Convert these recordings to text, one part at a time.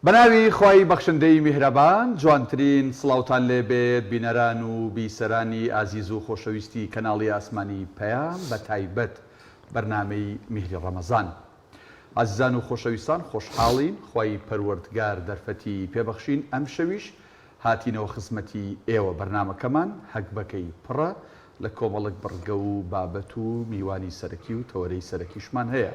بەناوی خوای بەخشندەی میهرەبان جوانترین سڵاوتان لێ بێت بینەران و بیسەرانی ئازیز و خۆشەویستی کەناڵی ئاسمانی پەیام بە تایبەت بەرنامەی میهری ڕەمەزان ئازیزان و خۆشەویستان خۆشحاڵین خوای پەروەردگار دەرفەتی پێبەخشین ئەمشەویش هاتینەوە خزمەتی ئێوە بەرنامەکەمان هەگبەکەی پڕە لە کۆمەڵک بڕگە و بابەت و میوانی سەرەکی و تەوەرەی سەرەکیشمان هەیە.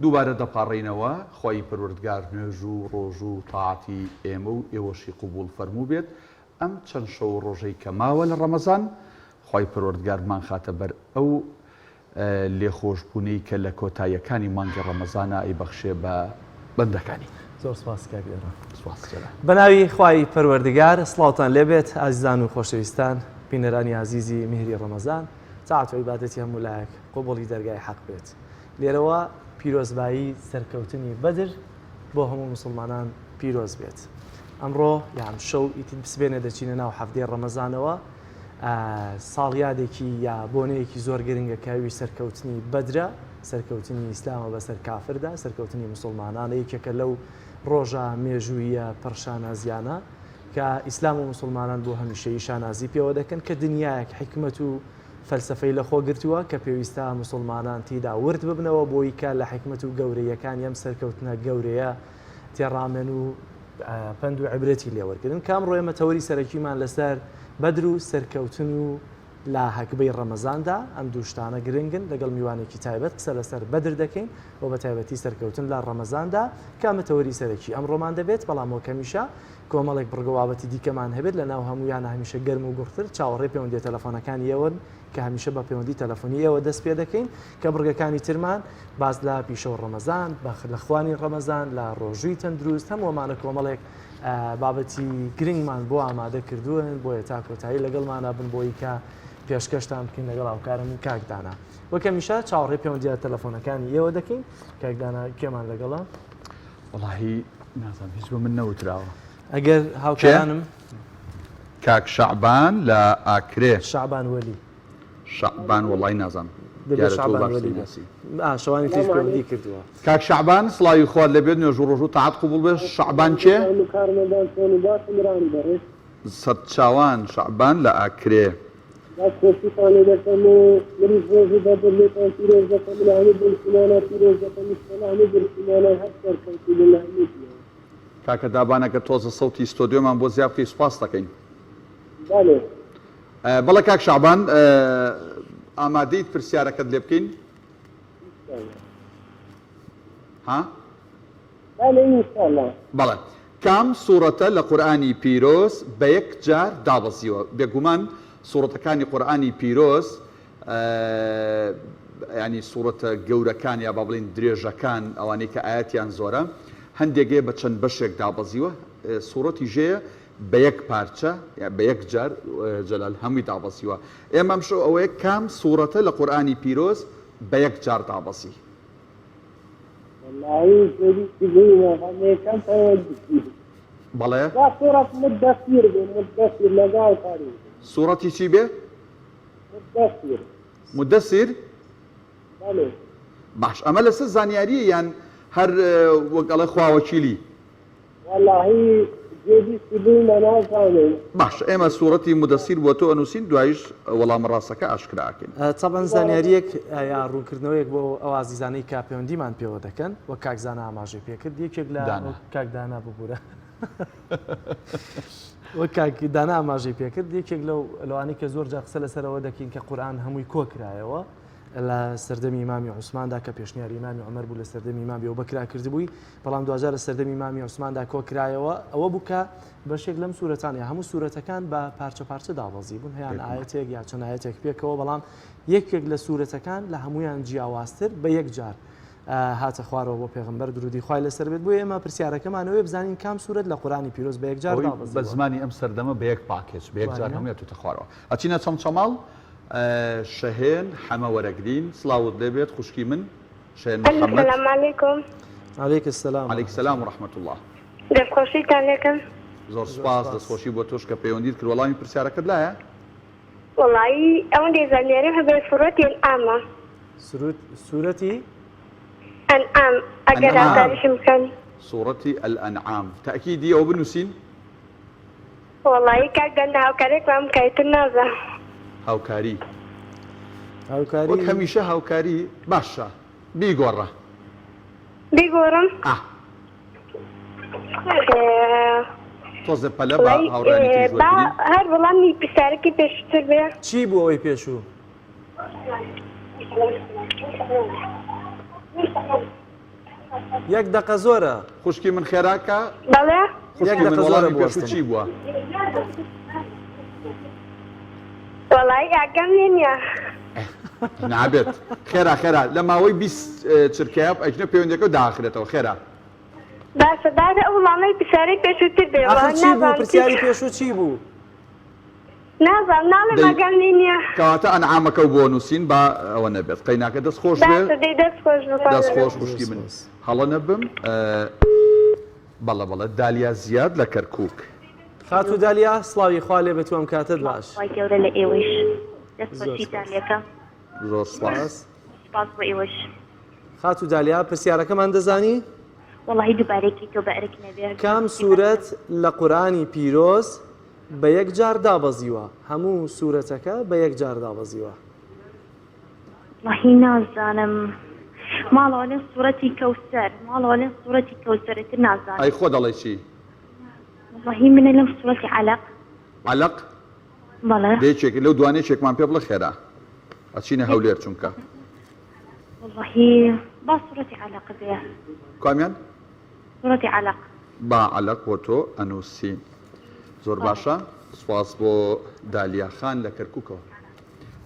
دووبارە دەپاڕێینەوە خوای پەروەردگار نوێژ و ڕۆژوو و تاعەتی ئێمە و ئێوەشی قبوڵ فەرمووبێت ئەم چەند شەو و ڕۆژەی کە ماوە لە ڕەمەزان خوای پەروەردگار بمانخاتە بەر ئەو لێخۆشبوونەی کە لە کۆتاییەکانی مانگی ڕەمەزانا ئەیبەخشێ بە بەندەکانی. زۆر سپاس کاک ئێران. سپاس جەلال. بەناوی خوای پەروەردگار سڵاوتان لێبێت ئازیزان و خۆشەویستان بینەرانی ئازیزی میهری ڕەمەزان تاعەت و عیبادەتی هەموو لایەک قبوڵی دەرگای حەق بێت لێرەوە پیرۆزبایی سەرکەوتنی بەدر بۆ هەموو موسڵمانان پیرۆز بێت ئەمڕۆ یان شەو ئیتر سبێنێ دەچینە ناو حەفتەی ڕەمەزانەوە ساڵیادێکی یا بۆنەیەکی زۆر گرنگە کە ئەویش سەرکەوتنی بەدرە، سەرکەوتنی ئیسلامە بەسەر کافردا، سەرکەوتنی موسڵمانانە، یەکێکە لەو ڕۆژە مێژووییە پڕ شانازیانە کە ئیسلام و موسڵمانان بۆ هەمیشەیی شانازی پێوە دەکەن کە دنیایەک حیکمەت و فەلسەفەی لەخۆ گرتووە کە پێویستە موسڵمانان تیدا ورد ببنەوە بۆی کە لە حیکمەت و گەورەییەکانی ئەم سەرکەوتنە گەورەیە تێڕامێن و پەند و عیبرەتی لێ وەرگرن کە ئەمڕۆ ئێمە تەوەری سەرەکیمان لەسەر بەدر و سەرکەوتن و لە هەگبەی ڕەمەزاندا ئەم دوو شتانە گرنگن لەگەڵ میوانێکی تایبەت قسە لەسەر بەدر دەکەین و بە تایبەتی سەرکەوتن لە ڕەمەزاندا کە ئەمە تەوەری سەرەکی ئەمڕۆمان دەبێت بەڵام وەک هەمیشە کۆمەڵێک بڕگە و بابەتی دیکەمان هەبێت لە ناو هەموویانە هەمیشە گەرم و گوڕتر چاوەڕێی پەیوەندیە تەلەفۆنەکانی ئێوەن کە هەمیشە بە پەیوەندی تەلەفۆنی ئێوە دەست پێ دەکەین کە بڕگەکانی ترمان باس لە پیشە و ڕەمەزان لە خوانی ڕەمەزان لە ڕۆژووی تەندروست هەموو ئەمانە کۆمەڵێک بابەتی گرنگمان بۆ ئامادە کردوون بۆیە تا کۆتایی لەگەڵمانە بن بۆی کە پێشکەشتان بکەین لەگەڵ هاوکارم کاک دانا وەک هەمیشە چاوەڕێی پەیوەندیە تەلەفۆنەکانی ئێوە دەکەین کاک دانا کێمان لەگەڵە؟ وەڵاهی نازانم هیچ بە من نەوتراوە. ئەگەر هاوکارانم کاک شەعبان لە ئاکرێ. شەعبان وەلی. شەعبان وەڵای نازانم. دەبێ شەعبان وەلی بێت. ئا شەوانی تریش پەیوەندی کردووە. کاک شەعبان سڵاوی خوات لێبێت نوێژ و ڕۆژوو تاعەت قبوڵ بێت شەعبان کێ؟ هەموو کارمەندان چۆن و باشن برانی بەڕێز. سەرچاوان شەعبان لە ئاکرێ. دەست خۆشیتان لێ دەکەم و منیش ڕۆژی بەدر لێتان پیرۆز دەکەم و لە هەموو بنسیمانان پیرۆز دەکەم ئیشەڵا هەموو بنسیمانان هەر سەرکەوتوو بن لە هەموو جیهان. کاکە دابان ئەگەر تۆزە سەوتی ستۆدیۆمان بۆ زیا بکەی سوپاست دەکەین. بەڵێ. بەڵێ کاک شەعبان ئامادەیت پرسیارەکەت لێ بکەین؟ ها؟ بەڵێ ئینشاڵڵا. بەڵێ کام سوڕەتە لە قورئانی پیرۆز بە یەک جار دابەزیوە؟ بێگومان سوڕەتەکانی قورئانی پیرۆز یانی سوڕەتە گەورەکان یا با بڵێین درێژەکان ئەوانەی کە ئایەتیان زۆرە هەندێک هەیە بە چەند بەشێک دابەزیوە سوڕەتی ژێیە بە یەک پارچە یا بە یەک جار جەلال هەمووی دابەزیوە ئێمە ئەمشەو ئەوەیە کام سوڕەتە لە قورئانی پیرۆز بە یەک جار دابەزی؟ وەڵایی پێویستی بووینە هەمێکەم پەیوەندی بەڵێ با سوڕەت مدەسیر بێ مدەسیر لەگەڵ کاری سوڕەتی چی بێ؟ مدەسیر. مدەسیر؟ بەڵێ. باش ئەمە لەسەر زانیاریە یان هەر وەک ئەڵێ خوا وەکیلی؟ وەڵاهی جێ بیستی بووینە نازانم. باش ئێمە سوڕەتی مدەسیر بۆ تۆ ئەنوسین دوایش وەڵامە ڕاستەکە ئاشکرا ئەکەین. تەبعەن زانیاریەک یا ڕوونکردنەوەیەک بۆ ئەو ئازیزانەی کە پەیوەندیمان پێوە دەکەن وەک کاک زانا ئاماژەی پێکرد یەکێک لە دانا. کاک دانا ببورە وەک کاک دانا ئاماژەی پێکرد یەکێک لەو لەوانەی کە زۆر جار قسە لەسەرەوە دەکەین کە قورئان هەمووی کۆکرایەوە لە سەردەمی ئیمامی عوسماندا کە پێشنیاری ئیمامی عومەر بوو لە سەردەمی ئیمامی ئەبوبەکرا کردبووی بەڵام دواجار لە سەردەمی ئیمامی عوسماندا کۆکرایەوە ئەوە بوو کە بەشێک لەم سوورەتان یا هەموو سوورەتەکان بە پارچە پارچە دابەزی بوون هەیان ئاەتێک یا چەند ئاەتێک پێکەوە بەڵام یەکێک لە سوورەتەکان لە هەمویان جیاوازتر بە یەک جار هاتە خوارەوە بۆ پێغمبەر درودی خوای لەسەر بێت بۆیە ئێمە پرسیارەکەمانەوەی بزانین کام سوورەت لە قورئانی پیرۆز بە یەکجار دابەزیوە بە زمانی ئەم سەردەمە بە یەک پاکێج بە یەک جار هەمووی هاتووتە خوارەوە ئەچینە چەمچەماڵ شەهێن حەمە وەرەگرین سڵاوت لێبێت خوشکی من شەهێن محەمەد. سلام علیکم. علیک السلام. علیک سلام و رحمة اللە. دەستخۆشیتان لێکەم. زۆر سوپاس دەستخۆشی بۆ تۆش کە پەیوەندیت کرد وەڵامی پرسیارەکەت لایە؟ وەڵایی ئەوەندەی زانیاریم هەبێ سورەتی انعامە. سورەتی؟ ئەنعام ئەگەر ئەنعام. ئاسانیشم بکەن. سوڕەتی الانعام تەئکیدی ئەوە بنووسین؟ وەڵایی کاک دەندە هاوکاریەکمان بکە ئیتر نازانم. هاوکاری هاوکاری وەک هەمیشە هاوکاری باشە بیگۆڕە. بیگۆڕم؟ ئا. تۆزێ پەلە بە هاوڕێیانی تریش با وەرگرین. هەر وەڵامی پرسیارەکەی پێشووتر بێ. چی بوو ئەوەی پێشوو؟ یەک دەقە زۆرە. خوشکی من خێراکە. بەڵێ. خوشکی من وەڵامی پێشوو چی بووە؟ وەڵایی ئاگام لێ نییە. نابێت خێرا خێرا لە ماوەی 20 چرکەیە ئەچنە پەیوەندەکە و داخرێتەوە خێرا. باشە باشە ئەو وەڵامەی پرسیارەی پێشووتر بێ ئاخر چی بوو پرسیاری پێشوو چی بوو؟ نازانم ناڵێم دەی ئاگام لێ نییە. کەواتە ئەنعامەکەو بۆ نووسین با ئەوە نەبێت قەیناکە دەست خۆش بێ. باشە دەی دەست خۆش بێ خوا دەست خۆش لەگەڵ. خوشکی من هەڵە نەبم بەڵێ بەڵێ دالیا زیاد لە کەرکوک. خاتوو دالیا سڵاوی خوا لێ بێت و ئەم کاتەت باش. خوای گەورە لە ئێوەیش دەست زۆر خۆشیتان سپاس. لێکەم. زۆر سپاس. سپاس بۆ ئێوەش. خاتوو دالیا پرسیارەکەمان دەزانی؟ وەڵاهی دووبارەی کەیتەوە بە ئەرک نەبێ. کام سورەت لە قورئانی پیرۆز بە یەک جار دابەزیوە هەموو سورەتەکە بە یەک جار دابەزیوە. وەڵاهی نازانم ماڵەوە لێن سورەتی کەوسەر ماڵەوە لێن سورەتی کەوسەر ئیتر نازانم. ئەی خۆ دەڵێی چی؟ وەڵاهی منە لەم سورەتی عەلەق. عەلەق؟ بەڵێ. دە یەکێک لەو دوانە یەکێکمان پێ بڵێ خێرا ئەچینە هەولێر چونکە. وەڵاهی با سورەتی عەلەق بێ. کامیان؟ سورەتی عەلەق. با عەلەق بۆ تۆ ئەنووسین. زۆر باشە سوپاس بۆ دالیا خان لە کەرکوکەوە.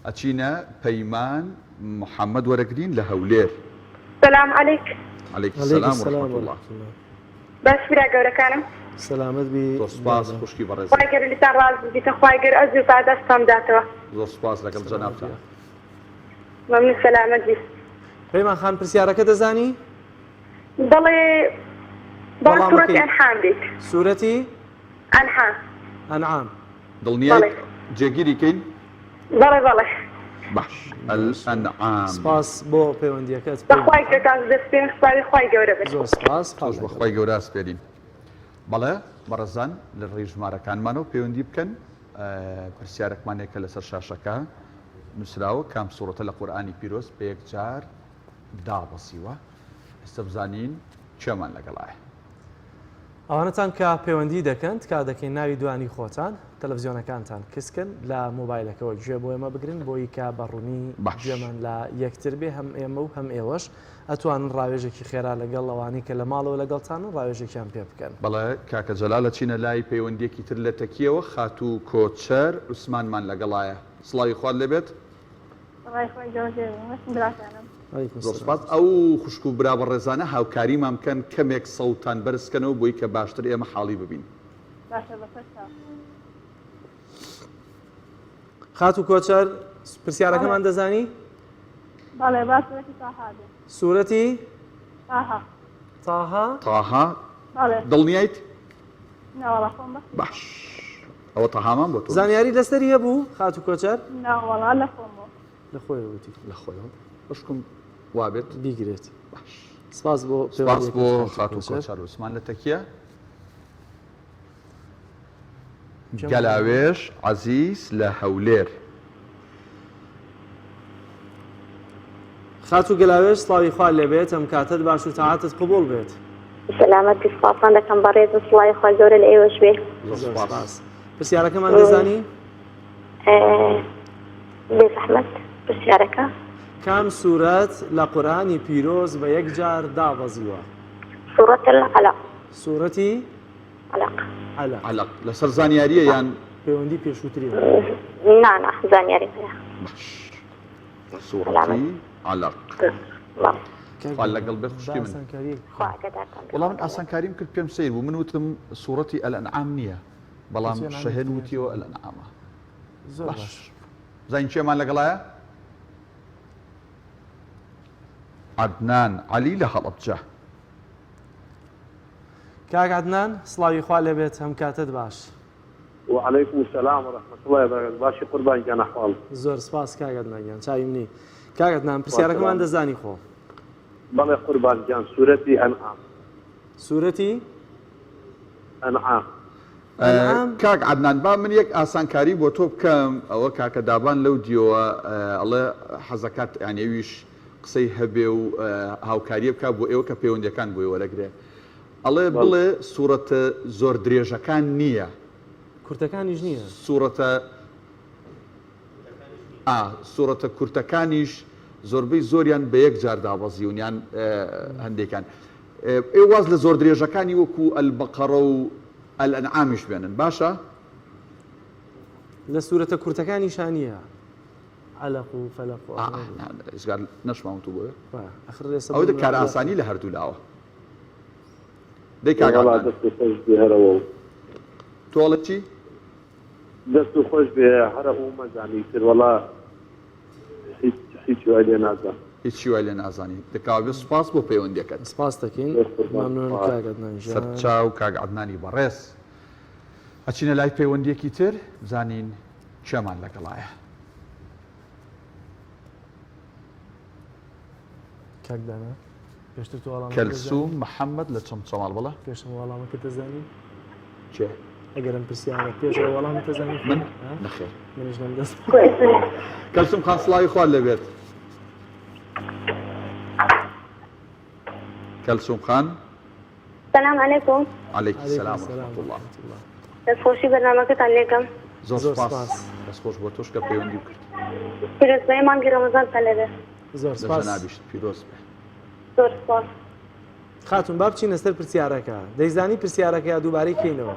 ئەچینە پەیمان محەمەد وەرەگرین لە هەولێر. سلام علیک. علیک سلام و رحمە اللە. باش برا گەورەکانم. سەلامەت بی زۆر سوپاس خوشکی بەڕێزم. خوای گەورە لێتان ڕازی بیتن خوای گەورە ئەجر و پاداشتتان بداتەوە. زۆر سوپاس لەگەڵ جەنابتان. مەمنون سەلامەت بی. پەیمان خان پرسیارەکە دەزانی؟ بەڵێ با سورەتی ئەنحام بیت. سورەتی؟ ئەنحام. ئەنعام. دڵنیایت جێگیری کەین؟ بەڵێ بەڵێ. باش الانعام. سپاس بۆ پەیوەندیەکەت. بەخوای گەورەتان دەسپێرم سپاوی خوای گەورە بن. زۆر سپاس. تۆش بەخوای گەورە ئەسپێرین. بەڵێ بەڕێزان لە ڕێی ژمارەکانمانەوە پەیوەندی بکەن پرسیارەکمان هەیە کە لەسەر شاشەکە نووسراوە کام سوڕەتە لە قورئانی پیرۆز بە یەکجار دابەزیوە ئێستا بزانین کێمان لەگەڵایە. ئەوانەتان کە پەیوەندی دەکەن تکا دەکەین ناوی دوانی خۆتان تەلەفزیۆنەکانتان کزکەن لە مۆبایلەکەوە گوێ بۆ ئێمە بگرن بۆی کە بە ڕوونی باش. گوێمان لە یەکتر بێ هەم ئێمە و هەم ئێوەش ئەتوانن ڕاوێژێکی خێرا لەگەڵ ئەوانەی کە لە ماڵەوە لەگەڵتانن ڕاوێژێکیان پێ بکەن. بەڵێ کاکە جەلال ئەچینە لای پەیوەندیەکی تر لە تەکیەوە خاتوو کۆچەر عوسمانمان لەگەڵایە سڵاوی خوات لێبێت. سڵاوی خوای گەورەت لێ بێ مەبەستم براکانم. علیکم زۆر سلام. سوپاس ئەو خوشک و برا بەڕێزانە هاوکاریمان بکەن کەمێک سەوتتان بەرز کەنەوە بۆی کە باشتر ئێمە حاڵی ببین. باشە بەسەر چاو. خاتوو کۆچەر پرسیارەکەمان دەزانی؟ بەڵێ با سورەتی تاها بێ. سورەتی؟ تاها. تاها؟ تاها؟ بەڵێ. دڵنیایت؟ نەوەڵا خۆم بەختی. باش ئەوە تەهامان بۆ تۆ. زانیاری لەسەری هەبوو خاتوو کۆچەر؟ نەوەڵا لە خۆمەوە. لە خۆیەوە وتی. لە خۆیەوە بەشکم وابێت بیگرێت. باش سپاس بۆ سپاس بۆ خاتوو کۆچەر عوسمان لە تەکیە. گەلاوێژ عەزیز لە هەولێر. خاتوو گەلاوێژ سڵاوی خوا لێبێت ئەم کاتەت باش و تاعاتت قبوڵ بێت. سەلامەت بی سپاستان دەکەم بەڕێزم سڵاوی خوای گەورە لە ئێوەش بێ. زۆر سپاس. پرسیارەکەمان دەزانی؟ بێ زەحمەت پرسیارەکە. کام سورەت لە قورئانی پیرۆز بە یەک جار دابەزیوە؟ سورەت العلق. سورەتی؟ عەلەق. عەلەق. عەلەق لەسەر زانیاریە یان. پەیوەندی پێشووتری هەیە؟ نا نا زانیاریم هەیە. باش سوڕەتی عەلەق. خوا لەگەڵ بێ خوشکی من. خوا ئاگادارتان بێ. وەڵا من ئاسانکاریم کرد پێم سەیر بوو من وتم سوڕەتی الانعام نییە بەڵام شەهێن وتیەوە الانعامە. زۆر باش بزانین کێمان لەگەڵایە؟ عەدنان عەلی لە هەڵەبجە. کاک عەدنان سڵاوی خوا لێبێت هەم کاتت باش. وعلیکم السلام ورحمة اللە وبرکاته باشی قوربان گیان ئەحواڵ. زۆر سپاس کاک عەدنان گیان چاوی منی. کاک عەدنان پرسیارەکەمان دەزانی خۆ؟ بەڵێ قوربان گیان سورەتی ئەنعام. سورەتی؟ ئەنعام. ئەنعام. کاک عەدنان با من یەک ئاسانکاری بۆ تۆ بکەم ئەوە کاکە دابان لەو دیوە ئەڵێ حەزەکات یانی ئەویش قسەی هەبێ و هاوکاریە بکا بۆ ئێوە کە پەیوەندیەکان بۆی وەرەگرێ ئەڵێ بڵێ سورەتە زۆر درێژەکان نییە. کورتەکانیش نییە. سورەتە ئا سورەتە کورتەکانیش زۆربەی زۆریان بە یەک جار دابەزیون یان هەندێکیان ئێ واز لە زۆر درێژەکانی وەکو البقرە و الانعامیش بێنن باشە؟ لە سورەتە کورتەکانیشا نییە عەلەق و فەلەق و ئا ئەمانە. نا ئیزگار نەشمان وتوو بۆیە وایە ئەخر ئێستا ئەوە بۆ مناڵ کارئاسانی لە هەردوو لاوە دەی کاک وەڵا عەدنان دەست و خۆش بێ هەرەوە و. تۆ ئەڵێ چی؟ دەست و خۆش بێ هەرە ئوو مەزانی تر وەڵا هیچ هیچی وای لێ نازانم. هیچی وای لێ نازانی دەکاوە بێ سوپاس بۆ پەیوەندیەکەت. سپاست دەکەین زۆر قوربان مەمنون خوا. کاک عەدنان گیان. سەرچاو کاک عەدنانی بەڕێز. ئەچینە لای پەیوەندیەکی تر بزانین کێمان لەگەڵایە. کاک دانا پێشتر تۆ وەڵامەکە کەلسوم دەزانی؟ محەمەد لە چەمچەماڵ بەڵێ. پێشتر وەڵامەکە دەزانی؟ کێ؟ ئەگەر ئەم پرسیارە پێش ئەوە وەڵامت دەزانی من؟ ها؟ نەخێر. منیش نەمدەزانی. کەلسوم خان سڵاوی خوات لێبێت. کەلسوم خان. سلام علیکم. علیکی علیکم سلام السلام ورحمة الله. ورحمة الله. دەستخۆشی بەرنامەکەتان لێکەم. زۆر زۆر سپاس. سپاس. دەست خۆش بۆ تۆش کە پەیوەندیم کرد. پیرۆزبایی مانگی ڕەمەزانتان لێبێ. زۆر لە سپاس. جەنابیشت پیرۆز بێ. زۆر سپاس. خاتون با بچینە سەر پرسیارەکە دەیزانی پرسیارەکە یا دووبارەی کەینەوە؟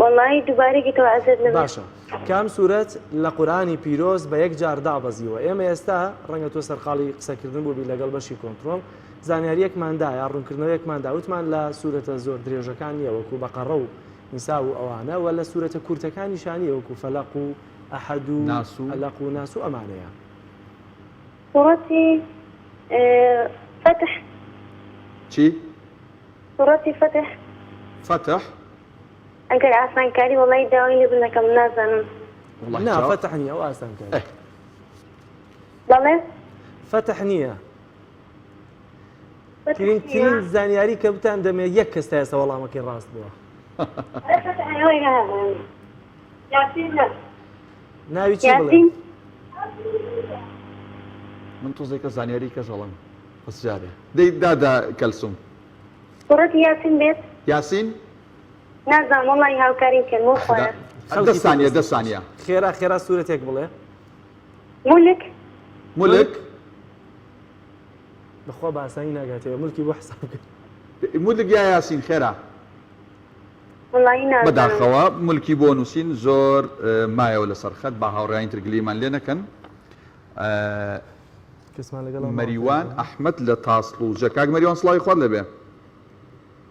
وەڵایی دووبارەی کەیتەوە ئەزیەت نەبێ. باشە کام سورەت لە قورئانی پیرۆز بە یەک جار دابەزیوە؟ ئێمە ئێستا ڕەنگە تۆ سەرقاڵی قسەکردن بووبی لەگەڵ بەشی کۆنتڕۆڵ زانیاریەکمان دا یا ڕوونکردنەوەیەکمان دا وتمان لە سورەتە زۆر درێژەکان نییە وەکو بەقەڕە و نیسا و ئەوانە وە لە سورەتە کورتەکانیشا نییە وەکو فەلەق و ئەحەد و ناس و عەلەق و ناس و ئەمانەیە. سوڕەتی فەتح. چی؟ سوڕەتی فەتح. فەتح؟ ئەگەر ئاسانکاری وەڵای داوای لێ بنەکەم نازانم. وەڵای نا جا فەتح نییە ئەو ئاسانکاری. ئێ. بەڵێ؟ فەتح نییە. فەتح گرنگترین نییە؟ زانیاری کە بتان دەمێ یەک کەس تا ئێستا وەڵامەکەی ڕاست بووە. ئەرێ فەتح ئەوەی نازانم. یاسین نا. ناوی چی بڵێم؟ یاسین. من تۆزێکە زانیاری کەژەڵم بەس جارێ دەی دادە کەلسوم. سوڕەتی یاسین بێت؟ یاسین؟ نازانم وەڵاهی هاوکاریم کەن بۆ خوایە. دە خەڵکی سانیە تر دە سانیە. خێرا خێرا سورەتێک بڵێ. مولک. مولک. بەخوا بە ئاسانی ناگاتەوە مولکی بۆ حساب کرد. مولک یا یاسین خێرا. وەڵاهی نازانم. بەداخەوە مولکی بۆ نووسین زۆر مایەوە لەسەر خەت با هاوڕێیانی تر گلیمان لێ نەکەن. کەسمان لەگەڵ ماوە مەریوان کاک. ئەحمەد لە تاسڵوجە کاک مەریوان سڵاوی خوات لێبێ.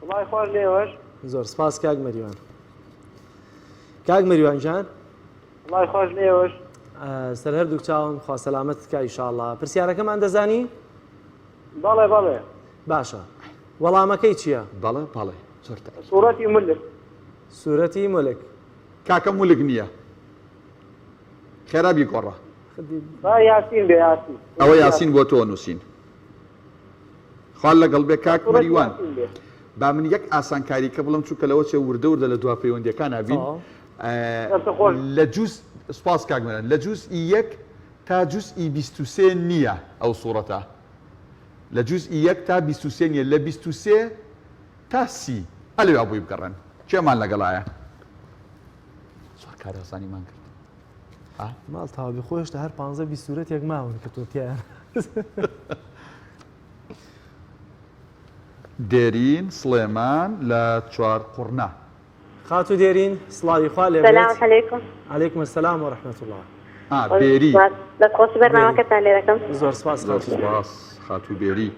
سڵاوی خوات لێوەش. زۆر سپاس کاک مەریوان. کاک مەریوان گیان. سڵاوی خۆش لێوەش. سەر هەردووک چاوم خوا سەلامەتت کا ئیشاڵڵا. پرسیارەکەمان دەزانی؟ بەڵێ بەڵێ. باشە وەڵامەکەی چییە؟ بەڵێ بەڵێ زۆر تاکید. سورەتی مولک. سورەتی مولک. کاکە مولک نییە خێرا بیگۆڕە. با یاسین بێ یاسین. ئەوە یاسین بۆ تۆ نووسین. خوا لەگەڵ بێ کاک سورەتی مەریوان. یاسین بێ. با من یەک ئاسانکاری کە بڵێم چونکە لەوە چێ وردە وردە لە دوا پەیوەندیەکانا بین تەواو. دەست خۆش. لە جوز سوپاس کاک مەریوان لە جوزئی یەک تا جوزئی 23 نییە ئەو سوڕەتە لە جوزئی یەک تا 23 نییە لە 23 تا 30 ئەلەوێ بۆی بگەڕێن کێمان لەگەڵایە زۆر کارئاسانیمان کرد ها ماڵ تەواو بێ خۆ هێشتا هەر پانزە 20 سورەتێک ماون کە تۆ تیایان دێرین سڵێمان لە چوارقوڕنە. خاتوو دێرین سڵاوی خوا لێ بێت. سلام علیکم. علیکم السلام و رحمة اللە. ئا بێری. دەست خۆشی بەرنامەکەتان لێ دەکەم. زۆر سپاس زۆر خاتوو بێری. سپاس خاتوو بێری.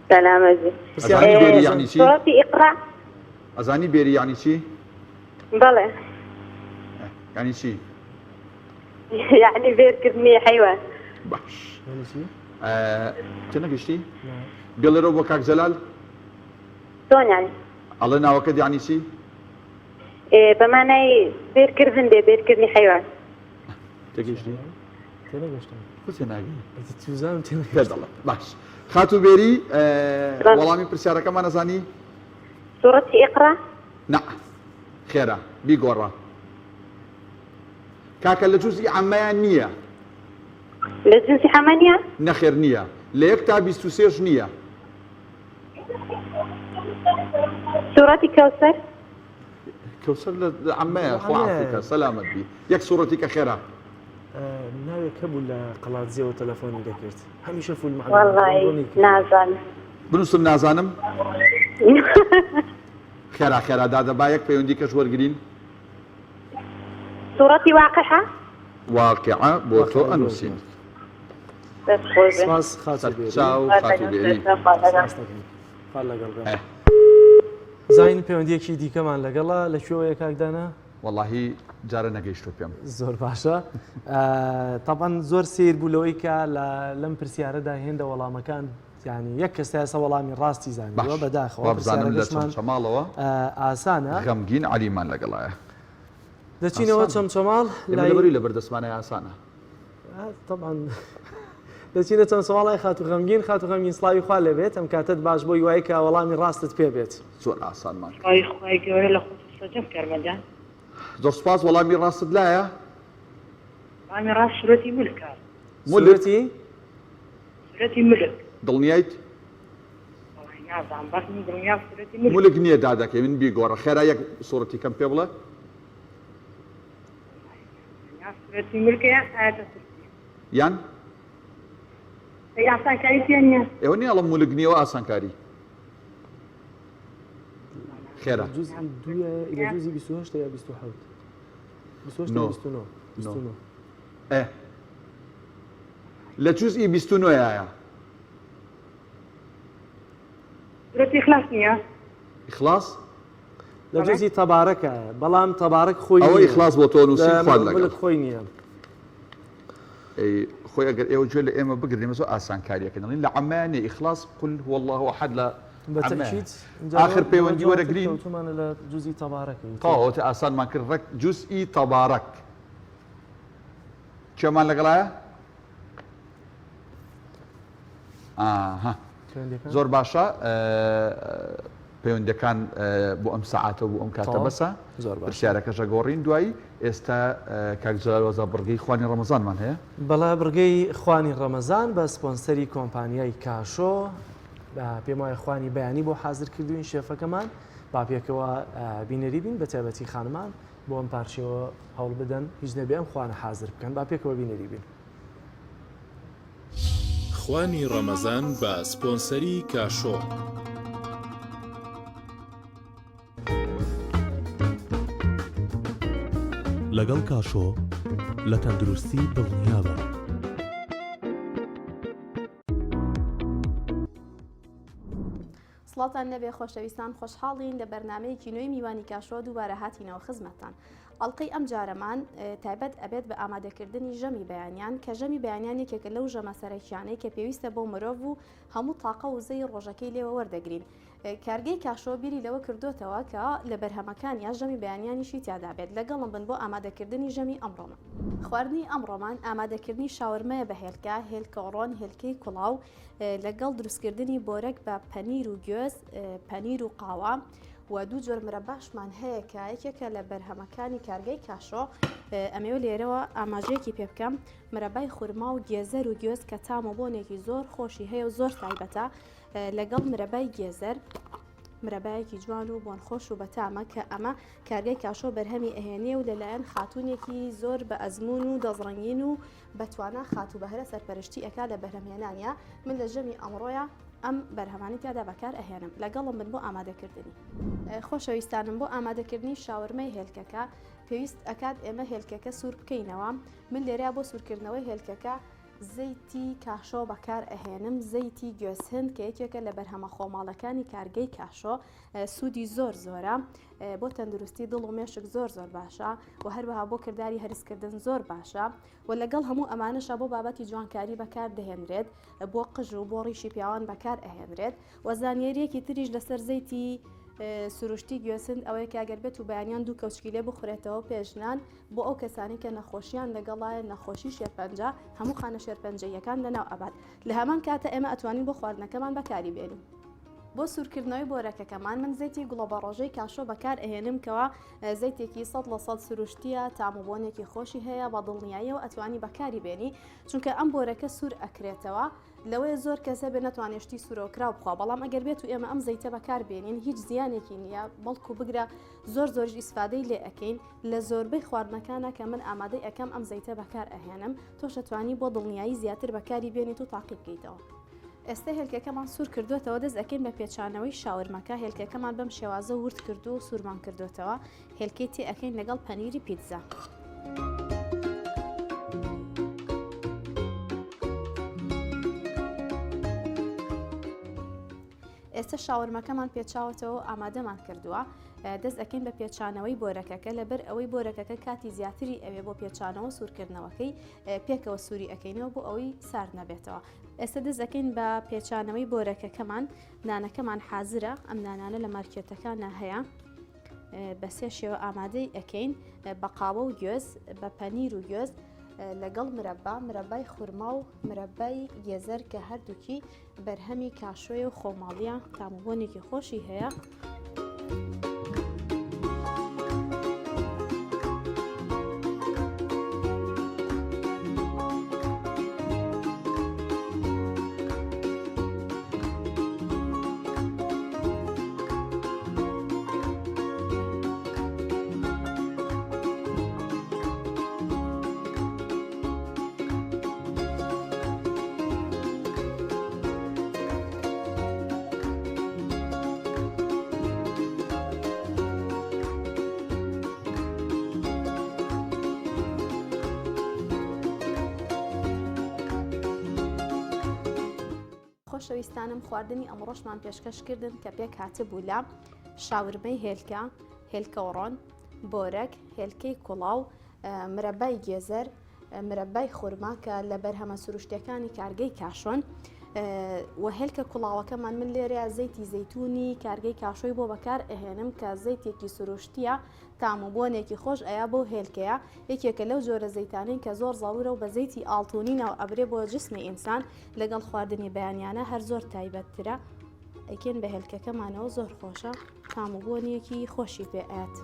سلام ئەزی. ئەزانی بێری یەعنی چی؟ سورەتی اقرا. ئەزانی بێری یەعنی چی؟ بەڵێ. یەعنی چی؟ یەعنی بێرکردنی حەیوان. باش. یەعنی چی؟ تێنەگەشتی؟ بێڵێرەوە بۆ کاک جەلال. چۆن یانی؟ ئەڵێ ناوەکەت یانی چی؟ بە مانای بێرکردن دێ، بێرکردنی حەیوان. تێگەیشتی؟ تێنەگەشتم. بۆ تێناگەی؟ ئیتر چوزانم پێت تێنەگەشتم. دەڵێم. باش. خاتوو بێری وەڵامی پرسیارەکەمان ئەزانی؟ سوڕەتی ئیقرا؟ نا خێرا بیگۆڕە کاکە لە جوزئی عەممەیان نییە. لە جوزئی عەمە نییە؟ نەخێر نییە لە یەک تا 23 ش نییە. سوڕەتی کەوسەر؟ کەوسەر لە عەممەیە خوا عەفوکە سەلامەت بی یەک سوڕەتی کە خێرا. ناوێک هەبوو لە قەڵادزیەوە تەلەفۆنی دەکرد هەمیشە فول وەڵی نازانم بنووسم نازانم خێرا خێرا دادە با یەک پەیوەندی کەش وەرگین سوڕەتی واقعە واقعە بۆ تۆ ئەنووسین سپاس خاتوو بێری. چاو خاتوو بێری. خوا لەگەڵ بێ. زین پەیوەندیەکی دیکەمان لەگەڵە لە کوێوەیە کاک دانا؟ وەڵاهی جارە نەگەیشتوە پێم. زۆر باشە تەبعەن زۆر سیر بوو لەوەی کە لەم پرسیارەدا هێندە وەڵامەکان یعنی یەک کەس تا ئێستا وەڵامی ڕاستی زانیوە بەداخەوە وابزانم لە پرسیارەکەشمان چەمچەماڵەوە ئاسانە. غەمگین عەلیمان لەگەڵایە. دەچینەوە چەمچەماڵ ئێمە لای لەبەروی لەبەر دەستمانای ئاسانە. طبعا دەچینە چەند سواڵای خاتو غەمگین خاتو غەمگین سڵاوی خوا لێبێت ئەم کاتت باش بۆ هیوای کە وەڵامی ڕاستت پێ بێت. زۆر ئاسانمان کرد. سڵاوی خوای گەورە لە خۆت و سەرجەم کارمەندان. زۆر سوپاس وەڵامی ڕاستت لایە؟ وەڵامی ڕاست سورەتی مولکە. مولک؟ سورەتی؟ سورەتی مولک. دڵنیایت؟ وەڵای نازانم بەس من دڵنیام سورەتی مولک. مولک نییە دادەکەی من بیگۆڕە خێرا یەک سورەتی کەم پێ بڵێ. یان؟ ئێوە نیاڵم مولک نییە و ئاسانکاری خێرا لە جزئی 29 یایە ئیخلاص لە جزئی تەبارەکە بەڵام تەبارەک خۆی ئەوە ئیخلاص بۆ تۆ نووسی خوات لەگەڵ خۆی نییە. ئەی خۆی ئەگەر ئێوە گوێ لە ئێمە بگرن ئێمە زۆر ئاسانکاریەکەن دەڵێن لە عەممەیان نییە ئیخلاص قل هو الله احد لە بەتەکید ئاخر پەیوەندی وەرەگرین کەوتومانە لە جزئی تەبارەک تەواوەتی ئاسانمان کرد ڕێک جزئی تەبارەک کێمان لەگەڵایە ئاها زۆر باشە پەیوەندەکان بۆ ئەم سەعاتە بۆ ئەم کاتە بەسە پرسیارەکەشە گۆڕین دوایی ئێستا کاک جەلال وەزا بڕگەی خوانی ڕەمەزانمان هەیە بەڵێ بڕگەی خوانی ڕەمەزان بە سپۆنسەری کۆمپانیای کاشۆ پێم وایە خوانی بەیانی بۆ حازر کردوین شێفەکەمان با پێکەوە بینەری بین بە تایبەتی خانمان بۆ ئەم پارچەوە هەوڵ بدەن هیچ نەبێ ئەم خوانە حازر بکەن با پێکەوە بینەری بین. خوانی ڕەمەزان بە سپۆنسەری کاشۆ. لەگەڵ کاشۆ لە تەندروستی دڵنیابە. سڵاوتان لێبێ خۆشەویستان خۆشحاڵین لە بەرنمەیەکی نوێی میوانی کاشۆ دووبارە هاتینەوە خزمەتتان ئەڵلقەی ئەم جارەمان تایبەت ئەبێت بە ئامادەکردنی ژەمی بەیانیان کە ژەمی بەیانیان یەکێکە لەو ژەمە سەرەکیانەی کە پێویستە بۆ مرۆڤ و هەموو تاقە وزەی ڕۆژەکەی لێوە وەردەگرین کارگەی کاشۆ بیری لەوە کردوتەوە کە لە بەرهەمەکان یا ژەمی بەیانیانیشی تیادا بێت لەگەڵم بن بۆ ئامادەکردنی ژەمی ئەمڕۆمان خواردنی ئەمڕۆمان ئامادەکردنی شاورمەیە بە هێلکە هێلکەڕۆن هێلکەی کوڵاو لەگەڵ دروستکردنی بۆرەک بە پەنیر و گوێز، پەنیر و قاوە و دوو جۆر مرەباشمان هەیە کە یەکێکە لە بەرهەمەکانی کارگەی کاشۆ ئەمەوێ لێرەوە ئاماژەیەکی پێ بکەم مرەبای خورما و گێزەر و گوێز کە تام و بۆنێکی زۆر خۆشی هەیە و زۆر تایبەتە لەگەڵ مرەبای گێزەر مرەبایەکی جوان و بۆنخۆش و بەتامە کە ئەمە کارگەی کاشۆ بەرهەمی ئەهێنێ و لەلایەن خاتونێکی زۆر بە ئەزمون و دەستڕەنگین و بەتوانا خاتوو بەهرە سەرپەرشتی ئەکا لە بەرهەمهێنانیا، من لە ژەمی ئەمڕۆیا ئەم بەرهەمانەی تیادا بەکار ئەهێنم، لەگەڵم بن بۆ ئامادەکردنی. خۆشەویستانم بۆ ئامادەکردنی شاورمەی هێلکەکە پێویست ئەکات ئێمە هێلکەکە سوور بکەینەوە، من لێرە بۆ سوورکردنەوەی هێلکەکە زەیتی کاشۆ بەکار ئەهێنم، زەیتی گوێزهند کە یەکێکە لە بەرهەمە خۆماڵەکانی کارگەی کاشۆ سوودی زۆر زۆرە بۆ تەندروستی دڵ و مێشک زۆر زۆر باشە و هەروەها بۆ کرداری هەرسکردن زۆر باشە و لەگەڵ هەموو ئەمانەشا بۆ بابەتی جوانکاری بەکار دەهێنرێت بۆ قژ و بۆ ڕیشی پیاوان بەکار ئەهێنرێت و زانیاریەکی تریش لەسەر زەیتی. سروشتی گوێسند ئەوەیە کە گەر بێت و بەیانیان دوو کەوچکی لێ بخورێتەوە پێش نان بۆ ئەو کەسانی کە نەخۆشیان لەگەڵایە نەخۆشی شێرپەنجە هەموو خانە شێرپەنجەیەکان لەناو ئەبات لە هەمان کاتە ئێمە ئەتوانین بۆ خواردنەکەمان بەکاری بێنین. بۆ سوورکردنەوەی بۆرەکەکەمان من زەیتی گوڵەبەڕۆژەی کاشۆ بەکار ئەهێنم کەوا زەیتێکی سەد لە سەد سروشتیە تام و بۆنێکی خۆشی هەیە بە دڵنیاییەوە ئەتوانی بەکاری بێنی چونکە ئەم بۆرەکە سوور ئەکرێتەوە لەوەیە زۆر کەس هەبێ نەتوانێت شتی سوورەوەکراو بخوا بەڵام ئەگەر بێت و ئێمە ئەم زەیتە بەکار بێنین هیچ زیانێکی نییە بەڵکو بگرە زۆر زۆریش ئیسفادەی لێ ئەکەین لە زۆربەی خواردنەکانە کە من ئامادەی ئەەکەم ئەم زەیتە بەکار ئەهێنم تۆش ئەتوانی بۆ دڵنیایی زیاتر بەکاری بێنیت و تاقی بکەیتەوە. ئێستا هێلکەکەمان سوور کردوێتەوە دەست ئەەکەین بە پێچانەوەی شاورمەکە هێلکەکەمان بەم شێوازە ورد کردو و سوورمان کردوێتەوە هێلکەی تێ ئەەکەین لەگەڵ پەنیری پیتزا. ئێستا شاورمەکەمان پێچاوەتەوە و ئامادەمان کردووە دەست ئەەکەین بە پێچانەوەی بۆرەکەکە لەبەر ئەوەی بۆرەکەکە کاتی زیاتری ئەوێ بۆ پێچانەوە سوورکردنەوەکەی پێکەوە سووری ئەەکەینەوە بۆ ئەوەی سارد نەبێتەوە ئێستا دەست ئەەکەین بە پێچانەوەی بۆرەکەکەمان نانەکەمان حازرە ئەم نانانە لە مارکێتەکانە هەیە بە سێ شێوە ئامادەی ئەەکەین بە قاوە و گوێز بە پەنیر و گوێز لەگەڵ مرەبا مرەبای خورما و مرەبای گێزەر کە هەردووکی بەرهەمی کاشۆیە و خۆماڵیە تام و بۆنێکی خۆشی هەیە. خۆشەویستانم خواردنی ئەمڕۆشمان پێشکەش کردن کە پێک هاتبوو لە شاورمەی هێلکە، هێلکەوڕۆن، بۆرەک، هێلکەی کوڵاو، مرەبای گێزەر، مرەبای خورما کە لە بەرهەمە سروشتیەکانی کارگەی کاشۆن و هێلکە کوڵاوەکەمان من لێرەیە زەیتی زەیتونی کارگەی کاشۆی بۆ بەکار ئەهێنم کە زەیتێکی سروشتیە تام و بۆنێکی خۆش ئەیا بۆ هێلکەیە یەکێکە لەو جۆرە زەیتانەی کە زۆر زەڕورە و بە زەیتی ئاڵتونی ناو ئەبرێ بۆ جسمی ئینسان لەگەڵ خواردنی بەیانیانە هەر زۆر تایبەتترە ئەیکەین بە هێلکەکەمانەوە زۆر خۆشە تام و بۆنیەکی خۆشی پێ ئەیات.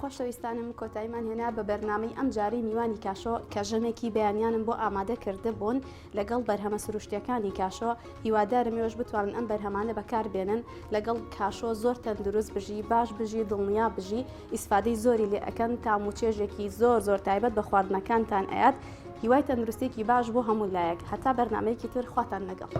خۆشەویستانم کۆتاییمان هێنا بە بەرنامەی ئەم جارەی میوانی کاشۆ کە ژەمێکی بەیانیانم بۆ ئامادە کردبوون لەگەڵ بەرهەمە سروشتیەکانی کاشۆ هیوادارم ئێوەش بتوانن ئەم بەرهەمانە بەکاربێنن لەگەڵ کاشۆ زۆر تەندروست بژی باش بژی دڵنیا بژی ئیسفادەی زۆری لێ ئەکەن تام و چێژێکی زۆر زۆر تایبەت بە خواردنەکانتان ئەیات هیوای تەندروستێکی باش بۆ هەموو لایەک هەتا بەرنمەیەکی تر خواتان لەگەڵ.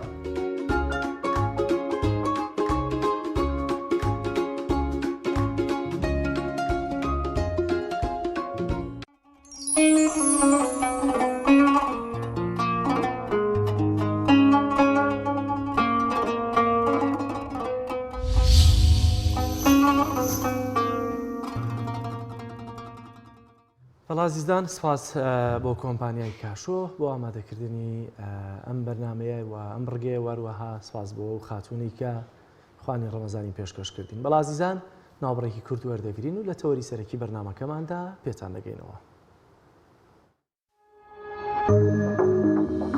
بەڵێ ئازیزان سپاس بۆ کۆمپانیای کاشۆ بۆ ئامادەکردنی ئەم بەرنمەیە و ئەم بڕگەیە وەروەها سپاس بۆ ئەو خاتوونەی کە خوانی ڕەمەزانی پێشکەش کردین بەڵێ ئازیزان ناوبڕێکی کورت وەردەگرین و لە تەوەری سەرەکی بەرنامەکەماندا پێتان دەگەینەوە.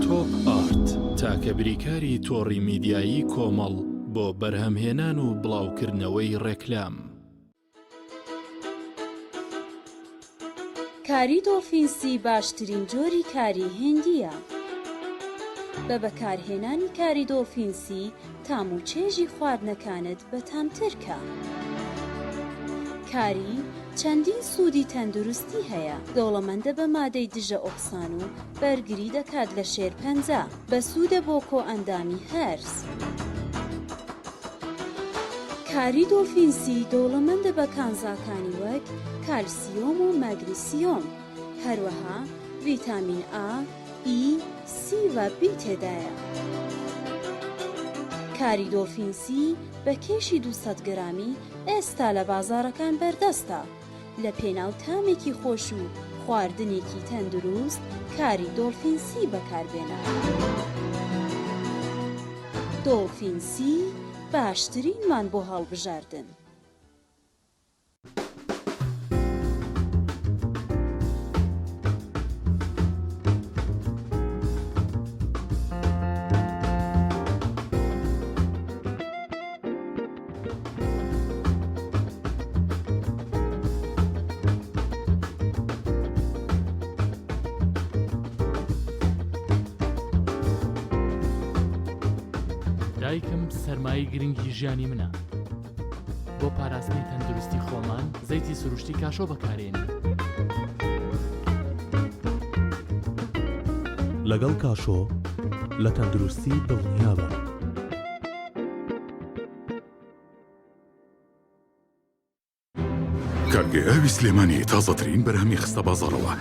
تۆپ ئارت، تاکە بریکاری تۆڕی میدیایی کۆمەڵ بۆ بەرهەمهێنان و بڵاوکردنەوەی ڕێکلام. کاری دۆڵفین سی باشترین جۆری کاری هیندییە. بە بەکارهێنانی کاری دۆڵفین سی تام و چێژی خواردنەکانت بەتامتر کە. کاری چەندین سوودی تەندروستی هەیە، دەوڵەمەندە بە مادەی دژە ئۆکسان و بەرگری دەکات لە شێرپەنجە، بەسوودە بۆ کۆئەندامی هەرس. کاری دۆڵفین سی دەوڵەمەندە بە کانزاکانی وەک کالسیۆم و مەگنسیۆم، هەروەها ڤیتامین ئا، ئی، سی و بی تێدایە. کاری دۆڵفین سی بە کێشی 200 گرامی ئێستا لە بازاڕەکان بەردەستە، لە پێناو تامێکی خۆش و. خواردنێکی تەندروست کاری دۆڵفین سی بەکاربێنە. دۆڵفین سی باشترینمان بۆ هەڵبژاردن. دایکم سەرمایەی گرنگی ژیانی منە. بۆ پاراستنی تەندروستی خۆمان زەیتی سروشتی کاشۆ بەکارێنین. لەگەڵ کاشۆ لە تەندروستی دڵنیابە. کارگەی ئاوی سلێمانی تازەترین بەرهەمی خستە بازاڕەوە.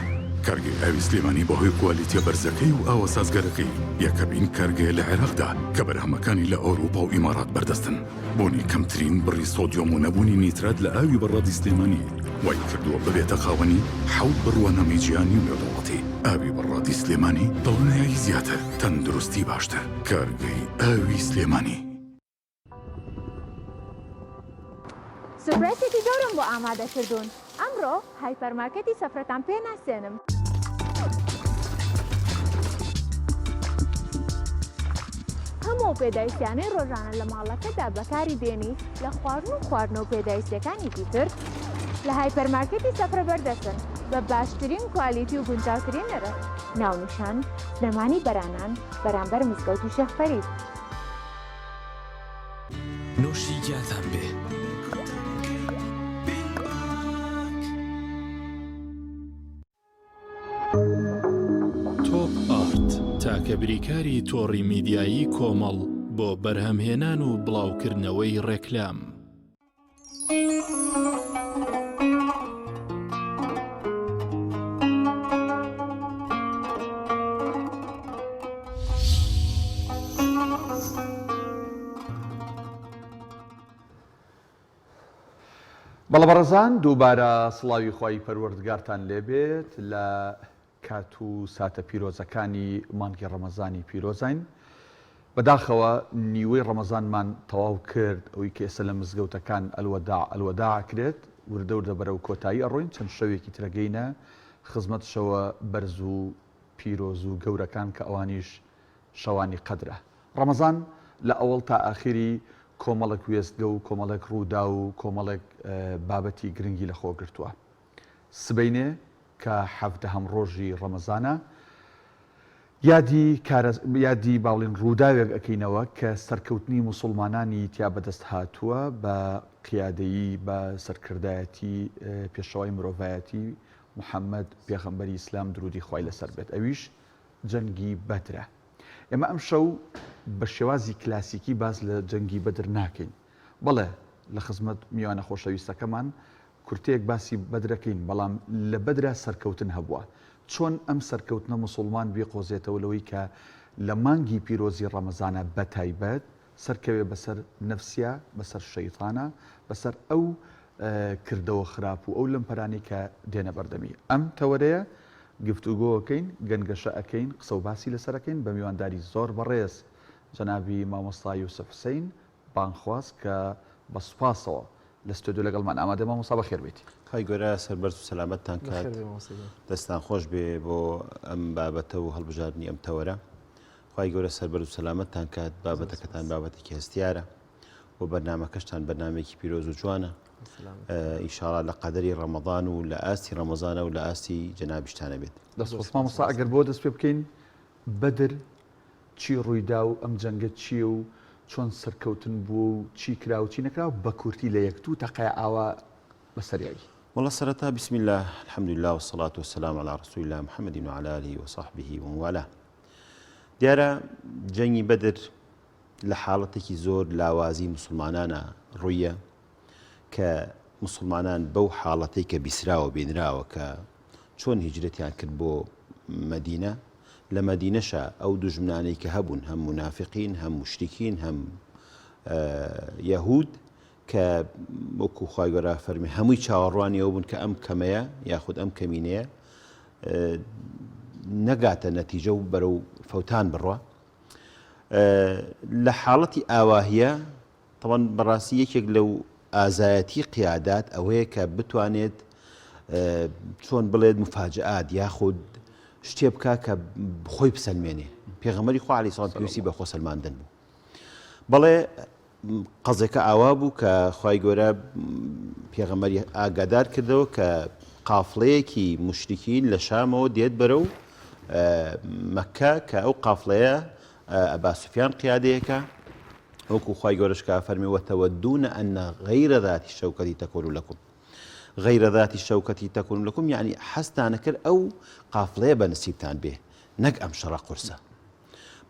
کارگەی ئاوی سلێمانی بەهۆی کوالیتیە بەرزەکەی و ئاوە سازگارەکەی یەکەمین کارگەیە لە عێراقدا کە بەرهەمەکانی لە ئەوروپا و ئیمارات بەردەستن. بوونی کەمترین بڕی سۆدیۆم و نەبوونی نیترات لە ئاوی بەڕادی سلێمانی وای کردووە ببێتە خاوەنی حەوت بڕوانامەی جیهانی و نێودەوڵەتی. ئاوی بەڕادی سلێمانی دڵنیایی زیاتر، تەندروستی باشتر. کارگەی ئاوی سلێمانی. surprise ێکی گەورەم بۆ ئامادە کردوون ئەمڕۆ هایپەرمارکێتی سەفرەتان پێ ناسێنم. هەموو ئەو پێداویستیانەی ڕۆژانە لە ماڵەکەدا بەکاری دێنی لە خواردن و خواردنەوە و پێداویستیەکانی تر لە هایپەرمارکێتی سەفرە بەردەستن بە باشترین quality و گونجاوترین نرخ. ناونیشان، سلێمانی بەرانان، بەرامبەر مزگەوتی شێخ فەرید. نۆشی گیاتان بێ. تۆپ ئارت تاکە بریکاری تۆڕی میدیایی کۆمەڵ بۆ بەرهەمهێنان و بڵاوکردنەوەی ڕێکلام. بەڵێ بەڕێزان دووبارە سڵاوی خوای پەروەردگارتان لێبێت لە کات و ساتە پیرۆزەکانی مانگی ڕەمەزانی پیرۆزین بەداخەوە نیوەی ڕەمەزانمان تەواو کرد ئەوی کە ئێستا لە مزگەوتەکان ئەلوەداع ئەلوەداع کرێت وردە وردە بەرەو کۆتایی ئەڕۆین چەند شەوێکی ترەگەینە خزمەت شەوە بەرز و پیرۆز و گەورەکان کە ئەوانیش شەوانی قەدرە. ڕەمەزان لە ئەوەڵ تا ئاخیری کۆمەڵێک وێستگە و کۆمەڵێک ڕووداو و کۆمەڵێک بابەتی گرنگی لە خۆ گرتووە. سبەینێ کە حەڤدەهەم ڕۆژی ڕەمەزانە یادی کارە یادی با بڵێین ڕووداوێک ئەکەینەوە کە سەرکەوتنی موسوڵمانانی تیا بەدەست هاتووە بە قیادەیی بە سەرکردایەتی پێشەوای مرۆڤایەتی محەممەد پێغەمبەری ئیسلام درودی خوای لەسەر بێت ئەویش جەنگی بەدرە. ئێمە ئەمشەو بە شێوازی کلاسیکی باس لە جەنگی بەدر ناکەین. بەڵێ لە خزمەت میوانە خۆشەویستەکەمان کورتەیەک باسی بەدرەکەین، بەڵام لە بەدرا سەرکەوتن هەبووە. چۆن ئەم سەرکەوتنە موسوڵمان بیقۆزێتەوە لەوەی کە لە مانگی پیرۆزی ڕەمەزانا بەتایبەت سەرکەوێ بەسەر نەفسیا، بەسەر شەیتانا، بەسەر ئەو کردەوە خراپ و ئەو لەمپەرانەی کە دێنە بەردەمی. ئەم تەوەرەیە گفتوگۆ ئەکەین، گەنگەشە ئەکەین، قسە و باسی لەسەر ئەکەین بە میوانداری زۆر بەڕێز جەنابی مامۆستا یوسف حوسەین بانگخواز کە بە سوپاسەوە لە ستۆدیۆ لەگەڵمان ئامادەیە. مامۆستا بەخێر بێیت. خوای گەورە سەربەرز و سەلامەتتان کات. دەستتان خۆش بێ بۆ ئەم بابەتە و هەڵبژاردنی ئەم تەوەرە. خوای گەورە سەربەرز و سەلامەتتان کات بابەتەکەتان بابەتێکی هەستیارە و بەرنامەکەشتان بەرنامەیەکی پیرۆز و جوانە ئیشاڵا لە قەدەری ڕەمەضان و لە ئاستی ڕەمەزانە و لە ئاستی جەنابیشتانە بێت. دەست خۆش مامۆستا ئەگەر بۆ دەست پێ بکەین بەدر چی ڕوویدا و ئەم جەنگە چییە و چۆن سەرکەوتن بوو و چی کرا و چی نەکرا بە کورتی لە یەک دوو دەقەیا ئاوا بە سەریایی. وەڵا سەرەتا بسم اللە الحمد للە والصلاة والسلام علی رسول اللە محمد وعلی آله وصحبه ومن والاه دیارە جەنگی بەدر لە حاڵەتێکی زۆر لاوازی موسڵمانانە ڕوویە کە موسڵمانان بەو حاڵەتەی کە بیسراوە بینراوە کە چۆن هیجرەتیان کرد بۆ مەدینە لە مەدینەشا ئەو دوژمنانەی کە هەبوون هەم مونافقین هەم مشریکین هەم یەهود کە وەکو خوای گەورە فەرمی هەمووی چاوەڕوانی ئەو بوون کە ئەم کەمەیە یاخود ئەم کەمینەیە. نەگاتە نەتیجە و بەرەو فەوتان بڕوا. لە حاڵەتی ئاواهیە تەبعەن بەڕاستی یەکێک لەو ئازایەتی قیادات ئەوەیە کە بتوانێت چۆن بڵێت مفاجئات یاخود شتێ بکە کە خۆی بسەلمێنێ پێغەمبەری خوا عەلەیهی سەلام پێویستی بە خۆ سەلماندن بوو بەڵێ قەزێکە ئاوا بوو کە خوای گەورە پێغەمبەری ئاگادار کردەوە کە قافڵەیەکی مشریکین لە شامەوە دێت بەرەو مەکە کە ئەو قافڵەیە ئەبا سوفیان قیادەیەکە وەکو خوای گەورەش کە فەرمی وتودون ان غیر ذات الشوکة تکون لکم غیر ذات الشوکة تکون لکم یعنی حەزتانە کرد ئەو قافڵەیە بە نسیبتان بێ نەک ئەم شەڕە قورسە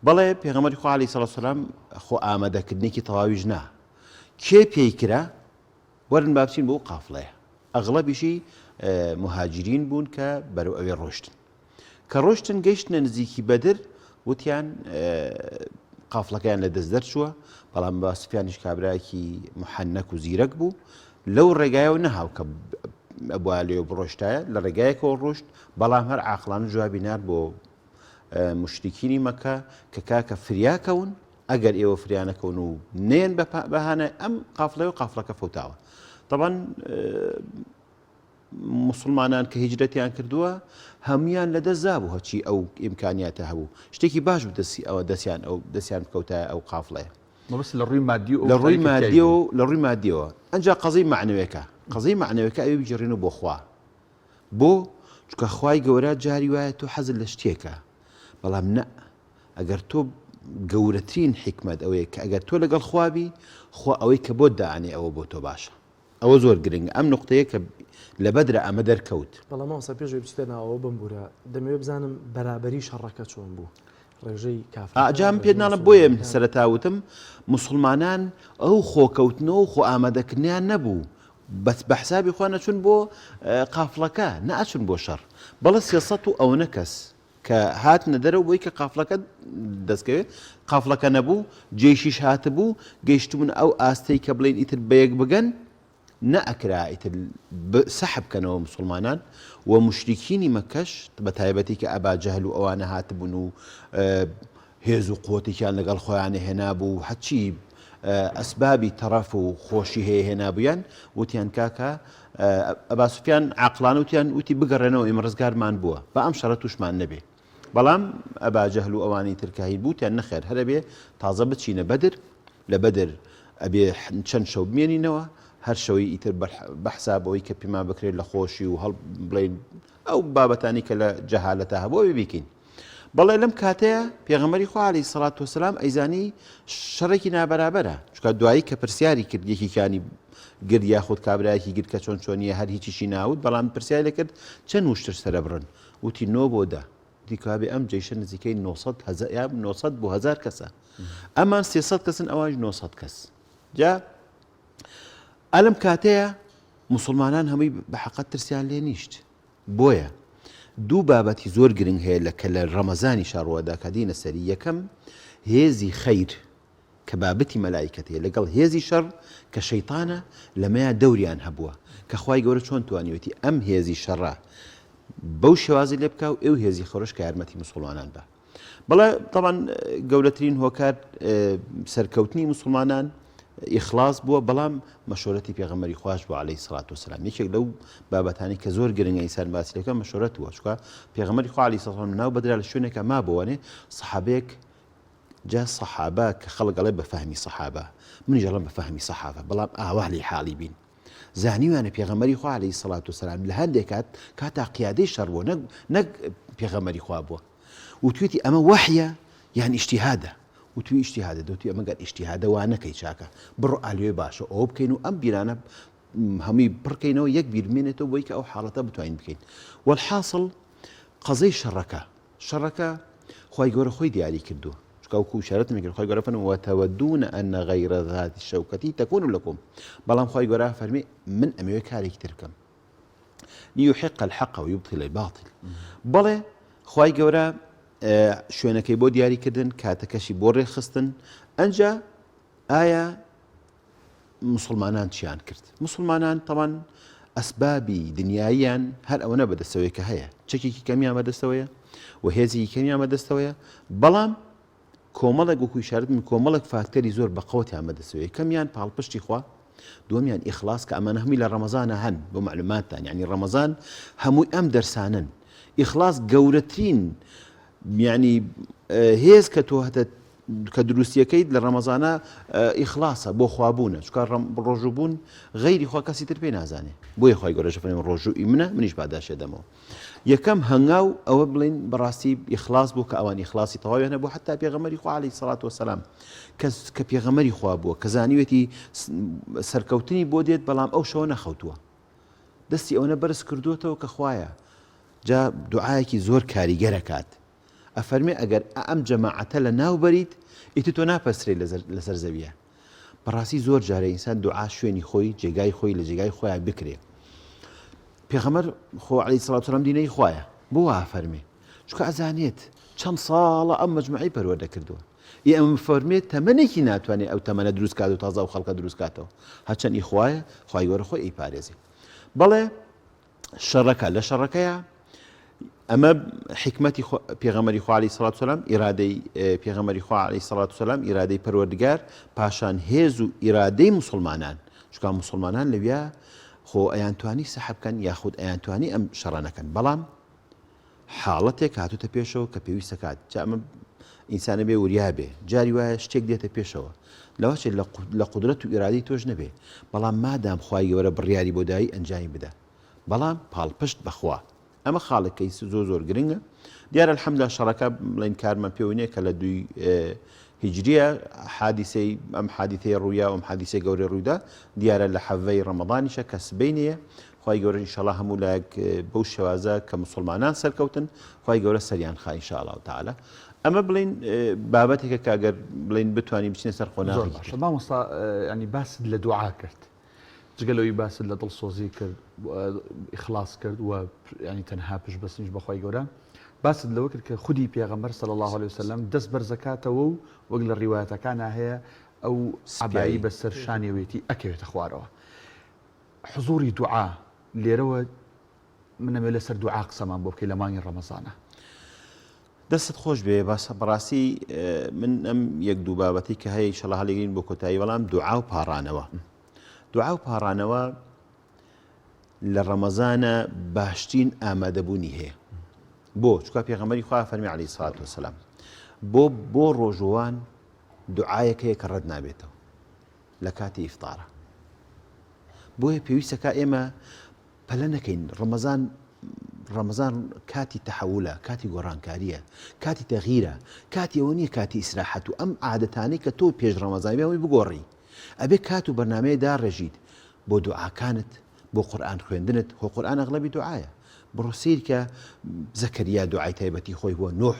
بەڵێ پێغەمبەری خوا علیه الصلاة والسلام خۆ ئامادەکردنێکی تەواویش نا کێ پێی کرا وەرن با بچین بۆ قافڵەیە ئەغڵەبیشی مهاجرین بوون کە بەرەو ئەوێ ڕۆشتن کە ڕۆشتن گەیشتنە نزیکی بەدر وتیان قافڵەکەیان لە دەست دەرچووە، بەڵام ئەبا سوفیانیش کابرایەکی محەنەک و زیرەک بوو، لەو ڕێگایەوە نەهاو کە ئەبوایە لێوە بڕۆشتایە، لە ڕێگایەکەوە ڕۆشت، بەڵام هەر عاقڵانە جوابی نارد بۆ موشریکینی مەکە کە کاکە فریا کەون، ئەگەر ئێوە فریا نەکەون و نەیەن بە هانای ئەم قافڵەیەوە قافڵەکە فەوتاوە. تەبعەن موسڵمانان کە هیجرەتیان کردووە هەموویان لە دەست دابوو هەرچی ئەو ئیمکانیاتە هەبوو شتێکی باش بوو دەستی ئەوە دەستیان ئەو دەستیان بکەوتایە ئەو قافڵەیە. مەبەست لە ڕووی مادی و ئەو لە ڕووی شتانەی کە تیای مادیەوە بوون. لە ڕووی مادیەوە ئەنجا قەزیی مەعنەوێکە قەزیی مەعنەوێکە ئەوێ بگێڕینەوە بۆ خوا بۆ؟ چونکە خوای گەورە جاری وایە تۆ حەزت لە شتێکە بەڵام نە ئەگەر تۆ گەورەترین حیکمەت ئەوەیە کە ئەگەر تۆ لەگەڵ خوا بی خوا ئەوەی کە بۆت دائەنێ ئەوە بۆ تۆ باشە ئەوە زۆر گرنگە ئەم نوقتەیە کە لە بەدرا ئەمە دەرکەوت. بەڵام مامۆستا پێش ئەوەی بچیتە ناوەوە بمبورە دەمەوێت بزانم بەرابەری شەڕەکە چۆن بوو ڕێژەی ئا جا کافرەکان من پێت ڕێژەی ناڵێم بۆیە من موسڵمانەکان؟ سەرەتا وتم موسڵمانان ئەو خۆکەوتنەوە و خۆ ئامادەکردنیان نەبوو بەس بە حسابی خۆیان ئەچوون بۆ قافڵەکە نەئەچوون بۆ شەڕ بەڵێ 300 و ئەوەنە کەس کە هاتنە دەرەوە بۆی کە قافڵەکە دەستکەوێت قافڵەکە نەبوو جێشیش هاتبوو گەیشتبوون ئەو ئاستەی کە بڵێن ئیتر بەیەک بگەن نەئەکرا ئیتر سەحب کەنەوە مسلمانان و مشریکینی مەکەش بە تایبەتی کە ئەبا جەهل و ئەوانە هاتبوون و هێز و قوتێکیان لەگەڵ خۆیان هێنابوو هەچی ئەسبابی تەڕەف و خۆشی هەیە هێنابوویان وتیان کاکە ئەبا سوفیان عاقڵانە وتیان وتی بگەڕێنەوە ئێمە ڕزگارمان بووە با ئەم شەڕە تووشمان نەبێ بەڵام ئەبا جەهل و ئەوانی تر کە هین بووتیان نەخێر هەر ئەبێ تازە بچینە بەدر لە بەدر ئەبێ چەند شەو بمێنینەوە هەر شەوەی ئیتر بە حساب ئەوەی کە پێمان بکرێت لە خۆشی و هەڵ بڵێین ئەو بابەتانی کە لە جەهالەتا هەبوو ئەوێ بیکەین بەڵێ لەم کاتەیە پێغەمبەری خوا عەلەیهی سەڵات وەسەلام ئەیزانی شەڕێکی نابەرابەرە چونکە دوایی کە پرسیاری کرد یەکێکیانی گرد یاخود کابرایەکی گرد کە چۆن چۆنیە هەر هیچیشی ناوت بەڵام پرسیاری لێ کرد چەند وشتر سەرەبڕن وتی نۆ بۆ دە وتی کابێ ئەم جەیشە نزیکەی 900 هەزار یا 900 بۆ هەزار کەسە ئەمان 300 کەسن ئەوانش 900 کەس جا ئەلم کاتەیە مسلمانان هەمووی بە حەقەت ترسیان لێ نیشت بۆیە دوو بابەتی زۆر گرنگ هەیە لە کە لە ڕەمەزانیشا ڕووەدا کە دینە سەری یەکەم هێزی خەیر کە بابەتی مەلایکەت هەیە لەگەڵ هێزی شەڕ کە شەیتانە لەمەیا دەوریان هەبووە کە خوای گەورە چۆن توانیوێتی ئەم هێزی شەڕە بەو شێوازی لێ بکا و ئێو هێزی خەرش کە یارمەتی مسوڵمانان بە بەڵێ تەبعەن گەورەترین هۆکار سەرکەوتنی موسڵمانان ئیخلاص بووە بەڵام مەشۆرەتی پێغەمبەری خواش بووە عەلەیهی سڵات وسلام یەکێک لەو بابەتانی کە زۆر گرنگە ئینسان باسی لەکە مەشۆرەت بووە چونکە پێغەمبەری خوا عەلەیهی سڵات وسلام ناو بەدرا لە شوێنێکا مابووەێ سەحابەیەک جا سەحابە کە خەڵک ئەڵێ بە فەهمی سەحابە منیش ئەڵێم بە فەهمی سەحابە بەڵام ئاوا لێی حاڵی بین زانیویانە پێغەمبەری خوا عەلەیهی سڵات وسلام لە هەندێک کات کاتا قیادەی شەڕ بووە نەک نەک پێغەمبەری خوا بووە وتویەتی ئەمە وەحیە یان ئیجتیهادە؟ وتوی ئیجتیهادە دەوتی ئەمە گەر ئیجتیهادە وا نەکەی چاکە بڕۆ ئالوێ باشە ئەوە بکەین و ئەم بیرانە هەمووی پڕکەینەوە یەک بیر بمێنێتەوە بۆی کە ئەو حاڵەتە بتوانین بکەین وەلحاصل قەزەی شەڕەکە شەڕەکە خوای گەورە خۆی دیاری کردووە چونکە وەکو ئیشارەتم کرد خوای گەورە فەرمووی وتودون ان غیر ذات الشوکة تکون لکم بەڵام خوای گەورە فەرمی من ئەمەوێ کارێکی تر بکەم لیحق الحق ویبطل الباطل بەڵێ خوای گەورە شوێنەکەی بۆ دیاریکردن کاتەکەشی بۆ ڕێکخستن ئەنجا ئایا مسلمانان چیان کرد مسلمانان تەوان. ئەسبابی دنیاییان هەر ئەوەنە بەدەستەوەیە کە هەیە، چەکێکی کەمیان بەدەستەوەیە و هێزێکی کەمیان بەدەستەوەیە، بەڵام کۆمەڵێک وەکو ئیشارەت من کۆمەڵێک فاکتەری زۆر بەقوەتیان بەدەستەوەیە، یەکەمیان پاڵپشتی خوا، دووەمیان ئیخلاص کە ئەمانە هەمووی لە ڕەمەزانە هەن بۆ مەعلوماتتان یعنی ڕەمەزان هەمووی ئەم دەرسانەن ئیخلاص گەورەترین یعنی هێز کە تۆ هەتە کە دروستیەکەیت لە ڕەمەزانە ئیخلاسە بۆ خوابوونە چکار ڕۆژوو بوون غەیری خوا کەسی تر پێی نازانێ بۆیە خوای گەورەش فەرمی ڕۆژوو ئی منە منیش پاداشێ دەمەوە یەکەم هەنگاو ئەوە بڵین بەڕاستی ئیخلاص بوو کە ئەوان ئیخلاصی تەواویان هەبوو حتا پێغەمبەری خوا عەلەیهی سەڵات وەسەلام کە کە پێغەمبەری خوا بووە کە زانیوێتی سەرکەوتنی بۆ دێت بەڵام ئەو شەوە نەخەوتووە دەستی ئەوەنە بەرز کردووەتەوە کە خوایە جا دوعایەکی زۆر کاریگەرەکات ئەفەرمێ ئەگەر ئەم جەماعەتە لە ناو بەریت ئیتر تۆ ناپەسترێی لەسەر زەویە. بەڕاستی زۆر جارێ ئینسان دوعا شوێنی خۆی جێگای خۆی لە جێگای خۆیان بکرێ. پێغەمبەر خۆ عەلەیهی سڵات وسلام دینەی خوایە بۆ وا ئەفەرمێ؟ چونکە ئەزانێت چەند ساڵە ئەم مەجموعەی پەروەردە کردووە. ئی ئەم فەرمێ تەمەنێکی ناتوانێ ئەو تەمەنە دروست کات و تازە ئەو خەڵکە دروست کاتەوە. هەرچەند ئی خوایە خوای گەورە خۆی ئەیپارێزێ. بەڵێ شەڕەکە لە شەڕەکەیە ئەمە حکمەتی پێغەمەری خوا عەلەیهی سڵات سلام ئیرادەی پێغەمەری خوا عەلەیهی سڵات سلام ئیرادەی پەروەردگار پاشان هێز و ئیرادەی مسلمانان چونکە مسلمانان لەویا خۆ ئەیانتوانی سەحب بکەن یاخود ئەیانتوانی ئەم شەڕە نەکەن بەڵام حاڵەتێک هاتوتە پێشەوە کە پێویستە کات جا ئەمە ئینسانە بێ وریا بێ جاری وایە شتێک دێتە پێشەوە لەوەچێت لە قودرەت و ئیرادەی تۆش نەبێ بەڵام مادام خوای گەورە بڕیاری بۆ دایی ئەنجامی بدە بەڵام پاڵپشت بەخوا ئەمە خاڵێک کەیس زۆر زۆر گرنگە دیارە الحمدلله شەڕەکە بڵێن کارمان پێوە نییە کە لە دووی هیجریە حادیسەی ئەم حادیثەی ڕوویا ئەم حادیسەی گەورەی ڕوویدا دیارە لە حەڤەی ڕەمەضانیشە کە سبەینێیە خوای گەورە ان شاءاللە هەموو لایەک بەو شێوازە کە موسڵمانان سەرکەوتن خوای گەورە سەریان خا ان شاء اللە تعالی ئەمە بڵین بابەتێکە کە گەر بڵین بتوانین بچینە سەر زۆر قۆناغێکی باشە تر. مامۆستا ینی باست لە دوعا کرد جگە لەوەی باست لە دڵسۆزی کرد ئیخلاص کرد و ینی تەنها پشت بەستنیش بە خوای گەورە باست لەوە کرد کە خودی پێغەمبەر صلی الله علیه وسلم دەست بەرزەکاتەوە و وەک لە ڕیوایەتەکانا هەیە ئەو عەبایی سپیایی. بەسەر شانیەوەیەتی ئەکەوێتە خوارەوە حزوری دوعا لێرەوە من ئەمەوێ لەسەر دوعا قسەمان بۆ بکەی لە مانگی ڕەمەزانە. دەستت خۆش بێ باسە بەڕاستی من ئەم یەک دوو بابەتی کە هەیە ئیشەڵا هەڵیگرین بۆ کۆتایی بەڵام دوعا و پاڕانەوە دوعا و پاڕانەوە لە ڕەمەزانە باشترین ئامادەبوونی هەیە بۆ چکا پێغەمبەری خوا فەرمی عەلەیهی سڵات وسلام بۆ بۆ ڕۆژوان دوعایەک هەیە کە ڕەت نابێتەوە لە کاتی ئیفتارە بۆیە پێویستەکە ئێمە پەلە نەکەین ڕەمەزان ڕەمەزان کاتی تەحەولە کاتی گۆڕانکاریە کاتی تەغیرە کاتی ئەوە نییە کاتی ئیسراحەت و ئەم عادەتانەی کە تۆ پێش ڕەمەزان بێ ئەوەی بگۆڕی ئەبێ کات و بەرنامەیە داڕێژیت بۆ دوعاکانت بۆ قورئان خوێندنت خۆ قورئان ئەغلەبی دوعایە بڕۆ سەیرکە زەکەریا دوعای تایبەتی خۆی بووە نوح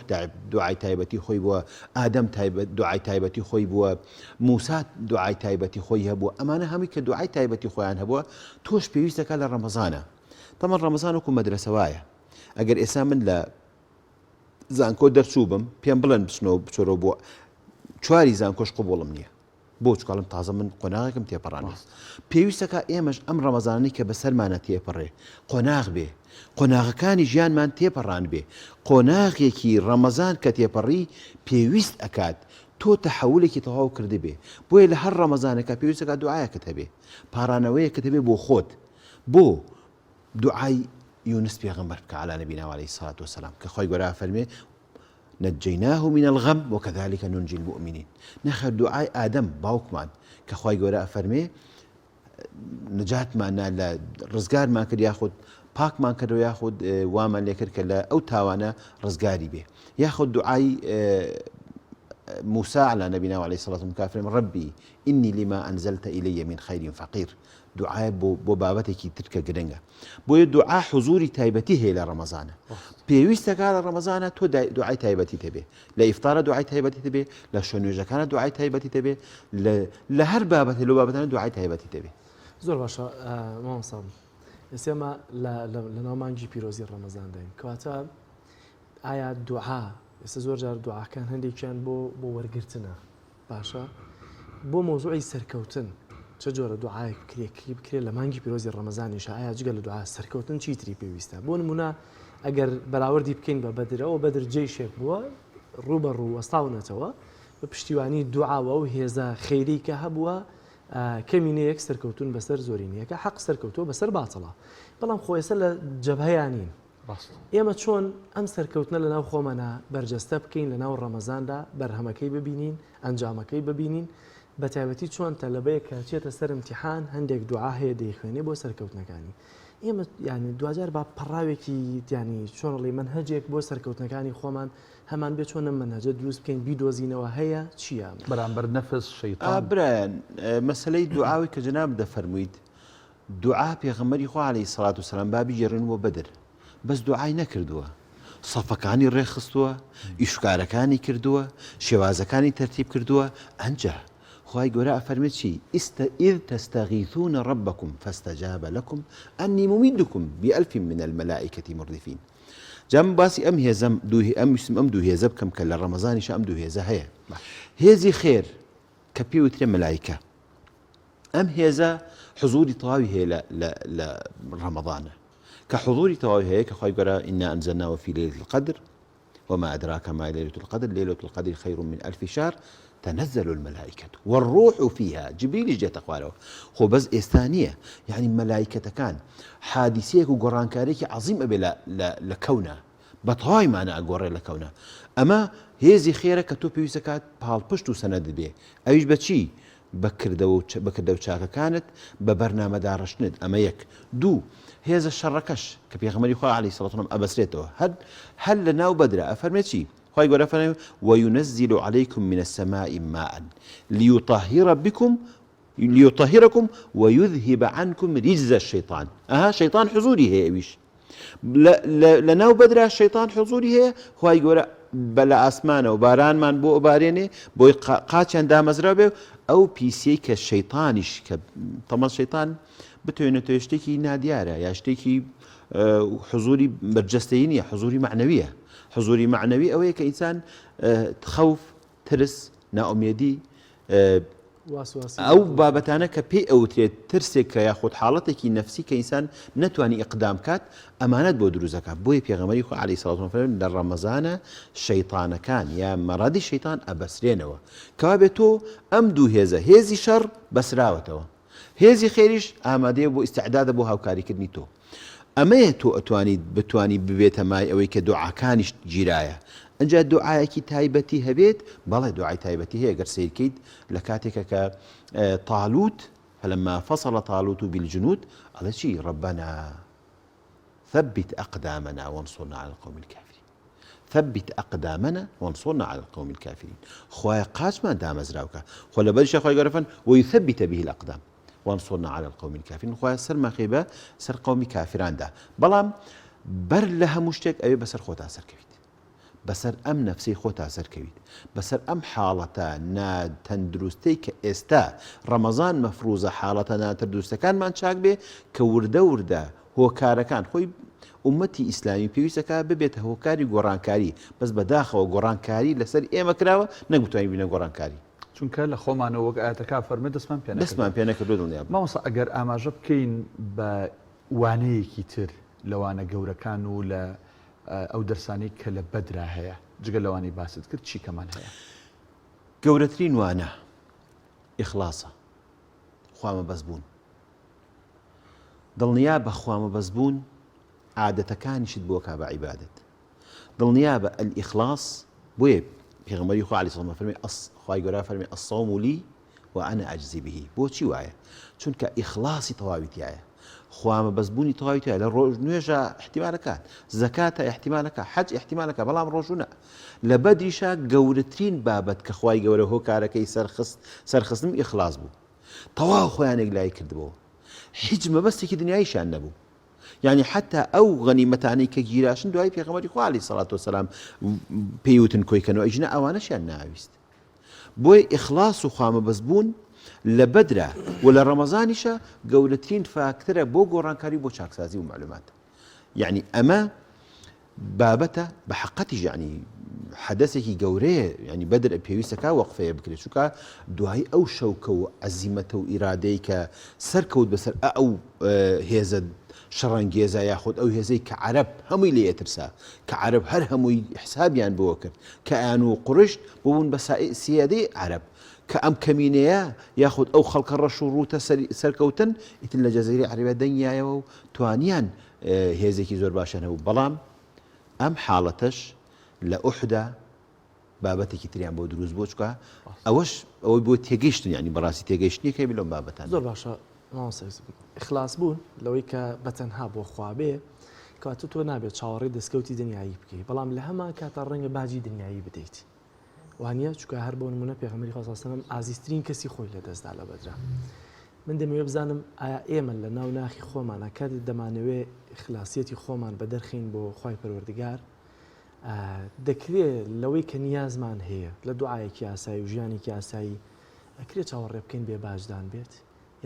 دوعای تایبەتی خۆی بووە ئادەم تایبەت دوعای تایبەتی خۆی بووە موسا دوعای تایبەتی خۆی هەبووە ئەمانە هەمووی کە دوعای تایبەتی خۆیان هەبووە تۆش پێویستەکە لە ڕەمەزانە تەمەن ڕەمەزان وەکو مەدرەسە وایە ئەگەر ئێستا من لە زانکۆ دەرچوو بم پێم بڵێن بچنەوە بچۆرەوە بۆ چواری زانکۆش قبوڵم نییە بۆ چونکە ئەڵێم تازە من قۆناغێکم تێپەڕاندوە پێویستەکە ئێمەش ئەم ڕەمەزانەی کە بەسەرمانە تێپەڕێ قۆناغ بێ قۆناغەکانی ژیانمان تێپەڕان بێ قۆناغێکی ڕەمەزان کە تێپەڕی پێویست ئەکات تۆ تەحولێکی تەواو کردبێ بۆیە لە هەر ڕەمەزانەکە پێویستەکە دوعایەکت هەبێ پاڕانەوەیەکت هەبێ بۆ خۆت بۆ دوعای یونس پێغەمبەر بکە علی نبینا و علیه الصلاة والسلام کە خوای گەورە فەرمێ نجیناه من الغم وکذلک ننجی المومنین نەخێر دوعای ئادەم باوکمان کە خوای گەورە ئەفەرمێ نجاتمان نا لە ڕزگارمان کرد یاخود پاکمان کردەوە یاخود وامان لێکرد کە لە ئەو تاوانە ڕزگاری بێ یاخود دوعای موسى على نبينا وعليه الصلاة والسلام كافرين ربي إني لما أنزلت إلي من خير فقير دوعایە بۆ بۆ بابەتێکی تر کە گرنگە بۆیە دوعا حزوری تایبەتی هەیە لە ڕەمەزانە پێویستەکە لە ڕەمەزانە تۆ دوعای تایبەتی تەبێ لە ئیفتارە دوعای تایبەتی تەبێ لە شوێن نوێژەکانە دوعای تایبەتی تەبێ لە هەر بابەتی لەو بابەتانە دوعای تایبەتی تەبێ زۆر باشە مامۆستا ئێستا لە ناو مانگی پیرۆزی ڕەمەزانداین کەواتە ئایا دوعا ئێستا زۆر جار دوعاکان هەندێکیان بۆ بۆ وەرگرتنە باشە بۆ مەوزوعی سەرکەوتن. چ جۆرە دوعایەک بکرێ کەی بکرێ لە مانگی پیرۆزی ڕەمەزانیشا ئایا جگە لە دوعا سەرکەوتن چی تری پێویستە بۆ نمونە ئەگەر بەراوردی بکەین بە بەدرەوە بەدر جەیشێک بووە ڕوو بە ڕوو وەستاونەتەوە بە پشتیوانی دوعاوە و هێزە خێری کە هەبووە کەمینەیەک سەرکەوتون بەسەر زۆرینەیەکە حەق سەرکەوتووە بەسەر باتڵە بەڵام خۆ ئێستا لە جەبهەیان نین ئێمە چۆن ئەم سەرکەوتنە لەناو خۆمانا بەرجەستە بکەین لەناو ڕەمەزاندا بەرهەمەکەی ببینین ئەنجامەکەی ببینین بەتایبەتی چۆن تەلەبەیەک کە ئەچێتە سەر امتحان هەندێک دوعا هەیە دەیخوێنێ بۆ سەرکەوتنەکانی ئێمە یانی دواجار با پەڕاوێکی یانی چۆن ڵی مەنهەجێک بۆ سەرکەوتنەکانی خۆمان هەمان بێ چۆن ئەم مەنهەجە دروست بکەین بیدۆزینەوە هەیە چییە؟ بەرامبەر نەفس شەیتان. برایان مەسەلەی دوعاوی کە جەنابت دەفەرموویت دوعا پێغەمبەری خوا علیە سڵات وسلام با بیگێڕین بۆ بەدر بەس دوعای نەکردووە سەفەکانی ڕێکخستووە ئیشکارەکانی کردووە شێوازەکانی تەرتیب کردووە ئەنجا خوای گەورە ئەفەرمێ چی ئیستە إذ تستغیثون ربکم فاستجاب لکم أنی ممدکم بألف من الملائکة مردفین جا من باسی ئەم هێزەم دوو ئەم ویستم ئەم دوو هێزە بکەم کە لە ڕەمەزانیشا ئەم دوو هێزە هەیە هێزی خێر کە پێی وترێ مەلایکە ئەم هێزە حزوری تەواوی هەیە لە لە لە ڕەمەضانە کە حزوری تەواوی هەیە کە خوای گەورە إنا أنزلناه في ليلة القدر وما أدراك ما ليلة القدر ليلة القدر خير من ألف شهر تنزل الملائكة والروح فيها جبريلیش دێتە خوارەوە خۆ بەس ئێستا نییە یعنی مەلایکەتەکان حادیسەیەک و گۆڕانکاریەکی عەزیم ئەبێ لە لە لە کەونا بە تەواوی مانا ئەگۆڕێ لە کەونا ئەمە هێزی خێرە کە تۆ پێویستە کات پاڵپشت و سەنەدت بێ ئەویش بە چی بە کردەوە و بە کردەوە چاکەکانت بە بەرنامە داڕشتنت ئەمە یەک دوو هێزە شەڕەکەش کە پێغەمبەری خوا عەلەیهی سڵات وسلام ئەبەسرێتەوە هەر هەر لە ناو بەدرا ئەفەرمێ چی خوای گەورە فەرمی وينزل عليكم من السماء ماء ليطهر بكم ليطهركم ويذهب عنكم رجز الشيطان ئەها شەیتان حزوری هەیە ئەویش لە ناو بەدرا شەیتان حزوری هەیە خوای گەورە بە لە ئاسمانەوە بارانمان بۆ ئەبارێنێ بۆی قاچیان دامەزرا بێ ئەو پیسیەی کە شەیتانیش کە تەمە شەیتان بتوێنێتەوە شتێکی نادیارە یا شتێکی حزوری بەرجەستەیی نییە حزوری معنەویە حزوری معنەوی ئەوەیە کە ئینسان خەوف ترس، نائومێدی، ئەو بابەتانە کە پێی ئەوترێت ترسێک کە یاخود حاڵەتێکی نەفسی کە ئینسان نەتوانی ئیقدام کات ئەمانەت بۆ دروست دەکات بۆیە پێغەمبەری خوا عەلەیهی سڵات وسلام فەرمووی لە ڕەمەزانە شەیتانەکان یا مەرەدی شەیتان ئەبەسرێنەوە کەوابێ تۆ ئەم دوو هێزە هێزی شەڕ بەسراوەتەوە هێزی خێریش ئامادەیە بۆ ئیستعدادە بۆ هاوکاریکردنی تۆ. ئەمەیە تۆ ئەتوانیت بتوانی ببێتە مای ئەوەی کە دوعاکانیشت گیرایە. ئنجا دوعایەکی تایبەتی هەبێت، بەڵێ دوعای تایبەتی هەیە گەر سەیر کەیت لە کاتێکە کە طالوت فلما فصل طالوت بالجنود ئەڵێ چی ربنا ثبت اقدامنا وانصرنا على القوم الكافرین ثبت اقدامنا وانصرنا على القوم الكافرین خوایە قاچمان دامەزراوکە خۆ لەبەریشە خوای گەورە فەرمووی ويثبت به الاقدام وانصرنا على القوم الكافرین خوایە سەرمان خەی بە سەر قەومی کافراندا بەڵام بەر لە هەموو شتێک ئەوێ بەسەر خۆتا سەرکەویت بەسەر ئەم نەفسەی خۆتا سەرکەویت بەسەر ئەم حاڵەتە ناتەندروستەی کە ئێستا ڕەمەزان مەفروزە حاڵەتە ناتەندروستەکانمان چاک بێ کە وردە وردە هۆکارەکان خۆی ئومەتی ئیسلامی پێویستەکە ببێتە هۆکاری گۆڕانکاری بەس بەداخەوە گۆڕانکاری لەسەر ئێمە کراوە نەک بتوانین بینە گۆڕانکاری. چونکە لە خۆمانەوە وەک ئایەتەکە ئەفەرموێ دەستمان پێ نەکردووە. دەستمان پێ نەکردووە دڵنیابە. مامۆستا ئەگەر ئاماژە بکەین بە وانەیەکی تر لە وانە گەورەکان و لە ئەو دەرسانەی کە لە بەدرا هەیە جگە لەوانەی باست کرد چی کەمان هەیە؟ گەورەترین وانە ئیخڵاسە، خوامەبەست بوون. دڵنیابە خوامەبەست بوون عادەتەکانیشت بۆ کا بە عیبادەت. دڵنیابە الاخلاص بۆیە پێغەمبەری خوا علیە سلام فەرمی ئەس خوای گەورە فەرمی الصوم لی وانا اجزی به بۆچی وایە چونکە ئیخلاصی تەواوی تایە خوا مەبەست بوونی تەواوی تایە لە ڕۆژ نوێژە احتیمالەکات زەکاتە احتیمالەکە حەج احتیمالەکە بەڵام ڕۆژوو نا لە بەدریشا گەورەترین بابەت کە خوای گەورە هۆکارەکەی سەرخست سەرخستنم ئیخلاص بوو تەواو خۆیانێک لای کردبەوە هیچ مەبەستێکی دنیاییشیان نەبوو یانی حەتا ئەو غەنیمەتانەی کە گیراشن دوای پێغەمبەری خوا علیە سەڵات وسلام پێی وتن کۆی کەنەوە ئەیژنە ئەوانەشیان ناویست بۆیە ئیخلاص و خوامەبەست بوون لە بەدرا و لە ڕەمەزانیشە گەورەترین فاکتەرە بۆ گۆڕانکاری بۆ چاکسازی و معلومات یعنی ئەمە بابەتە بە حقەتیش یعنی. حەدەسێکی گەورەیە یانی بەدر پێویستە کا وەقفەیە بکرێت چونکە دوایی ئەو شەوکە و عەزیمەتە و ئیرادەی کە سەرکەوت بەسەر ئەو هێزە شەڕەنگێزە یاخود ئەو هێزەی کە عەرەب هەمووی لێ ئەترسا کە عەرەب هەر هەمووی حسابیان بۆ کرد کە ئەیان و قوڕشت ببوون بە سیادەی عەرەب کە ئەم کەمینەیە یاخود ئەو خەڵکە ڕەش و ڕووتە سەرکەوتن ئیتر لە جەزیرەی عەرەبیا دەنگیایەوە و توانیان هێزێکی زۆر باشیان هەبوو بەڵام ئەم حاڵەتەش لە ئوحدا بابەتێکی تریان بۆ دروست بوو چکە ئەوەش ئەوەی بۆ تێگەیشتن ینی بەڕاستی تێگەیشتنێکەی بلۆم بابەتان زۆر باشە مامۆستا یوسف ئیخلاص بوون لەوەی کە بە تەنها بۆ خوا بێ کەواتە تۆ نابێت چاوەڕێی دەستکەوتی دنیایی بکەی بەڵام لە هەمان کاتا ڕەنگە باجی دنیایی بدەیت وانە چونکە هەر بۆ نمونە پێغەمبەری خوا صلی الله علیه و سلم ئازیزترین کەسی خۆی لەدەستدا لە بەدرا من دەمەوێت بزانم ئایا ئێمە لە ناو ناخی خۆمانە کاتێک دەمانەوێ ئیخلاسیەتی خۆمان بەدەرخەین بۆ خوای پەروەردگار دەکرێت لەوەی کە نیازمان هەیە لە دوعایەکی ئاسایی و ژیانێکی ئاسایی ئەکرێ چاوەڕێ بکەین بێ باجدان بێت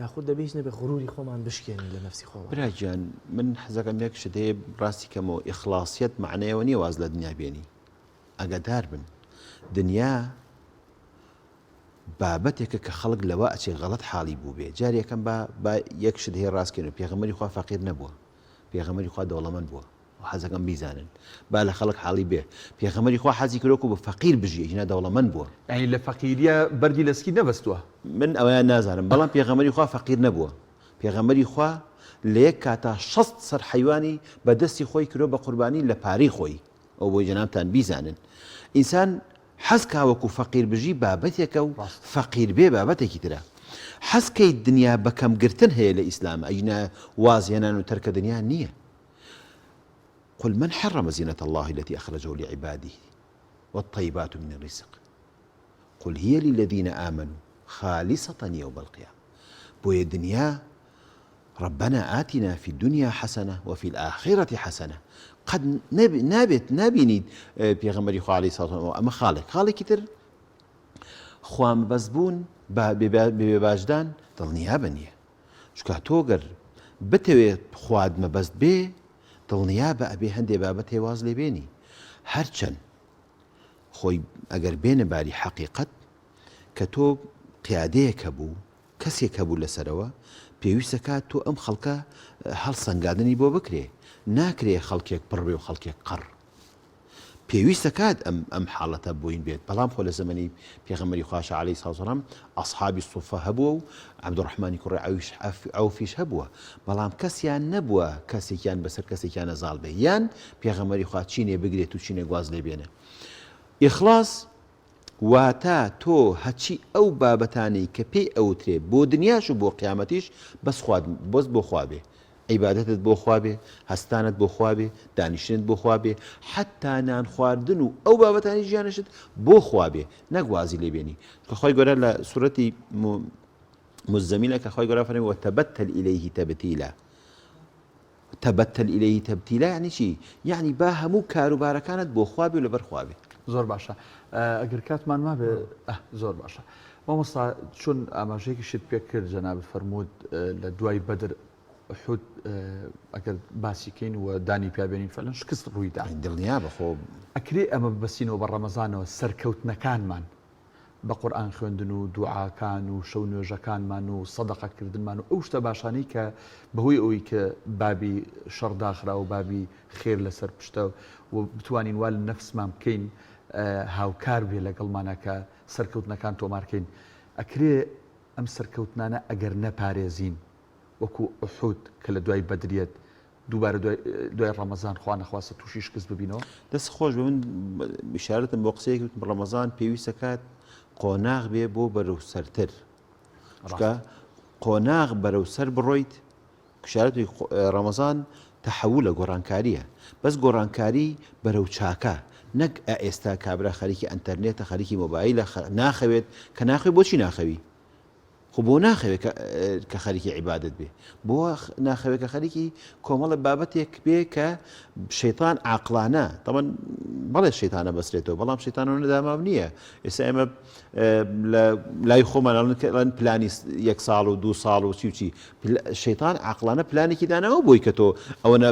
یاخود دەبێ هیچ نەبێ غروری خۆمان بشکێنین لە نەفسی خۆمان؟ برا گیان من حەزەکەم یەک شت هەیە ڕاستی کەمەوە ئیخڵاسیەت مەعنای ئەوە نیە واز لە دنیا بێنی ئاگادار بن دنیا بابەتێکە کە خەڵک لەوە ئەچێ غەڵەت حاڵی بووبێ جار یەکەم با با یەک شت هەیە ڕاستکەین و پێغەمبەری خوا فەقیر نەبووە پێغەمبەری خوا دەوڵەمەند بووە حەزەکەم بیزانن با لە خەڵک حاڵی بێ پێغەمبەری خوا حەزی کرد وەکو بە فەقیر بژی ئەگینا دەوڵەمەند بووە. یانی لە فەقیریە بەردی لە سکی نەبەستووە. من ئەوەیان نازانم بەڵام پێغەمبەری خوا فەقیر نەبووە پێغەمبەری خوا لە یەک کاتا 60 سەر حەیوانی بە دەستی خۆی کرۆ بە قوربانی لە پارەی خۆی ئەو بۆی جەنابتان بیزانن ئینسان حەز کا وەکو فەقیر بژی بابەتێکە و فەقیر بێ بابەتێکی ترە حەز کەی دنیا بە کەم گرتن هەیە لە ئیسلام ئەگینا واز هێنان و تەرکە دنیا نییە قل من حرم زینة الله التي أخرجه لعباده والطيبات من الرزق قل هي للذين آمنوا خالصة يوم القيامة بۆیە دنیا ربنا آتنا في الدنيا حسنة وفي الآخرة حسنة قد نابێت نابینیت پێغەمبەری خوا علیه الصلاة والسلام ئەمە خاڵێک خاڵێکی تر خوا مەبەست بوون بە بێباجدان دڵنیابە نییە چونکە تۆ گەر بتەوێت خوات مەبەست بێ دڵنیابە ئەبێ هەندێ بابەت هەیە واز لێ بێنی هەرچەند خۆی ئەگەر بێنە باری حەقیقەت کە تۆ قیادەیەک هەبوو کەسێک هەبوو لەسەرەوە پێویستە کات تۆ ئەم خەڵکە هەڵسەنگاندنی بۆ بکرێ ناکرێ خەڵکێک پڕ بێ و خەڵکێک قەڕ پێویستە کات ئەم ئەم حاڵەتە بووین بێت بەڵام خۆ لە زەمەنی پێغەمبەری خواشە عەلەیهی سڵاو سەلام ئەسحابی سوفە هەبووە و عەبدوڕەحمانی کوڕی عەویش عەوفیش هەبووە بەڵام کەسیان نەبووە کەسێکیان بەسەر کەسێکیانە زاڵ بێ یان پێغەمبەری خوا چینێ بگرێت و چینێک واز لێ بێنێ ئیخلاص واتە تۆ هەچی ئەو بابەتانەی کە پێی ئەوترێ بۆ دنیاش و بۆ قیامەتیش بەس خوات بەس بۆ خوا بێ عیبادەتت بۆ خوا بێ هەستانت بۆ خوا بێ دانیشتنت بۆ خوا بێ حەتتا نان خواردن و ئەو بابەتانی ژیانشت بۆ خوا بێ نەک وازی لێ بێنی کە خوای گەورە لە سورەتی مزەمیلە کە خوای گەورە فەرمی وتبتل الیه تبتیلا تبتل الیه تبتیلا یعنی چی؟ یعنی با هەموو کاروبارەکانت بۆ خوا بێ و لەبەر خوا بێ. زۆر باشە ئەگەر کاتمان مابێ زۆر باشە مامۆستا چون ئاماژەیەکیشت پێ کرد جەنابت فەرمووت لە دوای بەدر ئوحود ئەگەر باسی کەین و دانی پیا بێنین فعلا شکست ڕوویدا دڵنیا بە خۆ ئەکرێ ئەمە ببەستینەوە بە ڕەمەزانەوە سەرکەوتنەکانمان بە قورئان خوێندن و دوعاکان و شەو نوێژەکانمان و سەدەقە کردنمان و ئەو شتە باشانەی کە بەهۆی ئەوەی کە بابی شەڕ داخرا و بابی خێر لەسەر پشتە و بتوانین وا لە نەفسمان بکەین هاوکار بێ لەگەڵمانە کە سەرکەوتنەکان تۆمارکەین ئەکرێ ئەم سەرکەوتنانە ئەگەر نەپارێزین وەکو ئوحود کە لە دوای بەدریەت دووبارە دوای دوای ڕەمەزان خوا نەخواستە تووشی شکست ببینەوە؟ دەست خۆش بێ من ئیشارەتم بۆ قسەیەک وتم ڕەمەزان پێویستە کات قۆناغ بێ بۆ بەرەو سەرتر چونکە قۆناغ بەرەو سەر بڕۆیت ئیشارەت ڕەمەزان تەحەولە گۆڕانکاریە بەس گۆڕانکاری بەرەو چاکە نەک ئە ئێستا کابرا خەریکی ئەنتەرنێتە خەریکی مۆبایلە ناخەوێت کە ناخەوێ بۆچی ناخەوی خۆ بۆ ناخەوێ کە خەریکی عیبادەت بێ؟ بۆ ناخەوێ کە خەریکی کۆمەڵە بابەتێک بێ کە شەیتان عاقڵانە تەبەن. بەڵێ شەیتانە بەسرێتەوە بەڵام شەیتانەوە نەداماو نییە ئێستا ئێمە لە لای خۆمان ئەڵێن پلانی یەک ساڵ و دوو ساڵ و چی و چی شەیتان عقلانە پلانێکی داناوە بۆی کە تۆ ئەوەنە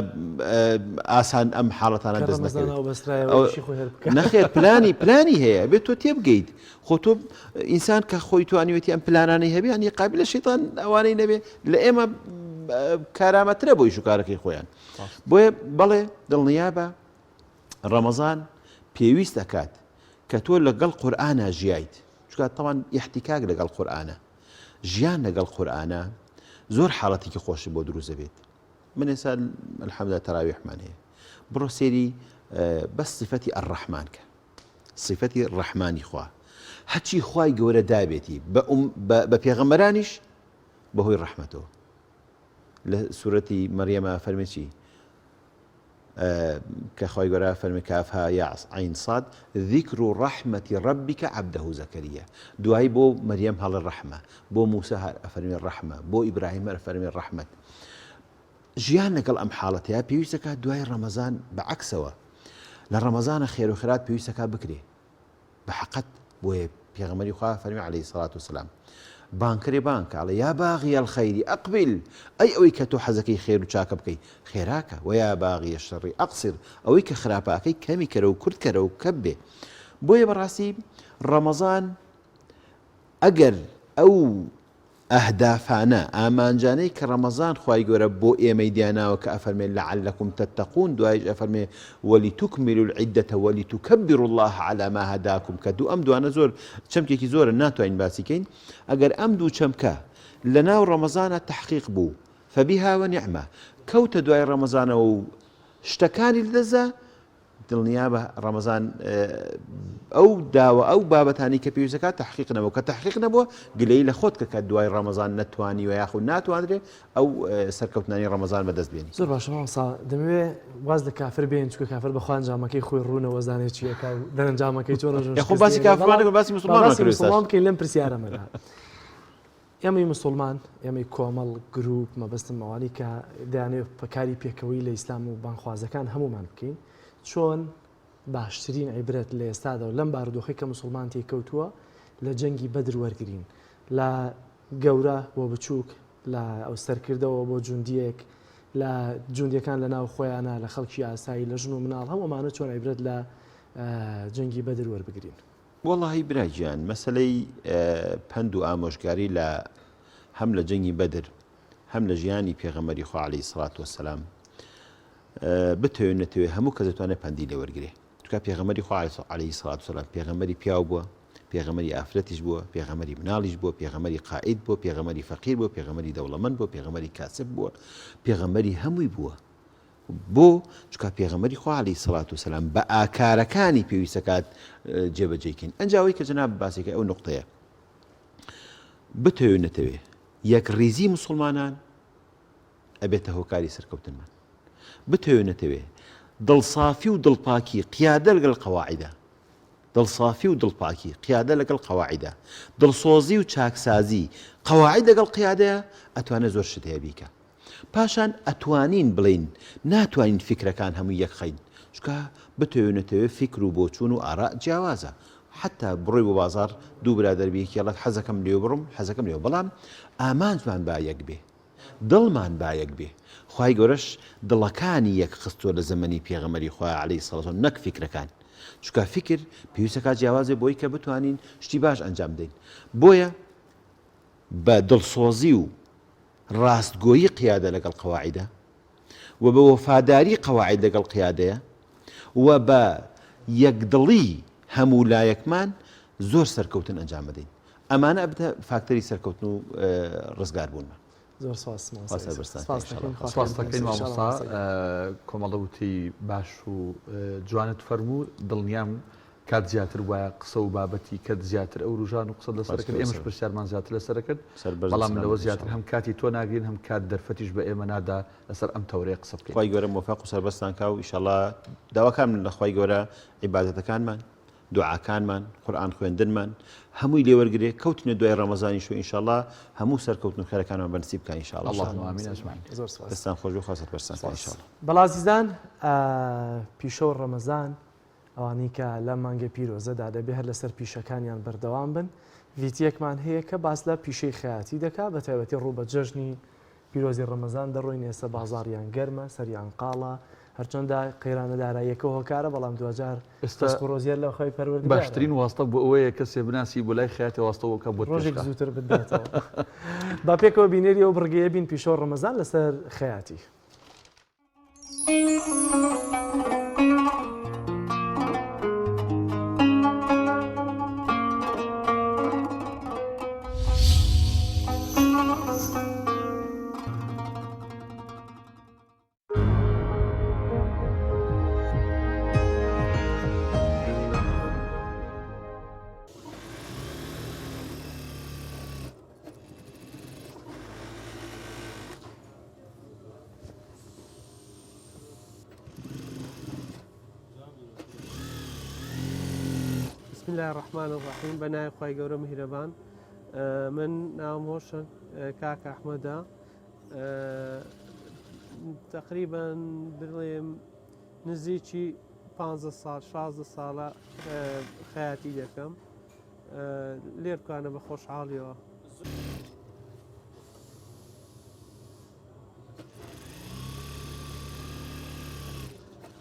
ئاسان ئەم حاڵەتانە دەست نەکەوێت نەخێر پلانی پلانی هەیە بێت تۆ تێبگەیت خۆ تۆ ئینسان کە خۆی توانیوێتی ئەم پلانانەی هەبێ ینی قابلە شەیتان ئەوانەی نەبێ لە ئێمە کارامەترە بۆی شوکارەکەی خۆیان بۆیە بەڵێ دڵنیابە ڕەمەزان پێویست ئەکات کە تۆ لەگەڵ قورئانا ژیایت چونکە تەوان ئیحتیکاک لەگەڵ قورئانە ژیان لەگەڵ قورئانە زۆر حاڵەتێکی خۆشی بۆ دروست دەبێت من ئێستا الحمدلله تەراویحمان هەیە بڕۆ سێری بەس صفەتی الرحمن کە صفەتی ڕەحمانی خوا هەچی خوای گەورە دابێتی بە پێغەمبەرانیش بەهۆی ڕەحمەتەوە لە سورەتی مەریەمە فەرمی چی کە خوای گەورە فەرمی کاف ها یا عین صاد ذکر رحمة ربک عبده زکریا دوایی بۆ مەریەم هەڵێ ڕەحمە بۆ موسا هەر ئەفەرمی ڕەحمە بۆ ئیبراهیم هەر ئەفەرمی ڕەحمەت ژیان لەگەڵ ئەم حاڵەتەیە پێویستەکە دوای ڕەمەزان بە عەکسەوە لە ڕەمەزانە خێر و خێرات پێویستەکە بکرێ بە حەقەت بۆیە پێغەمبەری خوا فەرمی علیە الصلوة والسلام بانکەرێ بانگ کە ئەڵێ یا باغی الخیر اقبل ئەی ئەوەی کە تۆ حەزەکەی خێر و چاکە بکەی خێراکە وە یا باغی الشر اقصر ئەوەی کە خراپە ئەکەی کەمی کەرە و کورت کەرە و کەپ بێ بۆیە بەڕاستی ڕەمەزان ئەگەر ئەو ئەهدافانە، ئامانجانەی کە ڕەمەزان خوای گەورە بۆ ئێمەی داناوە کە ئەفەرمێ لعلکم تتقون دوایش ئەفەرمێ ولتکملوا العدە ولتکبروا اللە علی ما هداکم کە دوو ئەم دوانە زۆر چەمکێکی زۆرن ناتوانین باسی کەین ئەگەر ئەم دوو چەمکە لەناو ڕەمەزانا تەحقیق بوو فبها ونعمە کەوتە دوای ڕەمەزانەوە و شتەکانی لەدەستدا دڵنیابە ڕەمەزان ئەو داوە ئەو بابەتانی کە پێویستەکە تحقیق نەبوو کە تحقیق نەبووە گلەی لە خۆت کە کە دوای ڕەمەزان نەتوانی و یاخود ناتوانرێ ئەو سەرکەوتنانی ڕەمەزان بەدەست بێنی. زۆر باشە مامۆستا دەمەوێ واز لە کافر بێن چونکە کافر بەخوا ئەنجامەکەی خۆی ڕوونە وەزانێ چی ئەکا و دەرەنجامەکەی چۆنە ژن خۆ باسی کافرمان نەکەن باسی موسڵمانمان باسی موسڵمان بکەین لەم پرسیارەمەدا ئێمەی موسڵمان ئێمەی کۆمەڵ گروپ مەبەستم ئەوانەی کە دەیانەوێت کاری پێکەوەی لە ئیسلام و بانگخوازەکان هەموومان بکەین چۆن باشترین عیبرەت لە ئێستادا و لەم بارودۆخەی کە موسڵمان تێی کەوتووە لە جەنگی بەدر وەرگرین لە گەورە بۆ بچووک لە ئەو سەرکردەوە بۆ جوندیەک لە جوندیەکان لە ناو خۆیانە لە خەڵکی ئاسایی لە ژن و مناڵ هەموو ئەمانە چۆن عیبرەت لە جەنگی بەدر وەربگرین. وەڵاهی برا گیان مەسەلەی پەند و ئامۆژگاری لە هەم لە جەنگی بەدر هەم لە ژیانی پێغەمبەری خوا عەلەیهی سڵات وەسەلام بتەوێ نەتەوێ هەموو کەس دەتوانێت پەندی لێ وەرگرێ چونکە پێغەمبەری خوا عەلەیهی سڵات وسەلام پێغەمبەری پیاو بووە پێغەمبەری ئافرەتیش بووە پێغەمبەری مناڵیش بووە پێغەمبەری قائید بووە پێغەمبەری فەقیر بووە پێغەمبەری دەوڵەمەند بووە پێغەمبەری کاسب بووە پێغەمبەری هەمووی بووە بۆ؟ چونکە پێغەمبەری خوا علیە سڵات وسلام بە ئاکارەکانی پێویستەکات جێبەجێی کەین ئەنجا ئەوەی کە جەناب باسێکە ئەو نقطەیە بتەوێ نەتەوێ یەک ڕیزی مسلمانان ئەبێتە هۆکاری سەرکەوتنمان بتەوێ نەتەوێ دڵسافی و دڵپاکی قیادە لەگەڵ قەواعیدا دڵسافی و دڵپاکی قیادە لەگەڵ قەواعیدا دڵسۆزی و چاکسازی قەواعید لەگەڵ قیادەیە ئەتوانێت زۆر شت هەیە بیکە پاشان ئەتوانین بڵێین ناتوانین فیکرەکان هەمووی یەک خەین چونکە بتەوێ نەتەوێ فیکر و بۆچوون و ئاراء جیاوازە حەتا بڕۆی بۆ بازاڕ دوو برادەر بی یەکی ئەڵێت حەزەکەم لێو بڕم حەزەکەم لێو بەڵام ئامانجمان با یەک بێ دڵمان با یەک بێ خوای گەورەش دڵەکانی یەک خستووە لە زەمەنی پێغەمبەری خوا عەلەیهی سڵات وسلام نەک فیکرەکان چونکە فیکر پێویستەکە جیاواز بێ بۆی کە بتوانین شتی باش ئەنجام بدەین بۆیە بە دڵسۆزی و ڕاستگۆیی قیادە لەگەڵ قەواعیدە و بە وەفاداری قەواعید لەگەڵ قیادەیە و بە یەکدڵی هەموو لایەکمان زۆر سەرکەوتن ئەنجام ئەدەین. ئەمانە ئەبنە فاکتەری سەرکەوتن و ڕزگاربوونمان. زۆر سپاس خوا سەربەرزتان کات سپاس دەکەین. ئینشاڵڵا. سپاس دەکەین مامۆستا کۆمەڵە وتەی باش و جوانت فەرموو دڵنیام کات زیاتر بوایە قسە و بابەتی کەت زیاتر ئەوروژان و قسەت لەسەر کرد ئێمەش پرسیارمان زیاتر لەسەر کرد بەڵام لەوە زیاتر هەم کاتی تۆ ناگرین هەم کات دەرفەتیش بە ئێمە نادا لەسەر ئەم تەورەیە قسە بکەین. خوای گەورە مۆفەق و سەربەستان کا و ئیشەڵا داواکارم لە خوای گەورە عیبادەتەکانمان دوعاکانمان قورئان خوێندنمان هەمووی لێ وەرگرێ کەوتینە دوای ڕەمەزانیش و ئینشەڵا هەموو سەرکەوتن و خێرەکانمان بە نسیب کا ئینشەڵا. اللهم آمین اجمعین. زۆر سپاس. دەستان خۆش بێ خوا سەربەرزتان کا ئینشەڵا. بەڵا ئازیزان پیشەو ڕەمەزان. ئەوانەی کە لەم مانگە پیرۆزەدا دەبێ هەر لەسەر پیشەکانیان بەردەوام بن، ڤیتیەکمان هەیە کە باس لە پیشەی خەیاتی دەکا، بە تایبەتی ڕوو بە جەژنی پیرۆزی ڕەمەزان دەڕۆین، ئێستا بازاڕیان گەرمە، سەریان قاڵە، هەرچەندە قەیرانە داراییەکە هۆکارە، بەڵام دواجار ئێستا ڕزق و ڕۆزی هەر لە خوای پەروەردگارە. باشترین واستە بۆ ئەوەیە کەسێ بناسی بۆ لای خەیاتی واستە بۆ بکا بۆت پێش ڕۆژێک خا. زووتر بتداتەوە. با پێکەوە بینەری ئەو بڕگەیە بین پیشە و ڕەمەزان لەسەر خەیاتی. بسم الله الرحمن الرحیم بە ناوی خوای گەورە میهرەبان من ناوم هۆشەنگ کاک ئەحمەدە تقریبا بڵێم نزیکی 15 ساڵ 16 ساڵە خەیاتی دەکەم لێرکانە بە خۆشحاڵیەوە.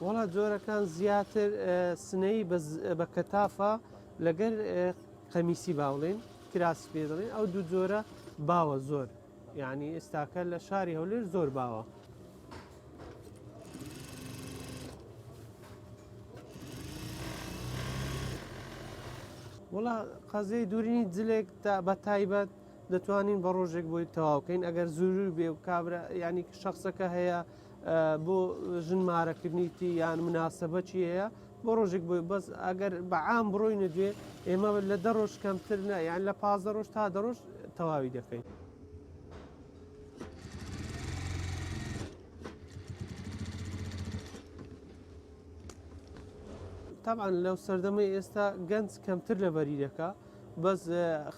وەڵا جۆرەکان زیاتر سنەی بە کەتافە لەگەر قەمیسی باوڵێن کراسی پێ دەڵێن ئەو دوو جۆرە باوە زۆر یعنی ئێستاکە لە شاری هەولێر زۆر باوە. وەڵا قەزیەی دوورینی جلێک تا بە تایبەت دەتوانین بە ڕۆژێک بۆی تەواوکەین ئەگەر زوروی بێ و کابرا ینی شخصەکە هەیە بۆ ژن مارەکردنیتی یان مناسبەکی هەیە بۆ ڕۆژێک بۆی بەس ئەگەر بە عام بڕۆینە دوێ ئێمە لە دە ڕۆژ کەمتر نە یان لە پازدە ڕۆژ تا دە ڕۆژ تەواوی دەکەین. تەبعەن لەو سەردەمەی ئێستا گەنج کەمتر لەبەری دەکا بەس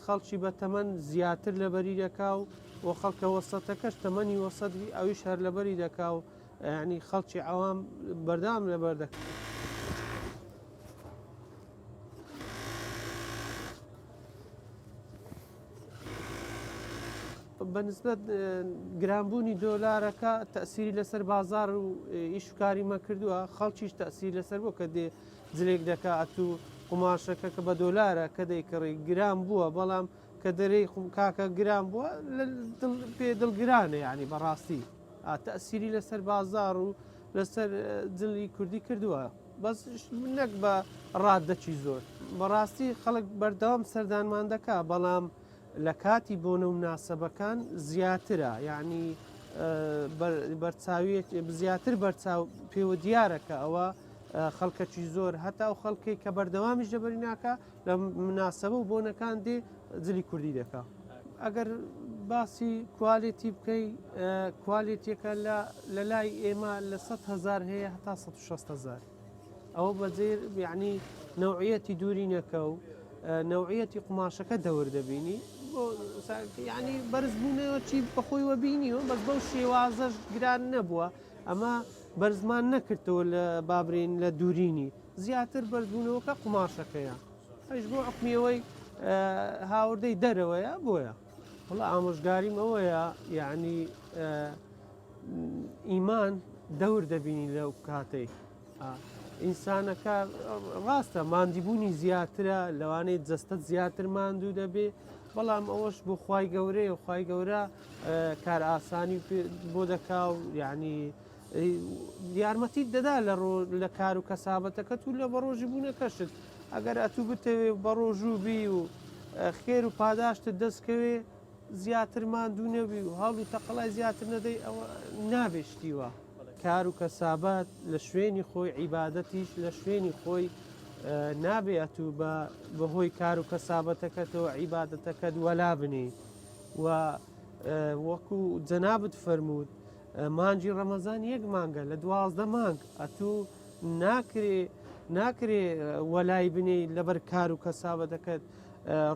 خەڵکی بە تەمەن زیاتر لەبەری دەکا و و خەڵکە وەسەتەکەش تەمەنی وەسەت بی ئەویش هەر لەبەری دەکا و یعنی خەڵکی عەوام بەردەوام لەبەر دەکا. بە نسبەت گرانبوونی دۆلارەکە تەسیری لەسەر بازار و ئیش و کاری مە کردووە خەڵکیش تەسیر لەسەر بۆ کە دێ جلێک دەکا ئەتوو قوماشەکە کە بە دۆلارە کە دەیکڕی گران بووە بەڵام کە دەرێی کاکە گران بووە پێ دڵگرانە یعنی بەڕاستی تەسیری لەسەر بازار و لەسەر جلی کوردی کردووە بەس نەک بە ڕادەکی زۆر بەڕاستی خەڵک بەردەوام سەردانمان دەکا بەڵام لە کاتی بۆنە و مناسەبەکان زیاترە یعنی بەرچاویەک زیاتر بەرچاو پێوە دیارە کە ئەوە خەڵکەکی زۆر هەتا ئەو خەڵکێک کە بەردەوامیش لەبەری ناکە لە مناسەبە و بۆنەکان دێ جلی کوردی دەکا ئەگەر باسی کوالێتی بکەی کوالێتیەکە لە لای ئێمە لە 100 هزار هەیە هەتا 160 هزار ئەوە بەجێ یعنی نەوعیەتی دوورینەکە و نەوعیەتی قوماشەکە دەور دەبینی یعنی بەرزبوونەوە چی بەخۆی وەبینیەوە بەس بەو شێوازەش گران نەبووە ئەمە بەرزمان نەکردەوە لە بابرین لە دوورینی زیاتر بەرزبوونەوەکە قوماشەکەیە ئەش بۆ حکمیەوەی هاوردەی دەرەوەیە بۆیە وڵا ئامۆژگاریم ئەوەیە یعنی ئیمان دەور دەبینی لەو کاتەی ئینسانەکە ڕاستە مادیبوونی زیاترە لەوانەیە جەستەت زیاتر ماندوو دەبێ بەڵام ئەوەش بۆ خی گەورەیە و خی گەورە کار ئاسانی بۆ دەکا و یعنی یارمەتیت دەدا لە ڕۆ لە کار و کەسابەتەکەت و لە بەڕۆژی بوونەکەشت ئەگەر ئەتوو بتەوێ بەڕۆژوو بی و خێر و پاداشتت دەستکەوێ زیاتر ماندوو نەبی و هەوڵ و تەقەلای زیاتر نەدەی ئەوە نابێ شتی وا. کار و کەسابەت لە شوێنی خۆی عیبادەتیش لە شوێنی خۆی نابێ ئەتوو بە بەهۆی کار و کەسابەتەکەتەوە عیبادەتەکەت وەلا بنێی و وەکو جەنابت فەرمووت مانگی ڕەمەزان یەک مانگە لە 12 مانگ ئەتوو ناکرێ ناکرێ وەلای بنێی لەبەر کار و کەسابەتەکەت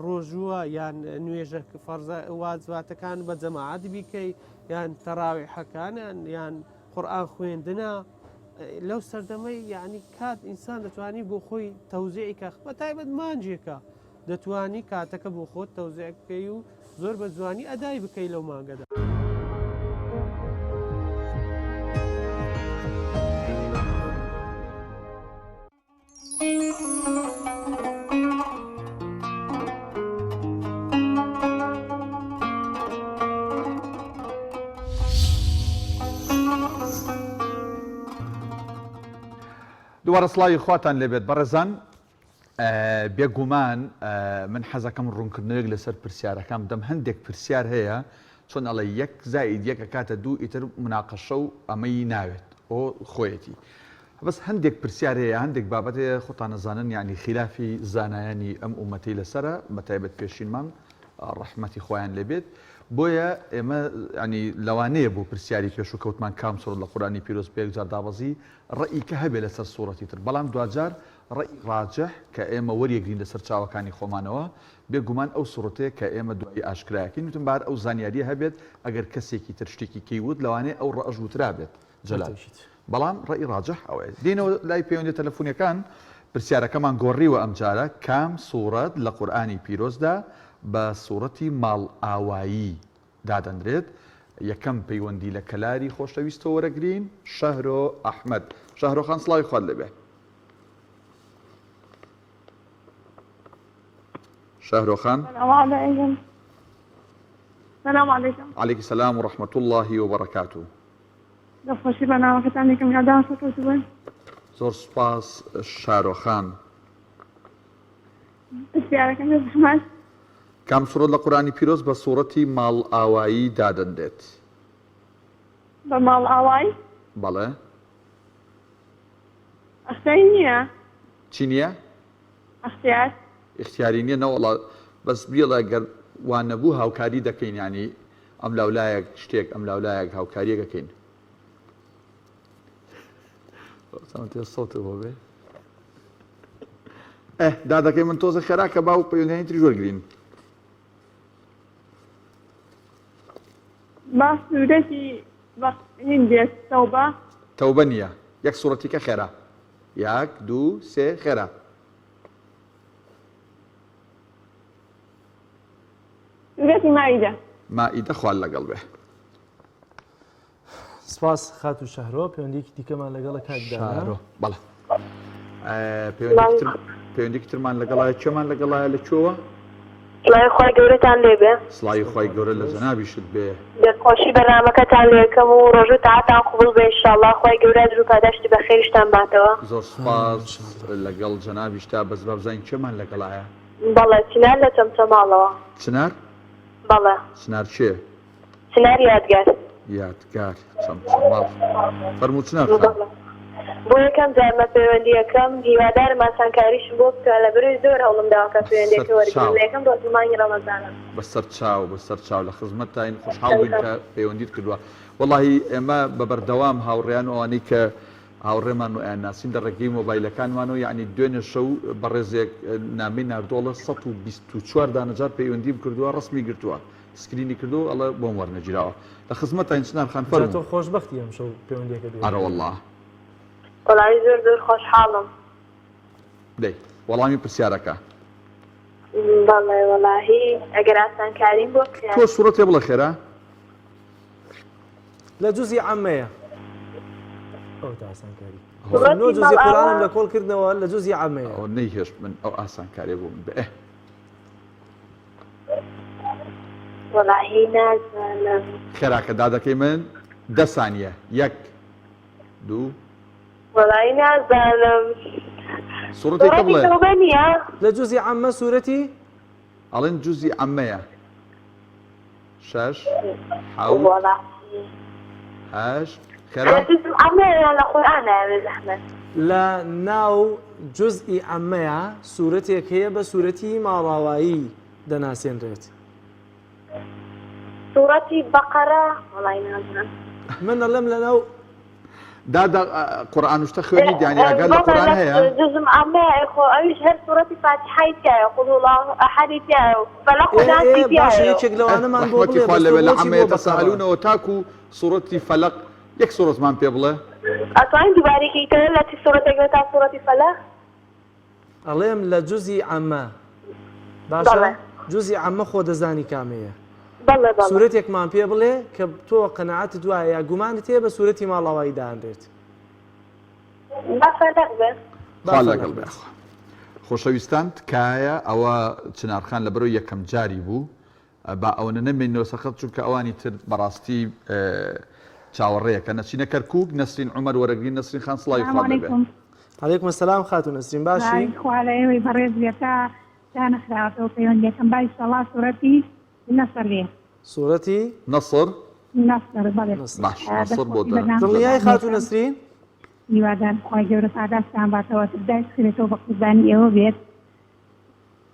ڕۆژووە یان نوێژە فەرزە واجباتەکان بە جەماعەت بیکەی یان تەراویحەکانیان یان قورئان خوێندنە. لەو سەردەمەی یعنی کات ئینسان دەتوانی بۆ خۆی تەوزیعی کە بە تایبەت مانجێکە دەتوانی کاتەکە بۆ خۆت تەوزیع بکەی و زۆر بە جوانی ئەدای بکەی لەو مانگەدا. دووبارە سڵاوی خواتان لێبێت بەڕێزان بێگومان من حەزەکەم ڕوونکردنەوەیەک لەسەر پرسیارەکان بدەم هەندێک پرسیار هەیە چۆن ئەڵێ یەک زائید یەک ئەکاتە دوو ئیتر مناقەشە و ئەمەی ناوێت ئۆ خۆیەتی بەس هەندێک پرسیار هەیە هەندێک بابەت هەیە خۆتان ئەزانن یانی خیلافی زانایانی ئەم ئومەتەی لەسەرە بەتایبەت پێشینمان ڕەحمەتی خوایان لێبێت بۆیە ئێمە ینی لەوانەیە بۆ پرسیاری پێشوو کەوتمان کام سوڕەت لە قورئانی پیرۆز پێک جار دابەزی ڕەئی کە هەبێ لەسەر سوڕەتی تر بەڵام دواجار ڕەئی ڕاجح کە ئێمە وەریەگرین لە سەرچاوەکانی خۆمانەوە بێ گومان ئەو سوڕەتەیە کە ئێمە دوایی ئاشکرایەکەین وتم با هەر ئەو زانیاریە هەبێت ئەگەر کەسێکی تر شتێکی کەی وت لەوانەیە ئەو ڕەئەش وترابێت جەلال بەڵام ڕەئی ڕاجح ئەوەیە دێینەوە لای پەیوەندیە تەلەفونیەکان پرسیارەکەمان گۆڕیوە ئەمجارە کام سوڕەت لە قورئانی پیرۆزدا بە سوڕەتی ماڵئاوایی دادەنرێت یەکەم پەیوەندی لە کەلاری خۆشەویستەوە وەرەگرین شەهرۆ ئەحمەد شەهرۆ خان سڵاوی خوات لێبێ شەهرۆ خان سلام علیکم سلام علیکم علیک سلام و رحمة الله وبرکاته دەستخۆشی بەرنامەکەتان دەکەم یادان سەرکەوتوو بن زۆر سوپاس شارۆ خان پرسیارەکەم بێ زەحمەت. کام سوڕەت لە قورئانی پیرۆز بە سوڕەتی ماڵئاوایی دادەنرێت؟ بە ماڵئاوایی؟ بەڵێ. ئەختیاری نییە؟ چی نییە؟ ئەختیار. ئیختیاری نییە نەوەڵا بەس بیڵێ گەر وا نەبوو هاوکاری دەکەین یانی ئەملاولایەک شتێک ئەملاولایەک هاوکاریەک ئەکەین. سەوتە بۆ بێ ئه دادەکەی من تۆزە خێرا کە باو پەیوەندیانی تریش وەرگرین. با سورەتی بە هین بێت تەوبە. تەوبە نییە یەک سورەتی کە خێرا یەک دوو سێ خێرا. سورەتی مائیدە. مائیدە خوا لەگەڵ بێ. سپاس خاتوو شەهرۆ پەیوەندیەکی دیکەمان لەگەڵە کاک دانا. شارۆ بەڵێ پەیوەندیکی ترمان لەگەڵایە کێمان لەگەڵایە لە کوێوە؟ سڵاوی خوای گەورەتان لێبێ. سڵاوی خوای گەورە لە جەنابیشت بێ. دەستخۆشی بەرنامەکەتان لێکەم و ڕۆژوو تاعەتان قبوڵ بێ انشاءاللە خوای گەورە ئەجر و پاداشتی بەخێریشتان باتەوە. زۆر سوپاس لەگەڵ جەنابیشتا بەس با بزانین کێمان لەگەڵایە؟ بەڵێ چنار لە چەمچەماڵەوە. چنار؟ بەڵێ. چنار کێ؟ چنار یادگار. یادگار چەمچەماڵ فەرموو چنار خان. بەڵێ بۆ یەکەم جارمە پەیوەندیەکەم هیوادارم ئاسانکاریشم بۆ بکەن لەبەرئەوەی زۆر هەوڵم داوە کە پەیوەندیەکە وەرگرم لە یەکەم ڕۆژی مانگی ڕەمەزانە. بەسەر چاو بەسەر چاو لە خزمەتتاین خۆشحاڵ بووین کە پەیوەندیت کردووە وەڵاهی ئێمە بە بەردەوام هاوڕێیان و ئەوانەی کە هاوڕێمان و ئەیانناسین لە ڕێگەی مۆبایلەکانمانەوە یەعنی دوێنێ شەو بەڕێزێک نامەی ناردووە 124 دانە جار پەیوەندیم کردووە ڕەسمی گرتووە سکرینی کردووە ئەڵێ بۆم وەرنەگیراوە لە خزمەتتاین چنار خان جا فەرموو. تۆ خۆشبەختی ئەمشەو پەیوەندیەکەت وەرگرت. ئەرەوەڵا. وەڵایی زۆر زۆر خۆشحاڵم. دەی وەڵامی پرسیارەکە. بەڵێ وەڵاهی ئەگەر ئاسانکاریم بۆ بکەن. تۆ سوڕەتێ بڵێ خێرا. لە جوزی عەمەیە. ئەوەتە ئاسانکاری. سوڕەتی نۆ جوزی ماڵئاوا. قورئانم لە کۆڵ کردنەوە لە جوزی عەمەیە. ئەوە نەیهێشت من ئەو ئاسانکاریە بۆ من بێ. وەڵاهی نازانم. خێراکە دادەکەی من دە سانیە یەک دوو. وەڵاهی نازانم. سوڕەتی کە بڵێ. تەوبە نییە؟ لە جوزی عەممە سورەتی؟ ئەڵێن جوزی عەممەیە. شەش حەوت هەشت خێرا. لە جوزی عەممەیە یان لە قورئانایە بێ زەحمەت؟ لە ناو جوزئی عەممەیا سورەتێک هەیە بە سورەتی ماڵاوایی دەناسێنرێت. سورەتی بەقەرە وەڵای نازانم. من ئەڵێم لە ناو. دادە قورئان و شتە خوێنیت یانی ئاگات لە قورئان هەیە؟ جزم عەممەیە ئەی خۆ ئەویش هەر سورەتی فاتیحای تیایە قل هو اللە احدی تیایە و فەلەق و ئێ ناسی ئێ باشە تیایە. یەکێک لەوانەمان بۆ ڕەحمەتی بڵێ خوا بەس تۆ لەوێ لە بۆچی عەممە بۆ بەقەرە؟ یەتەسائەلونەوە تاکو سورەتی فەلەق یەک سورەتمان پێ بڵێ. ئەتوانی دووبارەی کەیتەوە لە چ سوڕەتێکەوە تا سوڕەتی فەلەق؟ ئەڵێم لە جوزی عەمە باشە بەڵێ. جوزی عەمە خۆ دەزانی کامەیە بەڵێ بەڵێ. سورەتێکمان پێ بڵێ کە تۆ قەناعەتت وایە یا گومانت هەیە بە سورەتی ماڵاوایی دانرێت. با فەلەق بێ. با خوا فەلەق لەگەڵ بێ بێت. خۆشەویستان تکایە ئەوە چنارخان لەبەرەوەی یەکەم جاری بوو با ئەوەنە نەمێنینەوە سەر خەت چونکە ئەوانی تر بەڕاستی چاوەڕێیەکە نەچینە کەرکوک نەسرین عومەر وەرەگرین نەسرین خان سڵاوی سلام خوات لێبێ. علیکم. علیکم السلام خاتوو نەسرین باشی؟ سڵاوی خوا لە ئێوەی بەڕێز بێ تا دانەخراوەتەوە پەیوەندیەکەم با ئیشەڵا سورەتی نەسر بێ. سورەتی؟ نەسر؟ نەسر بەڵێ. باش دەست نەسر بۆ خۆشی بەرنامەکەتان دڵنیای خاتوو دەکەم. نەسرین؟ هیوادارم خوای گەورە پاداشتان باتەوە دایک خێرێتەوە بە قوربانی ئێوە بێت.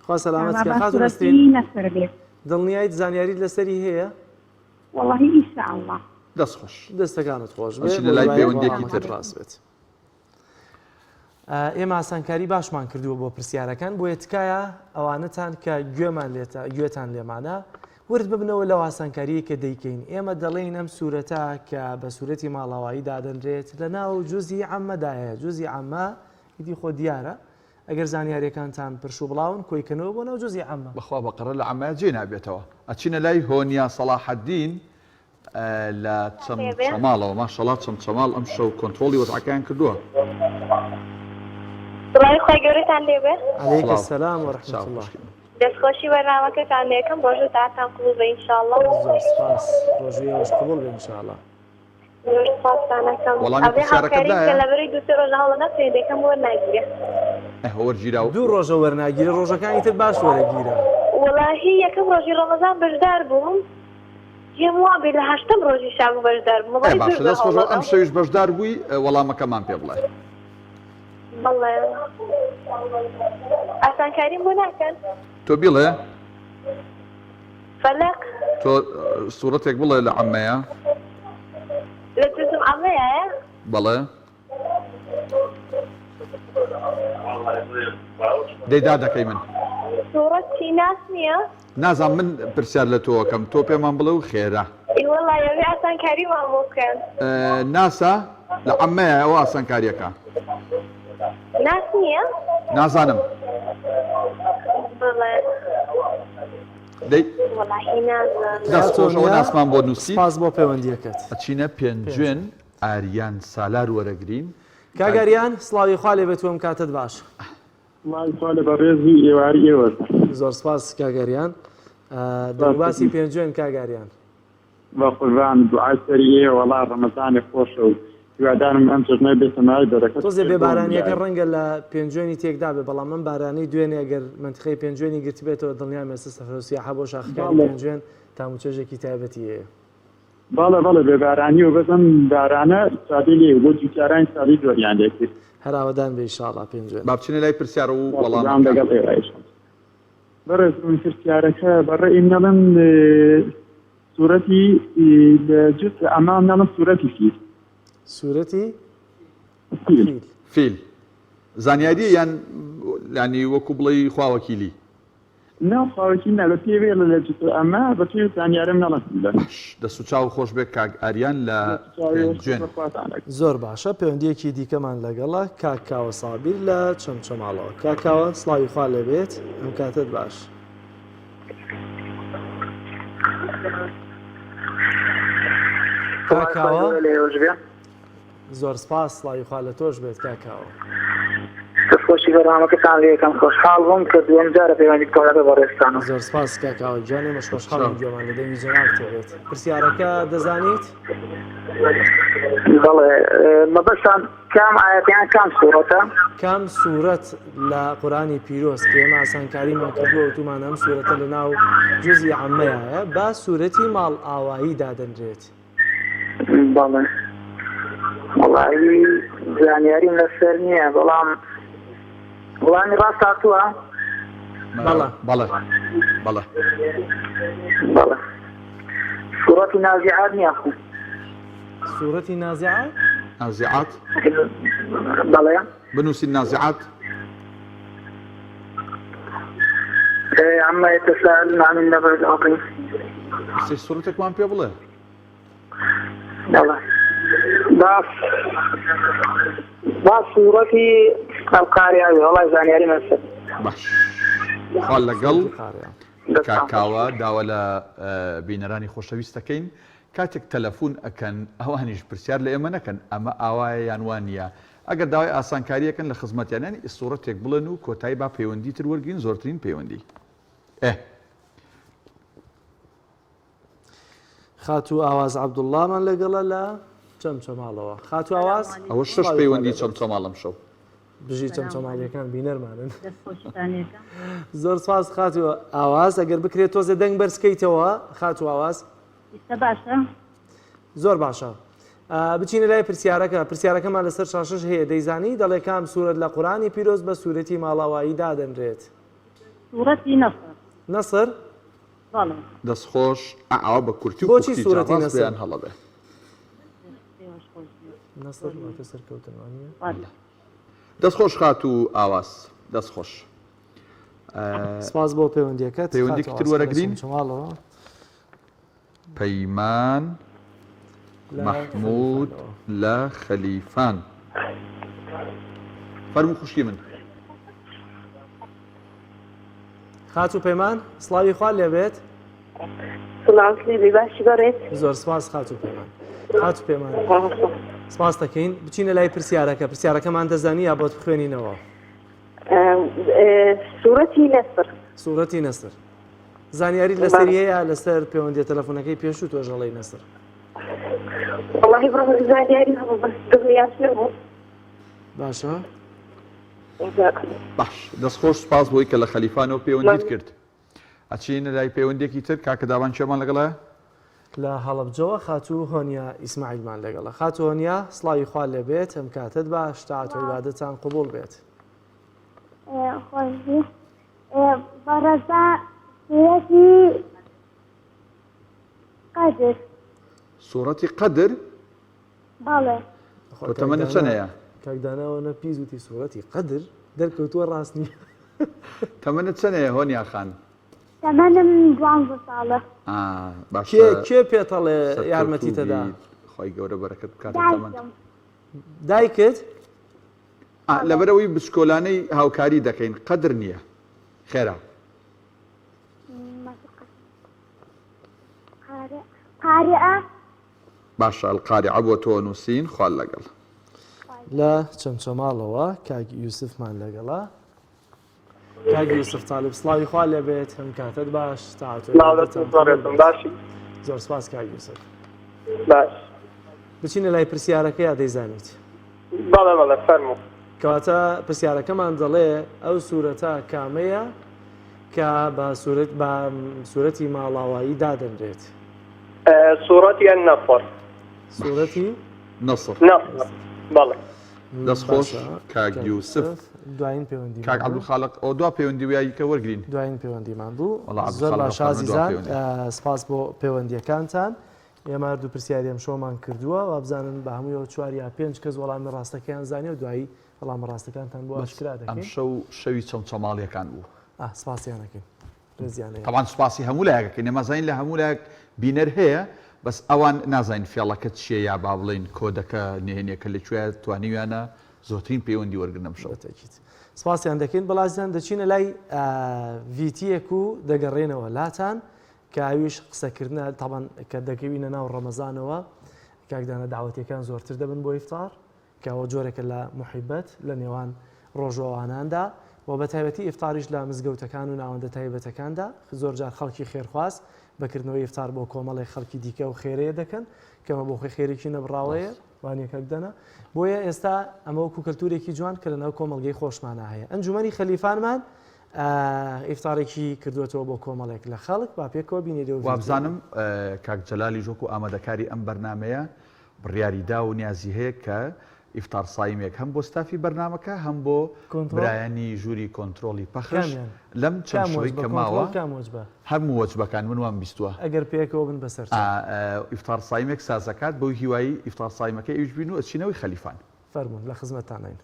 خوا سەلامەت با کە خاتوو سورەتی نەسرین نەسر بێت. دڵنیایت زانیاریت لەسەری هەیە؟ وەڵاهی ئینشاءاللە. دەست خۆش. دەستەکانت خۆش بێ ئەچینە بۆ لای هیوای پەیوەندیەکی وەڵامەکەت تر. ڕاست بێت. ئێمە ئاسانکاری باشمان کردووە بۆ پرسیارەکان بۆیە تکایە ئەوانەتان کە گوێمان لێتە گوێتان لێمانە ورد ببنەوە لەو ئاسانکاریە کە دەیکەین ئێمە دەڵێین ئەم سوورەتە کە بە سوورەتی ماڵاوایی دادەنرێت لە ناو جوزی عەمەدایە جوزی عەمە ئیدی خۆ دیارە ئەگەر زانیاریەکانتان پرش و بڵاون کۆی کەنەوە بۆ ناو جوزی عەمە. بەخوا بەقەرە لە عەمەیا جێی نابێتەوە. ئەچینە لای هۆنیا سەڵاحەدین لە چەمچەماڵەوە ماشەڵا چەمچەماڵ ئەمشەو کۆنترۆڵی وەزعەکەیان کردووە. سڵاوی خوای گەورەتان لێبێ. علیک سڵاو السلام و سەرچاو رحمة اللە. خوشکی من. دەستخۆشی بەرنامەکەتان دەکەم ڕۆژوو تاعەتتان قبوڵ بێ ان شاء اللە. زۆر سپاس ڕۆژووی ئێوەش قبوڵ بێ ان شاء اللە. زۆر سوپاستان ئەکەم. وەڵامی ئەبێ پرسیارەکەت هاوکاریم دایە؟ بکەن لەبەرەی دوو سێ ڕۆژە هەوڵەدەم پەیوەندیەکەم وەرناگیرێ. ئه وەرگیرا و. دوو ڕۆژە وەرناگیرێ ڕۆژەکانی تر باش وەرەگیرا. وەڵاهی یەکەم ڕۆژی ڕەمەزان بەشدار بووم پێم وابێ لە هەشتەم ڕۆژی شابوو بەشدار بووم ئێ وەڵاهی زۆر باشە زۆر دەست خۆش هەوڵەدەم. ئەم شەویش بەشدار بووی وەڵامەکەمان پێ بڵێ. بەڵێ ئاسانکاریم بۆ ناکەن؟ تۆ بیڵێ. فەلەق. تۆ سوڕەتێک بڵێ لە عەممەیە. لە جزم عەممەیایە؟ بەڵێ. دەی دادەکەی من. سوڕەتی ناس نییە؟ نازانم من پرسیار لە تۆ ئەکەم تۆ پێمان بڵێ و خێرا. ئەی وەڵا یەبێ ئاسانکاریمان بۆ بکەن. ناسە لە عەممەیە ئەوە ئاسانکاریەکە. ناس نییە؟ نازانم. بەڵێ. دەی وەڵاهی نازانم. دەست خۆش ئەوە ناسمان بۆ نووسیت. سپاس بۆ پەیوەندییەکەت. ئەچینە پێنجوێن ئاریان سالار وەرەگرین. کاک ئاریان سڵاوی خوا لێ بێت و ئەم کاتەت باش. سڵاوی خوا لە بەڕێز و ئێوارەی ئێوەش. زۆر سپاس کاک ئاریان. دەنگوباسی پێنجوێن کاک ئاریان. بەقوربان دوعای سەری ئێوە وەڵا ڕەمەزانێ خۆشە و هیوادارم ئەم جەژنە بێتە مایەی بەرەکەت تۆزێ خێر بێ بۆ بارانیەکە هەموو لایەک. ڕەنگە لە پێنجوێنی تێکدابێ بەڵام ئەم بارانەی دوێنێ ئەگەر مەنتیقەی پێنجوێنی گرتبێتەوە دڵنیام ئێستا سەفرە و سیاحە بۆ شاخەکانی بەڵێ. پێنجوێن تام و چێژێکی تایبەتی هەیە. بەڵێ بەڵێ بێ بارانی و بەس ئەم بارانە ئیسفادەی لێ بۆ جوتیاران ئیسفادەی زۆریان لێ کرد. هەر ئاوەدان بێ ئیشاڵا پێنجوێن. با بچینە لای پرسیار و بەقوربان وەڵامەکان. لەگەڵ ئێوە ئیشاڵا. بەڕێز من پرسیارەکە بە ڕەئی من ئەڵێم سورەتی لە جزء ئەمام ناڵم سورەتی فیل. سورەتی فیل. فیل. فیل. زانیاریە یان یانی وەکو بڵێی خوا وەکیلی؟ نا خوا وەکیل نا بە پێی وێڵە لە جزء ئەمە بە پێی زانیارم ناڵم فیلە. باش دەست و چاو خۆش بێ کاک ئاریان لە دەست و چاوی خۆش پێنجوێن. بە خواتان ئەکەم. زۆر باشە پەیوەندیەکی دیکەمان لەگەڵە کاک کاوە سابیر لە چەمچەماڵەوە کاک کاوە سڵاوی خوا لێبێت ئەم کاتەت باش. کاک کاوە زۆر سپاس سڵاوی خوا لە تۆش بێت کاک کاوە. دەستخۆشی بەرنامەکەتان لێ یەکەم خۆشحاڵ بووم کە دووەم جارە پەیوەندی بکەم لەگەڵ بەڕێزتان. زۆر سپاس کاک کاوە گیان ئێمەش خۆشحاڵین گوێمان لە دەنگی جەنابت هەبێت پرسیارەکە دەزانیت؟ بەڵێ مەبەستان کام ئایەت یان کام سوڕەتە؟ کام سورەت لە قورئانی پیرۆز کە ئێمە ئاسانکاریمان کردووە وتومانە ئەم سورەتە لە ناو جوزی عەممەیایە بە سورەتی ماڵئاوایی دادەنرێت؟ بەڵێ وەڵایی زانیاریم لەسەر نییە بەڵام وەڵامی ڕاست هاتووە؟ بەڵێ بەڵێ بەڵێ بەڵێ سورەتی نازعات نییە خۆ سورەتی نازعات؟ نازعات؟ بەڵێ. بنووسین نازعات. عما يتساءلون عن النبأ العظيم. سێ سورەتێکمان پێ بڵێ. بەڵێ. با با سوورەتی القارعە بێ وەڵای زانیاریم لەسەر باش خوا لەگەڵ کاک کاوە داوا لە بینەرانی خۆشەویست دەکەین کاتێک تەلەفون ئەکەن ئەوانیش پرسیار لە ئێمە نەکەن ئەمە ئاوایە یان وا نییە ئەگەر داوای ئاسانکاری ئەکەن لە خزمەتیان یانی سوڕەتێک بڵێن و کۆتایی با پەیوەندی تر وەرگرین زۆرترین پەیوەندی ئێ. خاتوو ئاواز عەبدوڵڵامان لەگەڵە لە چەمچەماڵەوە. خاتوو ئاواز ئەوە شەش پەیوەندی چەمچەماڵ ئەمشەو. بژی چەمچەماڵیەکان بینەرمانن. زۆر سپاس خاتوو ئاواز ئەگەر بکرێت تۆزێ دەنگ بەرز کەیتەوە خاتوو ئاواز. ئیستا باشە؟ زۆر باشە. بچینە لای پرسیارەکە پرسیارەکەمان لەسەر شاشەش هەیە دەیزانی دەڵێ کام سوورەت لە قورئانی پیرۆز بە سوورەتی ماڵاوایی دادەنرێت؟ سوورەتی نەسر. نەسر؟ بەڵێ. دەست خۆش ئا ئاوا بە کورتی و بۆچی پوختی جا سوورەتی ڕاست بێ نەسر؟ یان هەڵە بێ. ئێوەش خۆش بێ. نەسر واتە سەرکەوتن وانیە؟ بەڵێ. دەست خۆش خاتوو ئاواز دەست خۆش. سپاس بۆ پەیوەندیەکەت پەیوەندیەکی خاتوو تر ئاواز کە لە وەرەگرین؟ چەمچەماڵەوە. پەیمان مەحمود لە خەلیفان. فەرموو خوشکی من. خاتوو پەیمان سڵاوی خوا لێبێت. سڵاوت لێبێ باشی بەڕێز. زۆر سپاس خاتوو پەیمان. خاتوو پەیمان سپاس دەکەین بچینە لای پرسیارەکە پرسیارەکەمان دەزانی یا بۆت بخوێنینەوە؟ سوورەتی نەسر. سوورەتی نەسر. زانیاریت لەسەری هەیە لەسەر پەیوەندیە تەلەفۆنەکەی پێشوو تۆش ئەڵێی نەسر. وەڵاهی بڕۆ زانیاری هەبوو بەس دڵنیاش نەبوو. باشە. باش دەست خۆش سوپاس بۆی کە لە خەلیفانەوە پەیوەندیت کرد. ئەچینە لای پەیوەندیەکی تر کاکە دابان کێمان لەگەڵە؟ لە هەڵەبجەوە خاتوو هۆنیا ئیسماعیلمان لەگەڵە. خاتوو هۆنیا سڵاوی خوا لێبێت ئەم کاتەت باش تاعەت و عیبادەتان قبوڵ بێت. خۆشبی. بەڕەزا سورەتی قەدر. سورەتی قەدر؟ بەڵێ. تۆ تەمەنت چەنەیە؟ کاک دانا ئەوەنە پیس وتی سورەتی قەدر دەرکەوتووە ڕاست نییە. تەمەنت چەنەیە هۆنیا خان؟ تەمەنم دوانزە ساڵە. ئا باشە. کێ کێ پێتەڵێ یارمەتیتەدا؟ خوای گەورە بەرەکەت بکاتە تەمەنت. دایکم. دایکت؟ ئا لەبەرئەوەی بچکۆلانەی هاوکاری دەکەین قەدر نییە خێرا. قارئە. باشە القارعە بۆ تۆ نووسین خوا لەگەڵ. لە چەمچەماڵەوە کاک یوسفمان لەگەڵە. کاک یوسف تالیب سڵاوی خوا لێبێت هەم کاتت باش تاعەت و عیبادەتان قبوڵ بێت. باشی زۆر سپاس کاک یوسف. باش بچینە لای پرسیارەکە یا دەیزانیت؟ بەڵێ بەڵێ فەرموو. کەواتە پرسیارەکەمان دەڵێ ئەو سورەتە کامەیە کە بە سورەت بە سورەتی ماڵاوایی دادەنرێت؟ سورەتی النصر. سورەتی نصر. نصر بەڵێ. دەست خۆش کاک یوسف. دوایین پەیوەندیمان کاک عەبدولخالق ئەوە دوا پەیوەندی بوو یاریکە وەرگرین. دوایین پەیوەندیمان بوو. وەڵا زۆر عەبدولخالق باشە ئەفەرموو دوا ئازیزان پەیوەندی. سپاس بۆ پەیوەندیەکانتان. ئێمە هەردوو پرسیاری ئەمشەومان کردووە وابزانن بە هەموویەوە چوار یا پێنج کەس وەڵامی ڕاستەکەیان زانیوە دوایی وەڵامە ڕاستەکانتان بۆ بەس ئاشکرا دەکەین. ئەمشەو شەوی چەمچەماڵیەکان بوو. ئا سپاسیان ئەکەین ڕێزیان هەیە. تەبعەن سوپاسی هەموو لایەک ئەکەین ئێمە ئەزانین لە هەموو لایەک بینەر هەیە بەس ئەوان نازانین فێڵەکە چیە یا با بڵێین کۆدەکە نهێنیەکە لە کوێیە توانیویانە زۆرترین پەیوەندی وەرگرن ئەمشەو. بەتەکید سپاسیان دەکەین بەڵازیان دەچینە لای ڤیتیەک و دەگەڕێنەوە لاتان کە ئەویش قسەکردنە تەبعەن کە دەکەوینە ناو ڕەمەزانەوە کاک دانا داوەتیەکان زۆرتر دەبن بۆ ئیفتار کە ئەوە جۆرێکە لە موحیبەت لە نێوان ڕۆژوەواناندا و بە تایبەتی ئیفتاریش لە مزگەوتەکان و ناوەندە تایبەتەکاندا زۆرجار خەڵکی خێرخواز بە کردنەوەی ئیفتار بۆ کۆمەڵێک خەڵکی دیکە و خێرەیە دەکەن کە ئەمە بۆ خۆی خێرێکی نەبڕاوەیە وانە کاک دانا بۆیە ئێستا ئەمە وەکو کەلتورێکی جوان کە لەناو کۆمەڵگەی خۆشمانە هەیە ئەنجومەنی خەلیفانمان ئیفتاڕێکی کردووەتەوە بۆ کۆمەڵێک لە خەڵک با پێکەوە بینێرەوە ڤیدیۆ. وابزانم کاک جەلالیش وەکو ئامادەکاری ئەم بەرنامەیە بڕیاری دا و نیازی هەیە کە ئیفتار سایمێک هەم بۆ ستافی بەرنامەکە هەم بۆ کۆنتڕۆڵ؟ برایانی ژووری کۆنترۆڵی پەخش کامیان؟ لەم چەند کام شەوەی وەجبە؟ کە ماوە کۆنتڕۆڵ کام وەجبە؟ هەموو وەجبەکان من وام بیستووە. ئەگەر پێکەوە بن بەسەر چاو. ئیفتار سایمێک سازەکات بەو هیوای ئیفتار سایمەکەی ئەویش بین و ئەچینەوەی خەلیفان. فەرموون لە خزمەتتانین.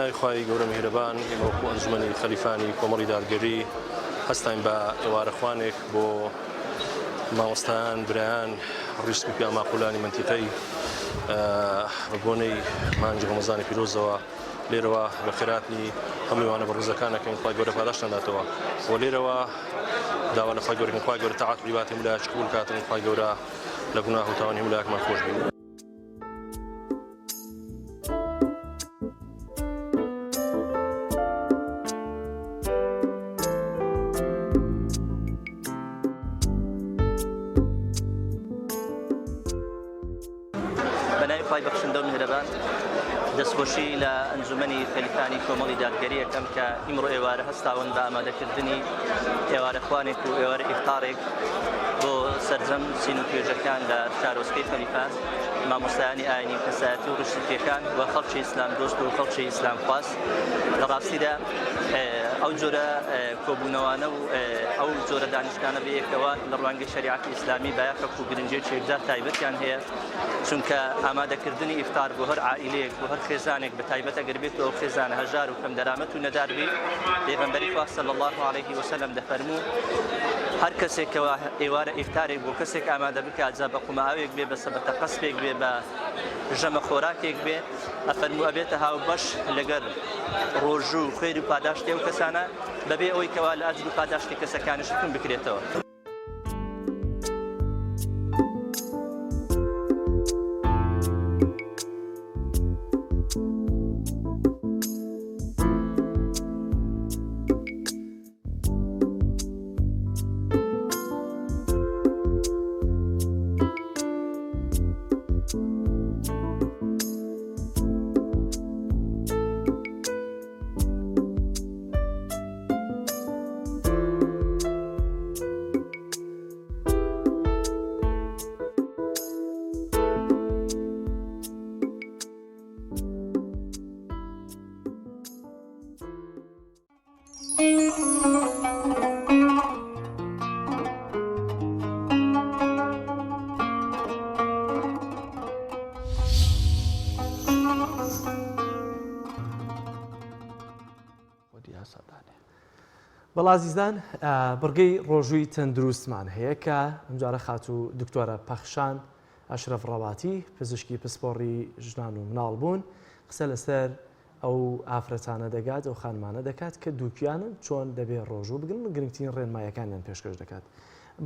بەناوی خوای گەورە میهرەبان، ئێمە وەکو ئەنجومەنی خەلیفانی کۆمەڵی دادگەری هەستاین بە ئێوارەخوانێک بۆ مامۆستایان، برایان، ڕیش سپی پیاوماقولانی مەنتیقەی بە بۆنەی مانگی ڕەمەزانی پیرۆزەوە لێرەوە بەخێرهاتنی هەموو میوانە بەڕێزەکان ئەکەین، خوای گەورە پاداشتان داتەوە و لێرەوە داوا لە خوای گەورە دەکەین خوای گەورە تاعەت و عیبادەتی هەموو لایەکی قبوڵ کاتن، خوای گەورە لە گوناه و تاوانی هەموو لایەکمان خۆش بێ. بەناوی خوای بەخشندە و میهرەبان دەستخۆشی لە ئەنجومەنی خەلیفانی کۆمەڵی دادگەری ئەکەم کە ئیمڕۆ ئێوارە هەستاون بە ئامادەکردنی ئێوارە خوانێک و ئێوارە ئیفتاڕێک بۆ سەرجەم چین و توێژەکان لە شارۆچکەی خەلیفان مامۆستایانی ئاینی و کەسایەتی و ڕیشسپیەکان و خەڵکی ئیسلام دۆست و خەڵکی ئیسلام خواست لە ڕاستیدا ئەو جۆرە کۆبوونەوانە و ئەو جۆرە دانیشتانە بەیەکەوە لە ڕوانگەی شەریعەتی ئیسلامی بایەخێک و گرنگیەکی یەکجار تایبەتیان هەیە، چونکە ئامادەکردنی ئیفتار بۆ هەر عائیلەیەک، بۆ هەر خێزانێک، بە تایبەت ئەگەر بێت و ئەو خێزانە هەژار و کەم دەرامەت و نەدار بی، پێغەمبەری خوا صلی اللە علیه وسلم دەفەرموو، هەر کەسێک کەوا ئێوارە ئیفتارێک بۆ کەسێک ئامادە بکات، جا بە قومە ئاوێک بێ، بە سەبەتە قەسپێک بێ، بە ژەمە خۆراکێک بێ، ئەفەرموو ئەبێتە هاوبەش لەگەر ڕۆژوو و خێر و پاداشتی ئەو کەسانە، بەبێ ئەوەی کەوا لە ئەجر و پاداشتی کەسەکانیش کەم بکرێتەوە. بەڵ ئازیزان بڕگەی ڕۆژووی تەندروستمان هەیە کە ئەمجارە خاتوو دکتۆرە پەخشان ئەشرەف ڕەواتی پزیشکی پسپۆڕی ژنان و مناڵ بوون قسە لەسەر ئەو ئافرەتانە دەگات ئەو خانمانە دەکات کە دووکیانن چۆن دەبێ ڕۆژوو بگرن گرنگترین ڕێنمایەکانیان پێشکەش دەکات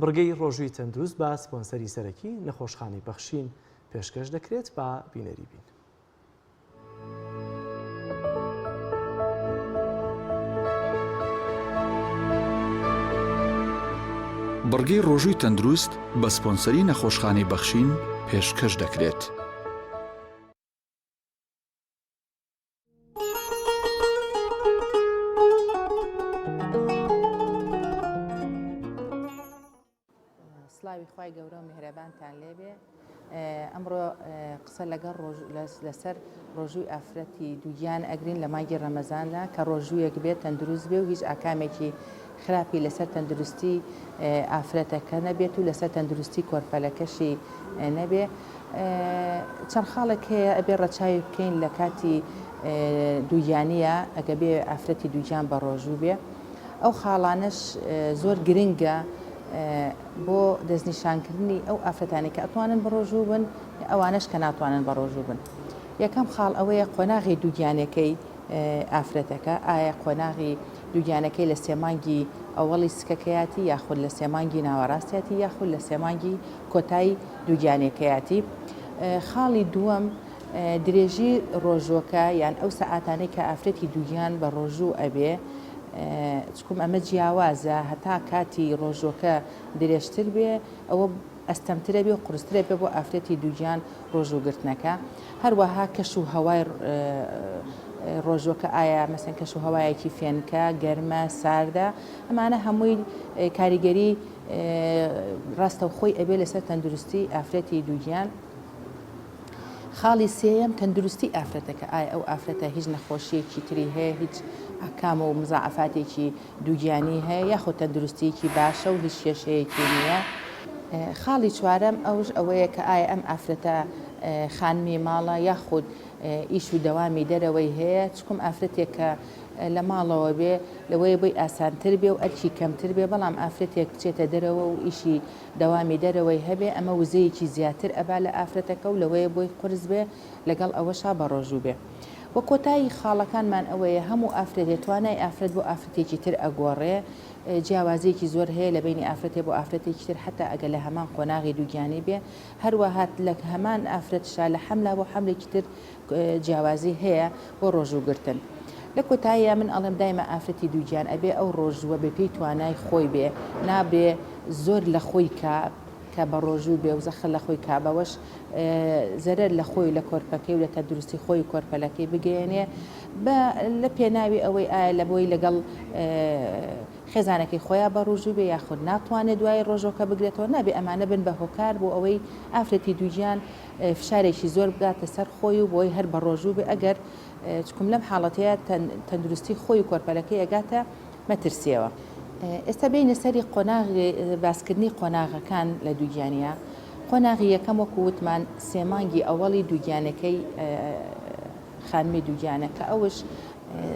بڕگەی ڕۆژووی تەندروست بە سپۆنسەری سەرەکی نەخۆشخانەی بەخشین پێشکەش دەکرێت با بینەری بین. بڕگەی ڕۆژووی تەندروست بە سپۆنسەری نەخۆشخانەی بەخشین پێشکەش دەکرێت. سڵاوی خوای گەورە و میهرەبانتان لێبێ ئەمڕۆ قسە لەگەڵ لەسەر ڕۆژووی ئافرەتی دووگیان ئەگرین لە مانگی ڕەمەزاندا کە ڕۆژوویەک بێت تەندروست بێ و هیچ ئاکامێکی خراپی لەسەر تەندروستی ئافرەتەکە نەبێت و لەسەر تەندروستی کۆرپەلەکەشی نەبێ چەند خاڵێک هەیە ئەبێ ڕەچاوی بکەین لە کاتی دووگیانیە ئەگە بێ ئافرەتی دووگیان بە ڕۆژوو بێ ئەو خاڵانەش زۆر گرنگە بۆ دەستنیشانکردنی ئەو ئافرەتانەی کە ئەتوانن بەڕۆژوو بن ئەوانەش کە ناتوانن بەڕۆژوو بن. یەکەم خاڵ ئەوەیە قۆناغی دووگیانەکەی ئافرەتەکە، ئایا قۆناغی دووگیانەکەی لە سێ مانگی ئەوەڵی سکەکەیاتی یاخود لە سێ مانگی ناوەڕاستیاتی یاخود لە سێ مانگی کۆتای دووگیانەکەیاتی. خاڵی دووەم درێژی ڕۆژووەکە یان ئەو سەعاتانەی کە ئافرەتی دووگیان بە ڕۆژوو ئەبێ چکم ئەمە جیاوازە هەتا کاتی ڕۆژووەکە درێژتر بێ ئەوە ئەستەمترە بێ و قورسترە بێ بۆ ئافرەتی دووگیان ڕۆژوو گرتنەکە هەروەها کەش و هەوای ڕۆژووەکە ئایا مەسەن کەش و هەوایەکی فێنکە گەرمە ساردە ئەمانە هەمووی کاریگەری ڕاستەوخۆی ئەبێ لەسەر تەندروستی ئافرەتی دووگیان. خاڵی سێیەم تەندروستی ئافرەتەکە، ئایا ئەو ئافرەتە هیچ نەخۆشییەکی تری هەیە، هیچ ئاکام و مزاعەفاتێکی دووگیانی هەیە یاخود تەندروستییەکی باشە و هیچ کێشەیەکی نییە. خاڵی چوارەم ئەوش ئەوەیە کە ئایا ئەم ئافرەتە خانمی ماڵە یاخود. ئیش و دەوامی دەرەوەی هەیە، چکم ئافرەتێک کە لە ماڵەوە بێ لەوەیە بۆی ئاسانتر بێ و ئەرکی کەمتر بێ، بەڵام ئافرەتێک بچێتە دەرەوە و ئیشی دەوامی دەرەوەی هەبێ ئەمە وزەیەکی زیاتر ئەبا لە ئافرەتەکە و لەوەیە بۆی قورس بێ لەگەڵ ئەوەشا بەڕۆژوو بێ. وە کۆتایی خاڵەکانمان ئەوەیە هەموو ئافرەتێ توانای ئافرەت بۆ ئافرەتێکی تر ئەگۆڕێ، جیاوازیەکی زۆر هەیە لە بەینی ئافرەتێ بۆ ئافرەتێکی تر حەتا ئەگەر لە هەمان قۆناغی دووگیانی بێ، هەروەها لە هەمان ئافرەتشا لە حەملا بۆ حەملێکی تر جیاوازی هەیە بۆ ڕۆژوو گرتن. لە کۆتاییا من ئەڵێم دایمە ئافرەتی دووگیان ئەبێ ئەو ڕۆژووە بە پێی توانای خۆی بێ نابێ زۆر لە خۆی کا کە بە ڕۆژوو بێ و زەخت لە خۆی کا بەوەش زەرەر لە خۆی و لە کۆرپەکەی و لە تەندروستی خۆی و کۆرپەلەکەی بگەیەنێ بە لە پێناوی ئەوەی ئایا لە بۆی لەگەڵ خێزانەکەی خۆیا بە ڕوژوو بێ یاخود ناتوانێ دوای ڕۆژۆکە بگرێتەوە نابێ ئەمانە بن بە هۆکار بۆ ئەوەی ئافرەتی دووگیان فشارێکی زۆر بگاتە سەر خۆی و بۆی هەر بە ڕۆژوو بێ ئەگەر چکم لەم حاڵەتەیە تەندروستی خۆی و کۆرپەلەکەی ئەگاتە مەترسیەوە. ئێستا بێینە سەری قۆناغی باسکردنی قۆناغەکان لە دووگیانیا قۆناغی یەکەم وەکو وتمان سێ مانگی ئەوەڵی دووگیانەکەی خانمی دووگیانە کە ئەوش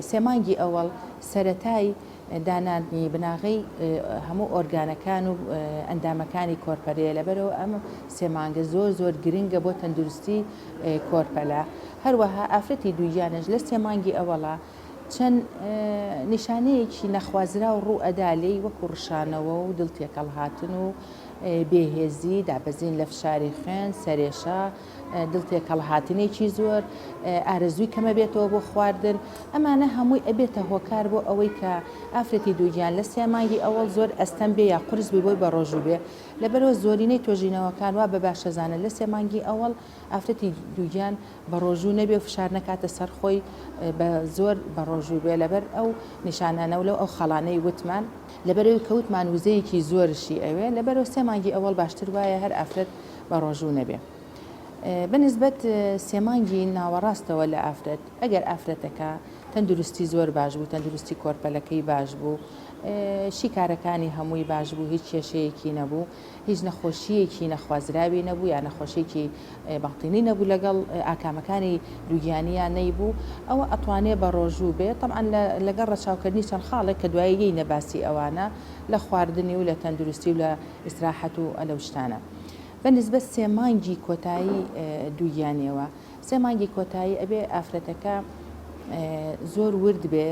سێ مانگی ئەوەڵ سەرەتای دانانی بناغەی هەموو ئۆرگانەکان و ئەندامەکانی کۆرپەلەیە، لەبەرئەوە ئەم سێ مانگە زۆر زۆر گرنگە بۆ تەندروستی کۆرپەلە، هەروەها ئافرەتی دووگیانەش لە سێ مانگی ئەوەڵا چەند نیشانەیەکی نەخوازراو ڕوو ئەدا لێی وەکو ڕشانەوە و دڵ تێکەڵهاتن و بێهێزی، دابەزین لە فشاری خوێن، سەرێشە، دڵ تێکەڵهاتنێکی زۆر، ئارەزووی کەمەبێتەوە بۆ خواردن، ئەمانە هەمووی ئەبێتە هۆکار بۆ ئەوەی کە ئافرەتی دووگیان لە سێ مانگی ئەوەڵ زۆر ئەستەم بێ یا قورس بێ بۆی بەڕۆژوو بێ، لەبەرئەوە زۆرینەی تۆژینەوەکان وا بە باشەزانن لە سێ مانگی ئەوەڵ ئافرەتی دووگیان بەڕۆژوو نەبێ و فشار نەکاتە سەر خۆی بە زۆر بەڕۆژوو بێ لەبەر ئەو نیشانانە و لەو ئەو خاڵانەی وتمان، لەبەرئەوەی کە وتمان وزەیەکی زۆرشی ئەوێ، لەبەرئەوە سێ مانگی ئەوەڵ باشتر وایە هەر ئافرەت بە ڕۆژوو نەبێ بە نسبەت سێ مانگی ناوەڕاستەوە لە ئافرەت ئەگەر ئافرەتەکە تەندروستی زۆر باش بوو تەندروستی کۆرپەلەکەی باش بوو شیکارەکانی هەمووی باش بوو هیچ کێشەیەکی نەبوو هیچ نەخۆشیەکی نەخوازراوی نەبوو یا نەخۆشیێکی باڵتینی نەبوو لەگەڵ ئاکامەکانی دووگیانیان نەیبوو ئەوە ئەتوانێ بە ڕۆژوو بێ تەبعەن لەگەڵ ڕەچاوکردنی چەند خاڵێک کە دوایی یەینە باسی ئەوانە لە خواردنی و لە تەندروستی و لە ئیسراحەت و لەو شتانە. بە نسبەت سێ مانگی کۆتایی دووگیانیەوە، سێ مانگی کۆتایی ئەبێ ئافرەتەکە زۆر ورد بێ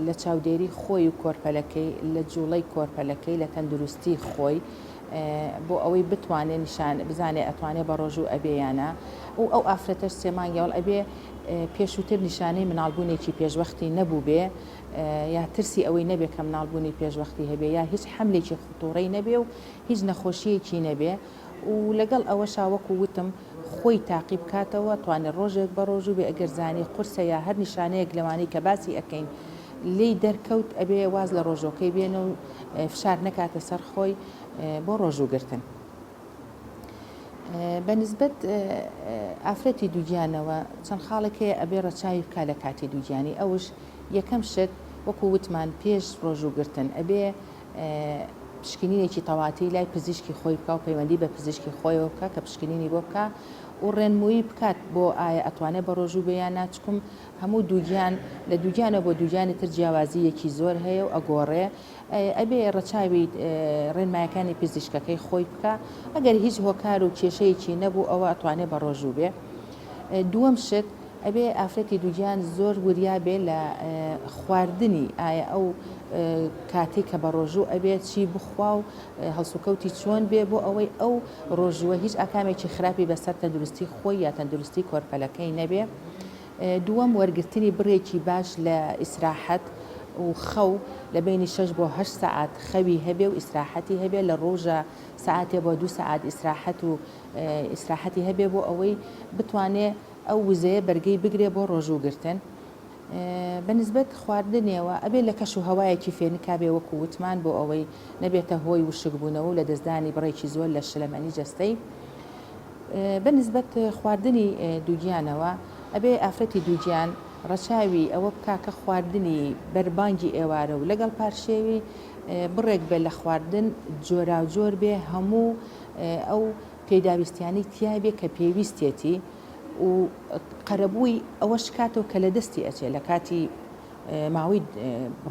لە چاودێری خۆی و کۆرپەلەکەی، لە جوڵەی کۆرپەلەکەی، لە تەندروستی خۆی بۆ ئەوەی بتوانێ نیشان بزانێ ئەتوانێ بە ڕۆژوو ئەبێ یا نا و ئەو ئافرەتەش سێ مانگی ئەوەڵ ئەبێ پێشووتر نیشانەی مناڵبوونێکی پێشوەختی نەبووبێ یا ترسی ئەوەی نەبێ کە مناڵبوونی پێشوەختی هەبێ یا هیچ حەملێکی خطوڕەی نەبێ و هیچ نەخۆشیەکی نەبێ و لەگەڵ ئەوەشا وەکو وتم خۆی تاقی بکاتەوە توانێ ڕۆژێک بە ڕۆژوو بێ ئەگەر زانی قورسە یا هەر نیشانەیەک لەوانەی کە باسی ئەکەین لێی دەرکەوت ئەبێ واز لە ڕۆژۆکەی بێنێ و فشار نەکاتە سەر خۆی بۆ ڕۆژوو گرتن. بە نسبەت ئافرەتی دووگیانەوە چەند خاڵێک هەیە ئەبێ ڕەچاوی بکا لە کاتی دووگیانی ئەوش یەکەم شت وەکو وتمان پێش ڕۆژوو گرتن ئەبێ پشکنینێکی تەواتی لای پزیشکی خۆی بکا و پەیوەندی بە پزیشکی خۆیەوە بکا کە پشکنینی بۆ بکا و ڕێنموویی بکات بۆ ئایا ئەتوانێ بە ڕۆژوو بێ یان نا چکم هەموو دووگیان لە دووگیانەوە بۆ دووگیانی تر جیاوازی یەکی زۆر هەیە و ئەگۆڕێ ئەبێ ڕەچاوی ڕێنمایەکانی پزیشکەکەی خۆی بکا ئەگەر هیچ هۆکار و کێشەیەکی نەبوو ئەوە ئەتوانێ بە ڕۆژوو بێ دووەم شت ئەبێ ئافرەتی دووگیان زۆر وریا بێ لە خواردنی ئایا ئەو کاتەی کە بە ڕۆژوو ئەبێ چی بخوا و هەڵسوکەوتی چۆن بێ بۆ ئەوەی ئەو ڕۆژووە هیچ ئاکامێکی خراپی بەسەر تەندروستی خۆی یا تەندروستی کۆرپەلەکەی نەبێ. دووەم وەرگرتنی بڕێکی باش لە ئیسراحەت و خەو لە بەینی شەش بۆ هەشت سەعات خەوی هەبێ و ئیسراحەتی هەبێ لە ڕۆژە سەعاتێ بۆ دوو سەعات ئیسراحەت و ئیسراحەتی هەبێ بۆ ئەوەی بتوانێ ئەو وزەیە بەرگەی بگرێ بۆ ڕۆژوو گرتن. بە نسبەت خواردنێوە ئەبێ لە کەش و هەوایەکی فێنکا بێ وەکو وتمان بۆ ئەوەی نەبێتە هۆی وشک بوونەوە و لەدەستدانی بڕێکی زۆر لە شلەمەنی جەستەی. بە نسبەت خواردنی دووگیانەوە ئەبێ ئافرەتی دووگیان ڕەچاوی ئەوە بکا کە خواردنی بەربانگی ئێوارە و لەگەڵ پارشێوی بڕێک بێ لە خواردن جۆراوجۆر بێ هەموو ئەو پێداویستیانەی تیابێ کە پێویستێتی. و قەرەبووی ئەوەش کاتەوە کە لە دەستی ئەچێ لە کاتی ماوەی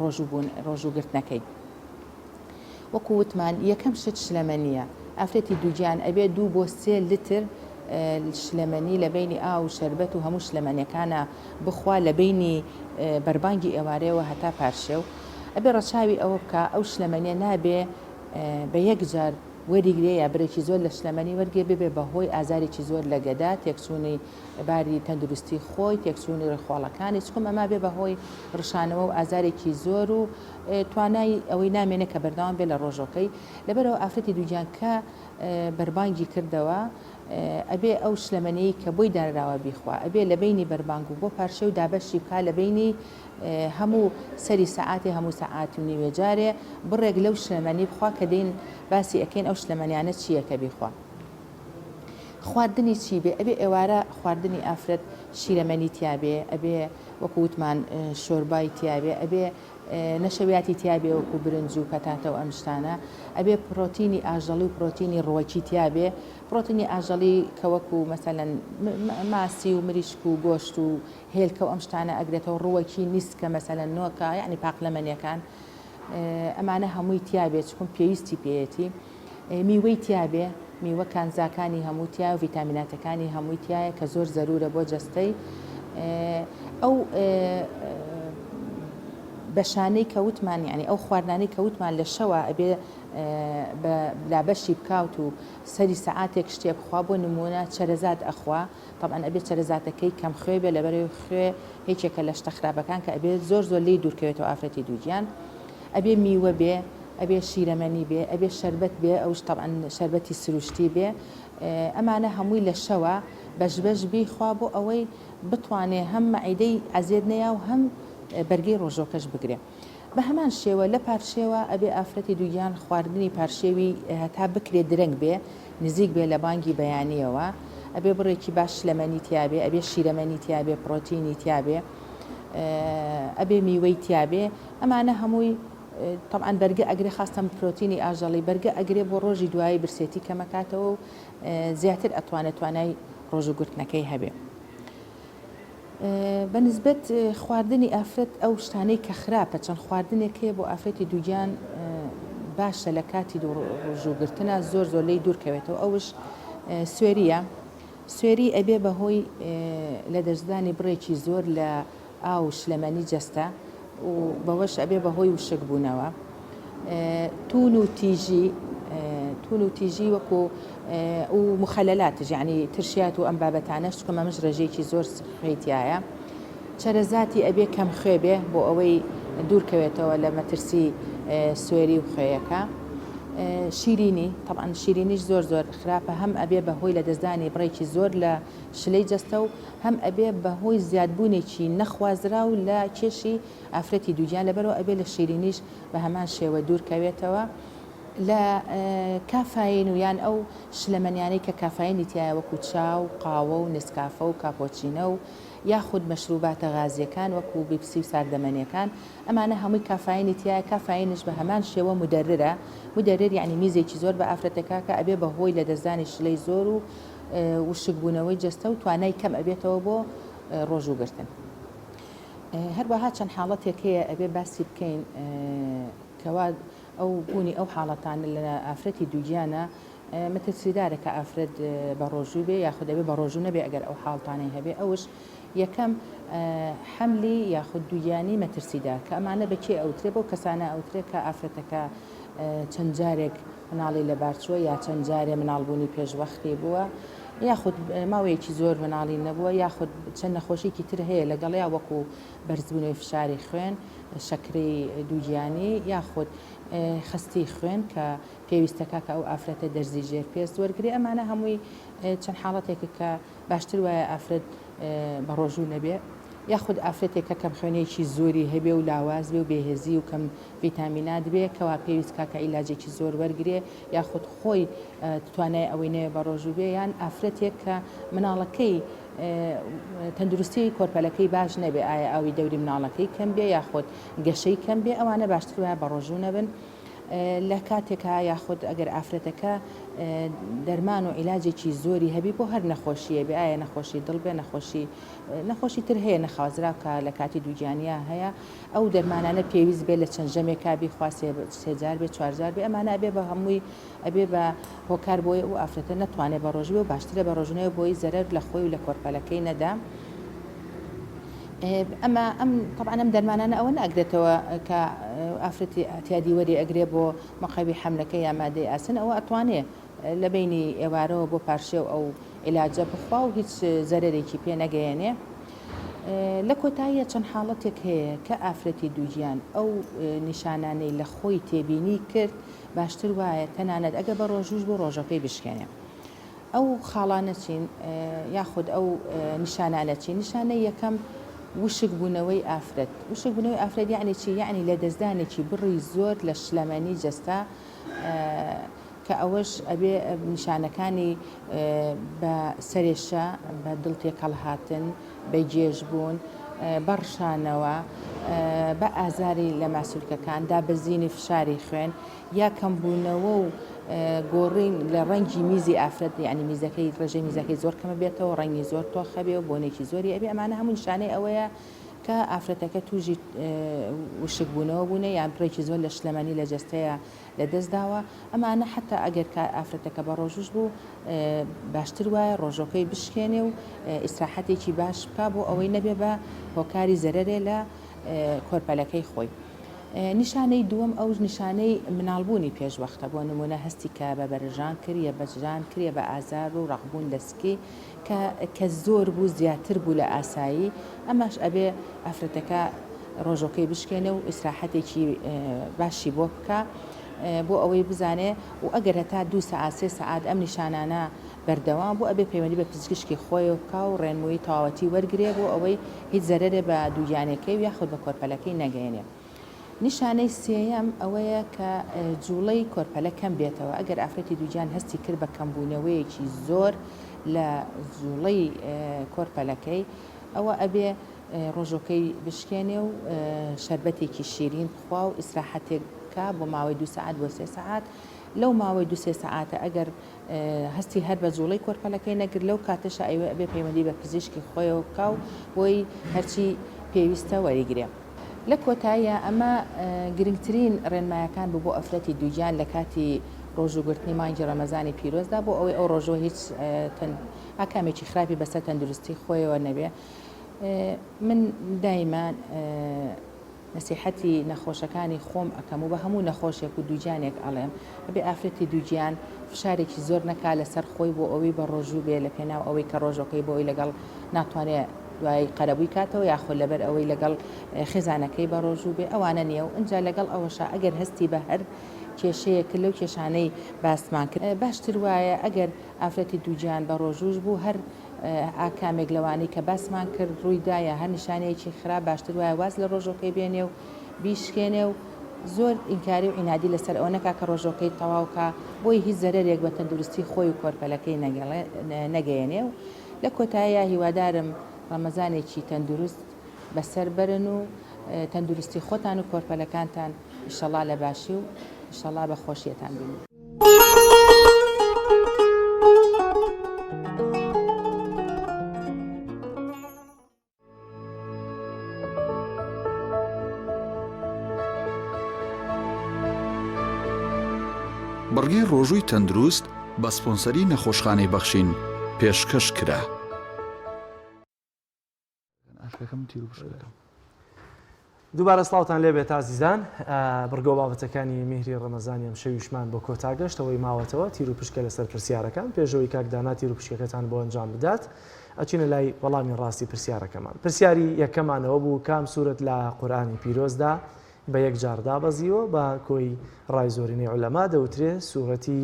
ڕۆژوو بوون ڕۆژوو گرتنەکەی. وەکو وتمان یەکەم شت شلەمەنییە، ئافرەتی دووگیان ئەبێ دوو بۆ سێ لتر شلەمەنی لە بەینی ئاو و شەربەت و هەموو شلەمەنیەکانا بخوا لە بەینی بەربانگی ئێوارەیەوە هەتا پارشێو ئەبێ ڕەچاوی ئەوە بکا ئەو شلەمەنیە نابێ بە یەک جار وەریگرێ یا برێکی زۆر لە شلەمەنی وەرگێ ببێ بە هۆی ئازارێکی زۆر لە گەدە تێکچوونی باری تەندروستی خۆی تێکچوونی ڕیخۆڵەکانی چکم ئەما بێ بە هۆی ڕشانەوە و ئازارێکی زۆر و توانای ئەوەی نامێنێ کە بەردەوام بێ لە ڕۆژۆکەی لەبەرئەوە ئافرەتی دووگیان کە بەربانگی کردەوە ئەبێ ئەو شلەمەنیەی کە بۆی دانراوە بیخوا ئەبێ لە بەینی بەربانگ و بۆ پارشێو دابەشی بکا لە بەینی هەموو سەری سەعاتێ هەموو سەعات و نیوێ جارێ بڕێک لەو شلەمەنی بخوا کە دێین باسی ئەکەین ئەو شلەمەنیانە چییە کە بیخوا. خواردنی چی بێ؟ ئەبێ ئێوارە خواردنی ئافرەت شیرەمەنی تیا بێ، ئەبێ وەکو وتمان شۆربای تیا بێ، ئەبێ نەشەویاتی تیا بێ وەکو برنج و پەتاتە و ئەم شتانە، ئەبێ پڕۆتینی ئاژەڵی و پڕۆتینی ڕووەکی تیا بێ، پڕۆتینی ئاژەڵی کە وەکو مەسەلەن ماسی و مریشک و گۆشت و هێلکە و ئەم شتانە ئەگرێتەوە، ڕووەکی نیسکە مەسەلەن نۆکە یەعنی پاقلەمەنیەکان ئەمانە هەمووی تیا بێ چکم پێویستی پێیەتی. میوەی تیابێ، میوە کانزاکانی هەموو تیایە و ڤیتامیناتەکانی هەمووی تیایە کە زۆر زەرورە بۆ جەستەی. ئەو بەشانەی کە وتمان یانی ئەو خواردنانەی کە وتمان لە شەوا ئەبێ بە لابەشی بکات و سەری سەعاتێک شتێ بخوا بۆ نموونە چەرەزات ئەخوا تەبعەن ئەبێ چەرەزاتەکەی کەم خوێ بێ لەبەرەوەی خوێ یەکێکە لە شتە خراپەکان کە ئەبێ زۆر زۆر لێی دوورکەوێتەوە ئافرەتی دووگیان ئەبێ میوە بێ ئەبێ شیرەمەنی بێ ئەبێ شەربەت بێ ئەوش تەبعەن شەربەتی سروشتی بێ ئەمانە هەمووی لە شەوە بەش بەش بیخوا بۆ ئەوەی بتوانێ هەم مەعیدەی ئەزێت نەیا و هەم بەرگەی ڕۆژۆکەش بگرێ بە هەمان شێوە لە پارشێوە ئەبێ ئافرەتی دووگیان خواردنی پارشێوی هەتا بکرێ درەنگ بێ نزیک بێ لە بانگی بەیانیەوە ئەبێ بڕێکی باش شلەمەنی تیابێ ئەبێ شیرەمەنی تیابێ پڕۆتینی تیابێ ئەبێ میوەی تیابێ ئەمانە هەمووی تەبعەن بەرگە ئەگرێ خاستەن پرۆتینی ئاژەڵی بەرگە ئەگرێ بۆ ڕۆژی دوایی برسێتی کەمەکاتەوە و زیاتر ئەتوانێت توانای ڕۆژوگرتنەکەی هەبێ. بە نسبەت خواردنی ئافرەت ئەو شتانەی کە خراپە چەند خواردنێک هەیە بۆ ئافرەتی دووگیان باشە لە کاتی ڕۆژووگرتنە زۆر زۆر لێی دوورکەوێتەوە ئەوش سوێریە سوێری ئەبێ بە هۆی لەدەستدانی بڕێکی زۆر لە ئاو و شلەمەنی جەستە و بەوەش ئەبێ بە هۆی وشک بوونەوە. توون و تیژی توون و تیژی وەکو و مخەلەلاتش یعنی ترشیات و ئەم بابەتانەش چونکە مەمش ڕێژەیەکی زۆر خوێی تیایە. چەرەزاتی ئەبێ کەم خوێ بێ بۆ ئەوەی دوور کەوێتەوە لە مەترسی سوێری و خوێیەکە. شیرینی تەبعەن شیرینیش زۆر زۆر خراپە هەم ئەبێ بە هۆی لەدەستدانی بڕێکی زۆر لە شلەی جەستە و هەم ئەبێ بە هۆی زیادبوونێکی نەخوازراو لە کێشی ئافرەتی دووگیان لەبەرئەوە ئەبێ لە شیرینیش بە هەمان شێوە دوور کەوێتەوە لە کافاین و یان ئەو شلەمەنیانەی کە کافاینی تیایە وەکو چا و قاوە و نسکافە و کاپۆچینە و یاخود مەشروباتە غازیەکان وەکو بیپسی و ساردەمەنیەکان ئەمانە هەمووی کافاینی تیایە کافاینش بە هەمان شێوە مدەررە مدەرر یانی میزێکی زۆر بە ئافرەتەکە کە ئەبێ بە هۆی لەدەستدانی شلەی زۆر و وشکبوونەوەی جەستە و توانای کەم ئەبێتەوە بۆ ڕۆژوو گرتن. هەروەها چەند حاڵەتێک هەیە ئەبێ باسی بکەین کەوا ئەو بوونی ئەو حاڵەتانە لە ئافرەتی دووگیانە مەترسیدارە کە ئافرەت بە ڕۆژوو بێ یاخود ئەبێ بە ڕۆژوو نەبێ ئەگەر ئەو حاڵتانەی هەبێ ئەوش یەکەم حەملی یاخود دووگیانی مەترسیدار کە ئەمانە بە کێ ئەوترێ بەو کەسانە ئەوترێ کە ئافرەتەکە چەند جارێک مناڵی لەبارچووە یا چەند جارێ مناڵبوونی پێشوەختی بووە یاخود ماوەیەکی زۆر مناڵی نەبووە یاخود چەند نەخۆشیکی تر هەیە لەگەڵیا وەکو بەرزبوونەوەی فشاری خوێن، شەکرەی دووگیانی یاخود خەستی خوێن کە پێویستەکا کە ئەو ئافرەتە دەرزی ژێر پێست وەرگرێ ئەمانە هەمووی چەند حاڵەتێکە کە باشتر وایە ئافرەت بەڕۆژوو نەبێ یاخود ئافرەتێک کە کەمخوێنیەکی زۆری هەبێ و لاواز بێ و بێهێزی و کەم ڤیتامینات بێ کەوا پێویست کا کە عیلاجێکی زۆر وەرگرێ یاخود خۆی توانای ئەوەی نەوێ بەڕۆژوو بێ یان ئافرەتێک کە مناڵەکەی تەندروستی کۆرپەلەکەی باش نەبێ ئایا ئاوی دەوری مناڵەکەی کەم بێ یاخود گەشەی کەم بێ ئەوانە باشتر وایە بەڕۆژوو نەبن. لە کاتێکا یاخود ئەگەر ئافرەتەکە دەرمان و عیلاجێکی زۆری هەبی بۆ هەر نەخۆشیە بێ ئایا نەخۆشی دڵ بێ نەخۆشی نەخۆشی تر هەیە نەخوازراو کە لە کاتی دووگیانیا هەیە ئەو دەرمانانە پێویست بێ لە چەند ژەمێکا بیخوا سێ جار بێ چوارجار بێ ئەمانە ئەبێ بە هەمووی ئەبێ بە هۆکار بۆی ئەو ئافرەتە نەتوانێ بە ڕۆژوو بێ و باشترە بە ڕۆژوو نەبێ بۆی زەرەر لە خۆی و لە کۆرپەلەکەی نەدا. ئەمە ئەم طبعا ئەم دەرمانانە ئەوە ناگرێتەوە کە ئافرەتی ئەعتیادی وەری ئەگرێ بۆ مقەوی حەملەکە یا مادەی ئاسن ئەوە ئەتوانێ لە بەینی ئێوارەوە بۆ پارشێو ئەو عیلاجە بخوا و هیچ زەرەرێکی پێ نەگەیەنێ. لە کۆتاییە چەند حاڵەتێک هەیە کە ئافرەتی دووگیان ئەو نیشانانەی لە خۆی تێبینی کرد باشتر وایە تەنانەت ئەگەر بە ڕۆژووش بوو ڕۆژەکەی بشکێنێ. ئەو خاڵانە چین یاخود ئەو نیشانانە چین؟ نیشانەی یەکەم وشک بوونەوەی ئافرەت. وشک بوونەوەی ئافرەت یەعنی چی؟ یەعنی لەدەستدانێکی بڕی زۆر لە شلەمەنی جەستە کە ئەوەش ئەبێ نیشانەکانی بە سەرێشە، بە دڵ تێکەڵهاتن، بە گێژبوون، بە ڕشانەوە، بە ئازاری لە ماسولکەکان، دابەزینی فشاری خوێن یا کەمبوونەوە و گۆڕین لە ڕەنگی میزی ئافرەت یانی میزەکەی ڕێژەی میزەکەی زۆر کەمە بێتەوە ڕەنگی زۆر تۆخە بێ و بۆنێکی زۆری ئەبێ ئەمانە هەموو نیشانەی ئەوەیە کە ئافرەتەکە تووشی وشکبوونەوە بوونە یان بڕێکی زۆر لە شلەمەنی لە جەستەیە لەدەست داوە، ئەمانە حەتا ئەگەر کە ئافرەتەکە بەڕۆژووش بوو باشتر وایە ڕۆژۆکەی بشکێنێ و ئیسراحەتێکی باش بکا بۆ ئەوەی نەبێ بە هۆکاری زەرەرێ لە کۆرپەلەکەی خۆی. نیشانەی دووەم ئەوش نیشانەی مناڵبوونی پێش وەختە بۆ نموونە هەستی کە بە بەرژان کرد یە بەجران کرد یە بە ئازار و ڕەقبوون لە سکی کە کە زۆر بوو زیاتر بوو لە ئاسایی ئەمەش ئەبێ ئافرەتەکە ڕۆژۆکەی بشکێنێ و ئیسراحەتێکی باشی بۆ بکا بۆ ئەوەی بزانێ و ئەگەر هەتا دوو سەعات سێ سەعات ئەم نیشانانە بەردەوام بوو ئەبێ پەیوەندی بە پزیشکی خۆیەوە بکا و ڕێنموویی تەواوەتی وەرگرێ بۆ ئەوەی هیچ زەرەرێ بە دووگیانەکەی و یاخود بە کۆرپەلەکەی نەگەیەنێ. نیشانەی سێیەم ئەوەیە کە جوڵەی کۆرپەلە کەم بێتەوە، ئەگەر ئافرەتی دووگیان هەستی کرد بە کەمبوونەوەیەکی زۆر لە جوڵەی کۆرپەلەکەی ئەوە ئەبێ ڕۆژۆکەی بشکێنێ و شەربەتێکی شیرین بخوا و ئیسراحەتێک بکا بۆ ماوەی دوو سەعات بۆ سێ سەعات لەو ماوەی دوو سێ سەعاتە ئەگەر هەستی هەر بە جوڵەی کۆرپەلەکەی نەگرت لەو کاتەشا ئەیوە ئەبێ پەیوەندی بە پزیشکی خۆیەوە بکا و بۆی هەرچی پێویستە وەریگرێ. لە کۆتاییا ئەمە گرنگترین ڕێنمایەکان بوو بۆ ئەفرەتی دووگیان لە کاتی ڕۆژووگرتنی مانگی ڕەمەزانی پیرۆزدا بۆ ئەوەی ئەو ڕۆژووە هیچ ئاکامێکی خراپی بەسەر تەندروستی خۆیەوە نەبێ. من دایمە نەسیحەتی نەخۆشەکانی خۆم ئەکەم و بە هەموو نەخۆشێک و دووگیانێک ئەڵێم ئەبێ ئافرەتی دووگیان فشارێکی زۆر نەکا لەسەر خۆی بۆ ئەوەی بە ڕۆژوو بێ لە پێناو ئەوەی کە ڕۆژەکەی بۆ ئەوی لەگەڵ ناتوانێ دوای قەرەبووی کاتەوە یاخود لەبەر ئەوەی لەگەڵ خێزانەکەی بە ڕۆژوو بێ ئەوانە نییە و ئینجا لەگەڵ ئەوەشا ئەگەر هەستی بە هەر کێشەیەک کرد لەو کێشانەی باسمان کرد باشتر وایە ئەگەر ئافرەتی دووگیان بە ڕۆژووش بوو هەر ئاکامێک لەوانەی کە باسمان کرد ڕوویدا یا هەر نیشانەیەکی خراپ باشتر وایە واز لە ڕۆژۆکەی بێنێ و بیشکێنێ و زۆر ئینکاری و عینادی لەسەر ئەوە نەکا کە ڕۆژۆکەی تەواو کا بۆی هیچ زەرەرێک بە تەندروستی خۆی و کۆرپەلەکەی نەگەیەنێ و لە کۆتاییا هیوادارم ڕەمەزانێکی تەندروست بەسەر بەرن و تەندروستی خۆتان و کۆرپەلەکانتان ئیشەڵا لە باشی و ئیشەڵا بە خۆشیەتان بینم. بڕگەی ڕۆژووی تەندروست بە سپۆنسەری نەخۆشخانەی بەخشین پێشکەش کرا. دووبارە سڵاوتان لێبێت ئازیزان بڕگە و بابەتەکانی میهری ڕەمەزانی ئەم شەویشمان بۆ کۆتا گەشت ئەوەی ماوەتەوە تیر و پشکە لەسەر پرسیارەکان پێشەوەی کاک دانا تیر و پشکەکەتان بۆ ئەنجام بدات ئەچینە لای وەڵامی ڕاستی پرسیارەکەمان پرسیاری یەکەمانەوە بوو کام سوورەت لە قورئانی پیرۆزدا بە یەک جار دابەزیوە بە کۆی ڕای زۆرینەی عولەما دەوترێ سوورەتی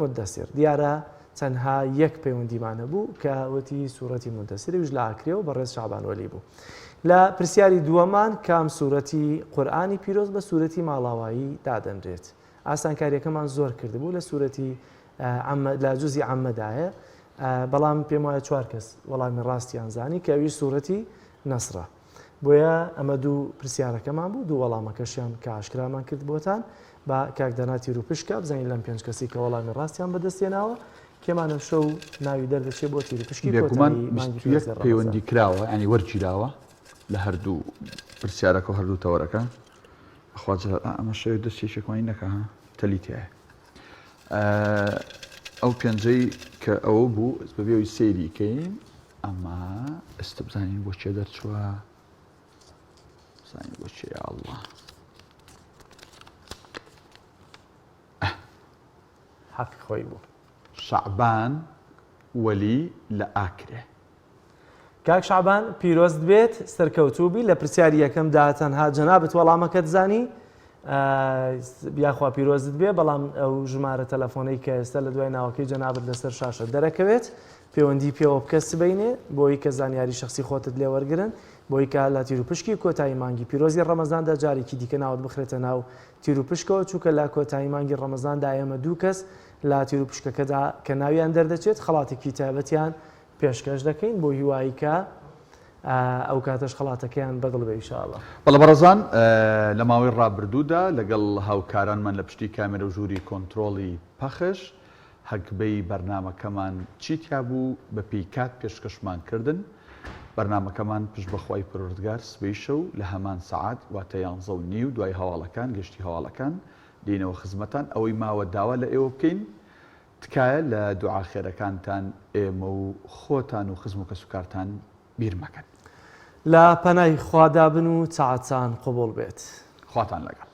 مدثر دیارە تەنها یەک پەیوەندیمان هەبوو کە وتی سوورەتی مدثر ئەویش لە ئاکرێ و بەڕێز شەعبان وەلی بوو لە پرسیاری دووەمان کام سوورەتی قورئانی پیرۆز بە سوورەتی ماڵاوایی دادەنرێت ئاسانکاریەکەمان زۆر کردبوو لە سوورەتی لە جوزی عەممەدایە بەڵام پێم وایە چوار کەس وەڵامی ڕاستیان زانی کە ئەویش سوورەتی نەسرە. بۆیە ئەمە دوو پرسیارەکەمان بوو، دوو وەڵامەکەشیان کە ئاشکرامان کرد بۆتان. با کاک دانا تیروپشکە بزانین لەم پێنج کەسی کە وەڵامی ڕاستیان بەدەست هێناوە کێمان ئەمشەو ناوی دەردەچێ بۆ تیروپشکی بێگومان کۆتایی مانگی 21 پیرۆزی ڕەمەزان. پەیوەندی کراوە یانی وەرگیراوە لە هەردوو پرسیارەکە و هەردوو تەوەرەکە بەخوا جەلال ئا ئەمە شەوێ دەست یەکێکمانی نەکا ها تەلی تایە ئەو پێنجەی کە ئەوە بوو بەبێ ئەوی سەیری کەین ئەمە ئێستا بزانین بۆ کێ دەرچووە بزانین بۆ کێ یا ئەڵڵا حەقی خۆی بوو. شەعبان وەلی لە ئاکرێ. کاک شەعبان پیرۆزت بێت سەرکەوتوو بی لە پرسیاری یەکەمدا تەنها جەنابت وەڵامەکەت زانی یاخوا پیرۆزت بێ بەڵام ئەو ژمارە تەلەفۆنەی کە ئێستا لە دوای ناوەکەی جەنابت لەسەر شاشە دەرەکەوێت پەیوەندی پێوە بکە سبەینێ بۆی کە زانیاری شخصی خۆتت لێوەرگرن بۆی کە لە تیروپشکی کۆتایی مانگی پیرۆزی ڕەمەزاندا جارێکی دیکە ناوت بخرێتە ناو تیروپشکەوە چونکە لە کۆتایی مانگی ڕەمەزاندا ئێمە دوو کەس لە تیروپشکەکەدا کە ناویان دەردەچێت خەڵاتێکی تایبەتیان پێشکەش دەکەین بۆ هیوایی کە ئەو کاتەش خەڵاتەکەیان بەدڵ بێ ئیشاڵا. بەڵێ بەڕێزان لە ماوەی ڕابردوودا لەگەڵ هاوکارانمان لە پشتی کامێرە و ژووری کۆنترۆڵی پەخش هەگبەی بەرنامەکەمان چی تیا بوو بە پێی کات پێشکەشمان کردن بەرنامەکەمان پشت بە خوای پەروەردگار سبەی شەو لە هەمان سەعات واتە یانزە و نیو دوای هەواڵەکان گەشتی هەواڵەکان دێینەوە خزمەتان ئەوەی ماوە داوا لە ئێوە بکەین تکایە لە دوعا خێرەکانتان ئێمە و خۆتان و خزم و کەسوکارتان بیر مەکەن. لە پەنای خوادا بن و تاعەتان قبوڵ بێت. خواتان لەگەڵ.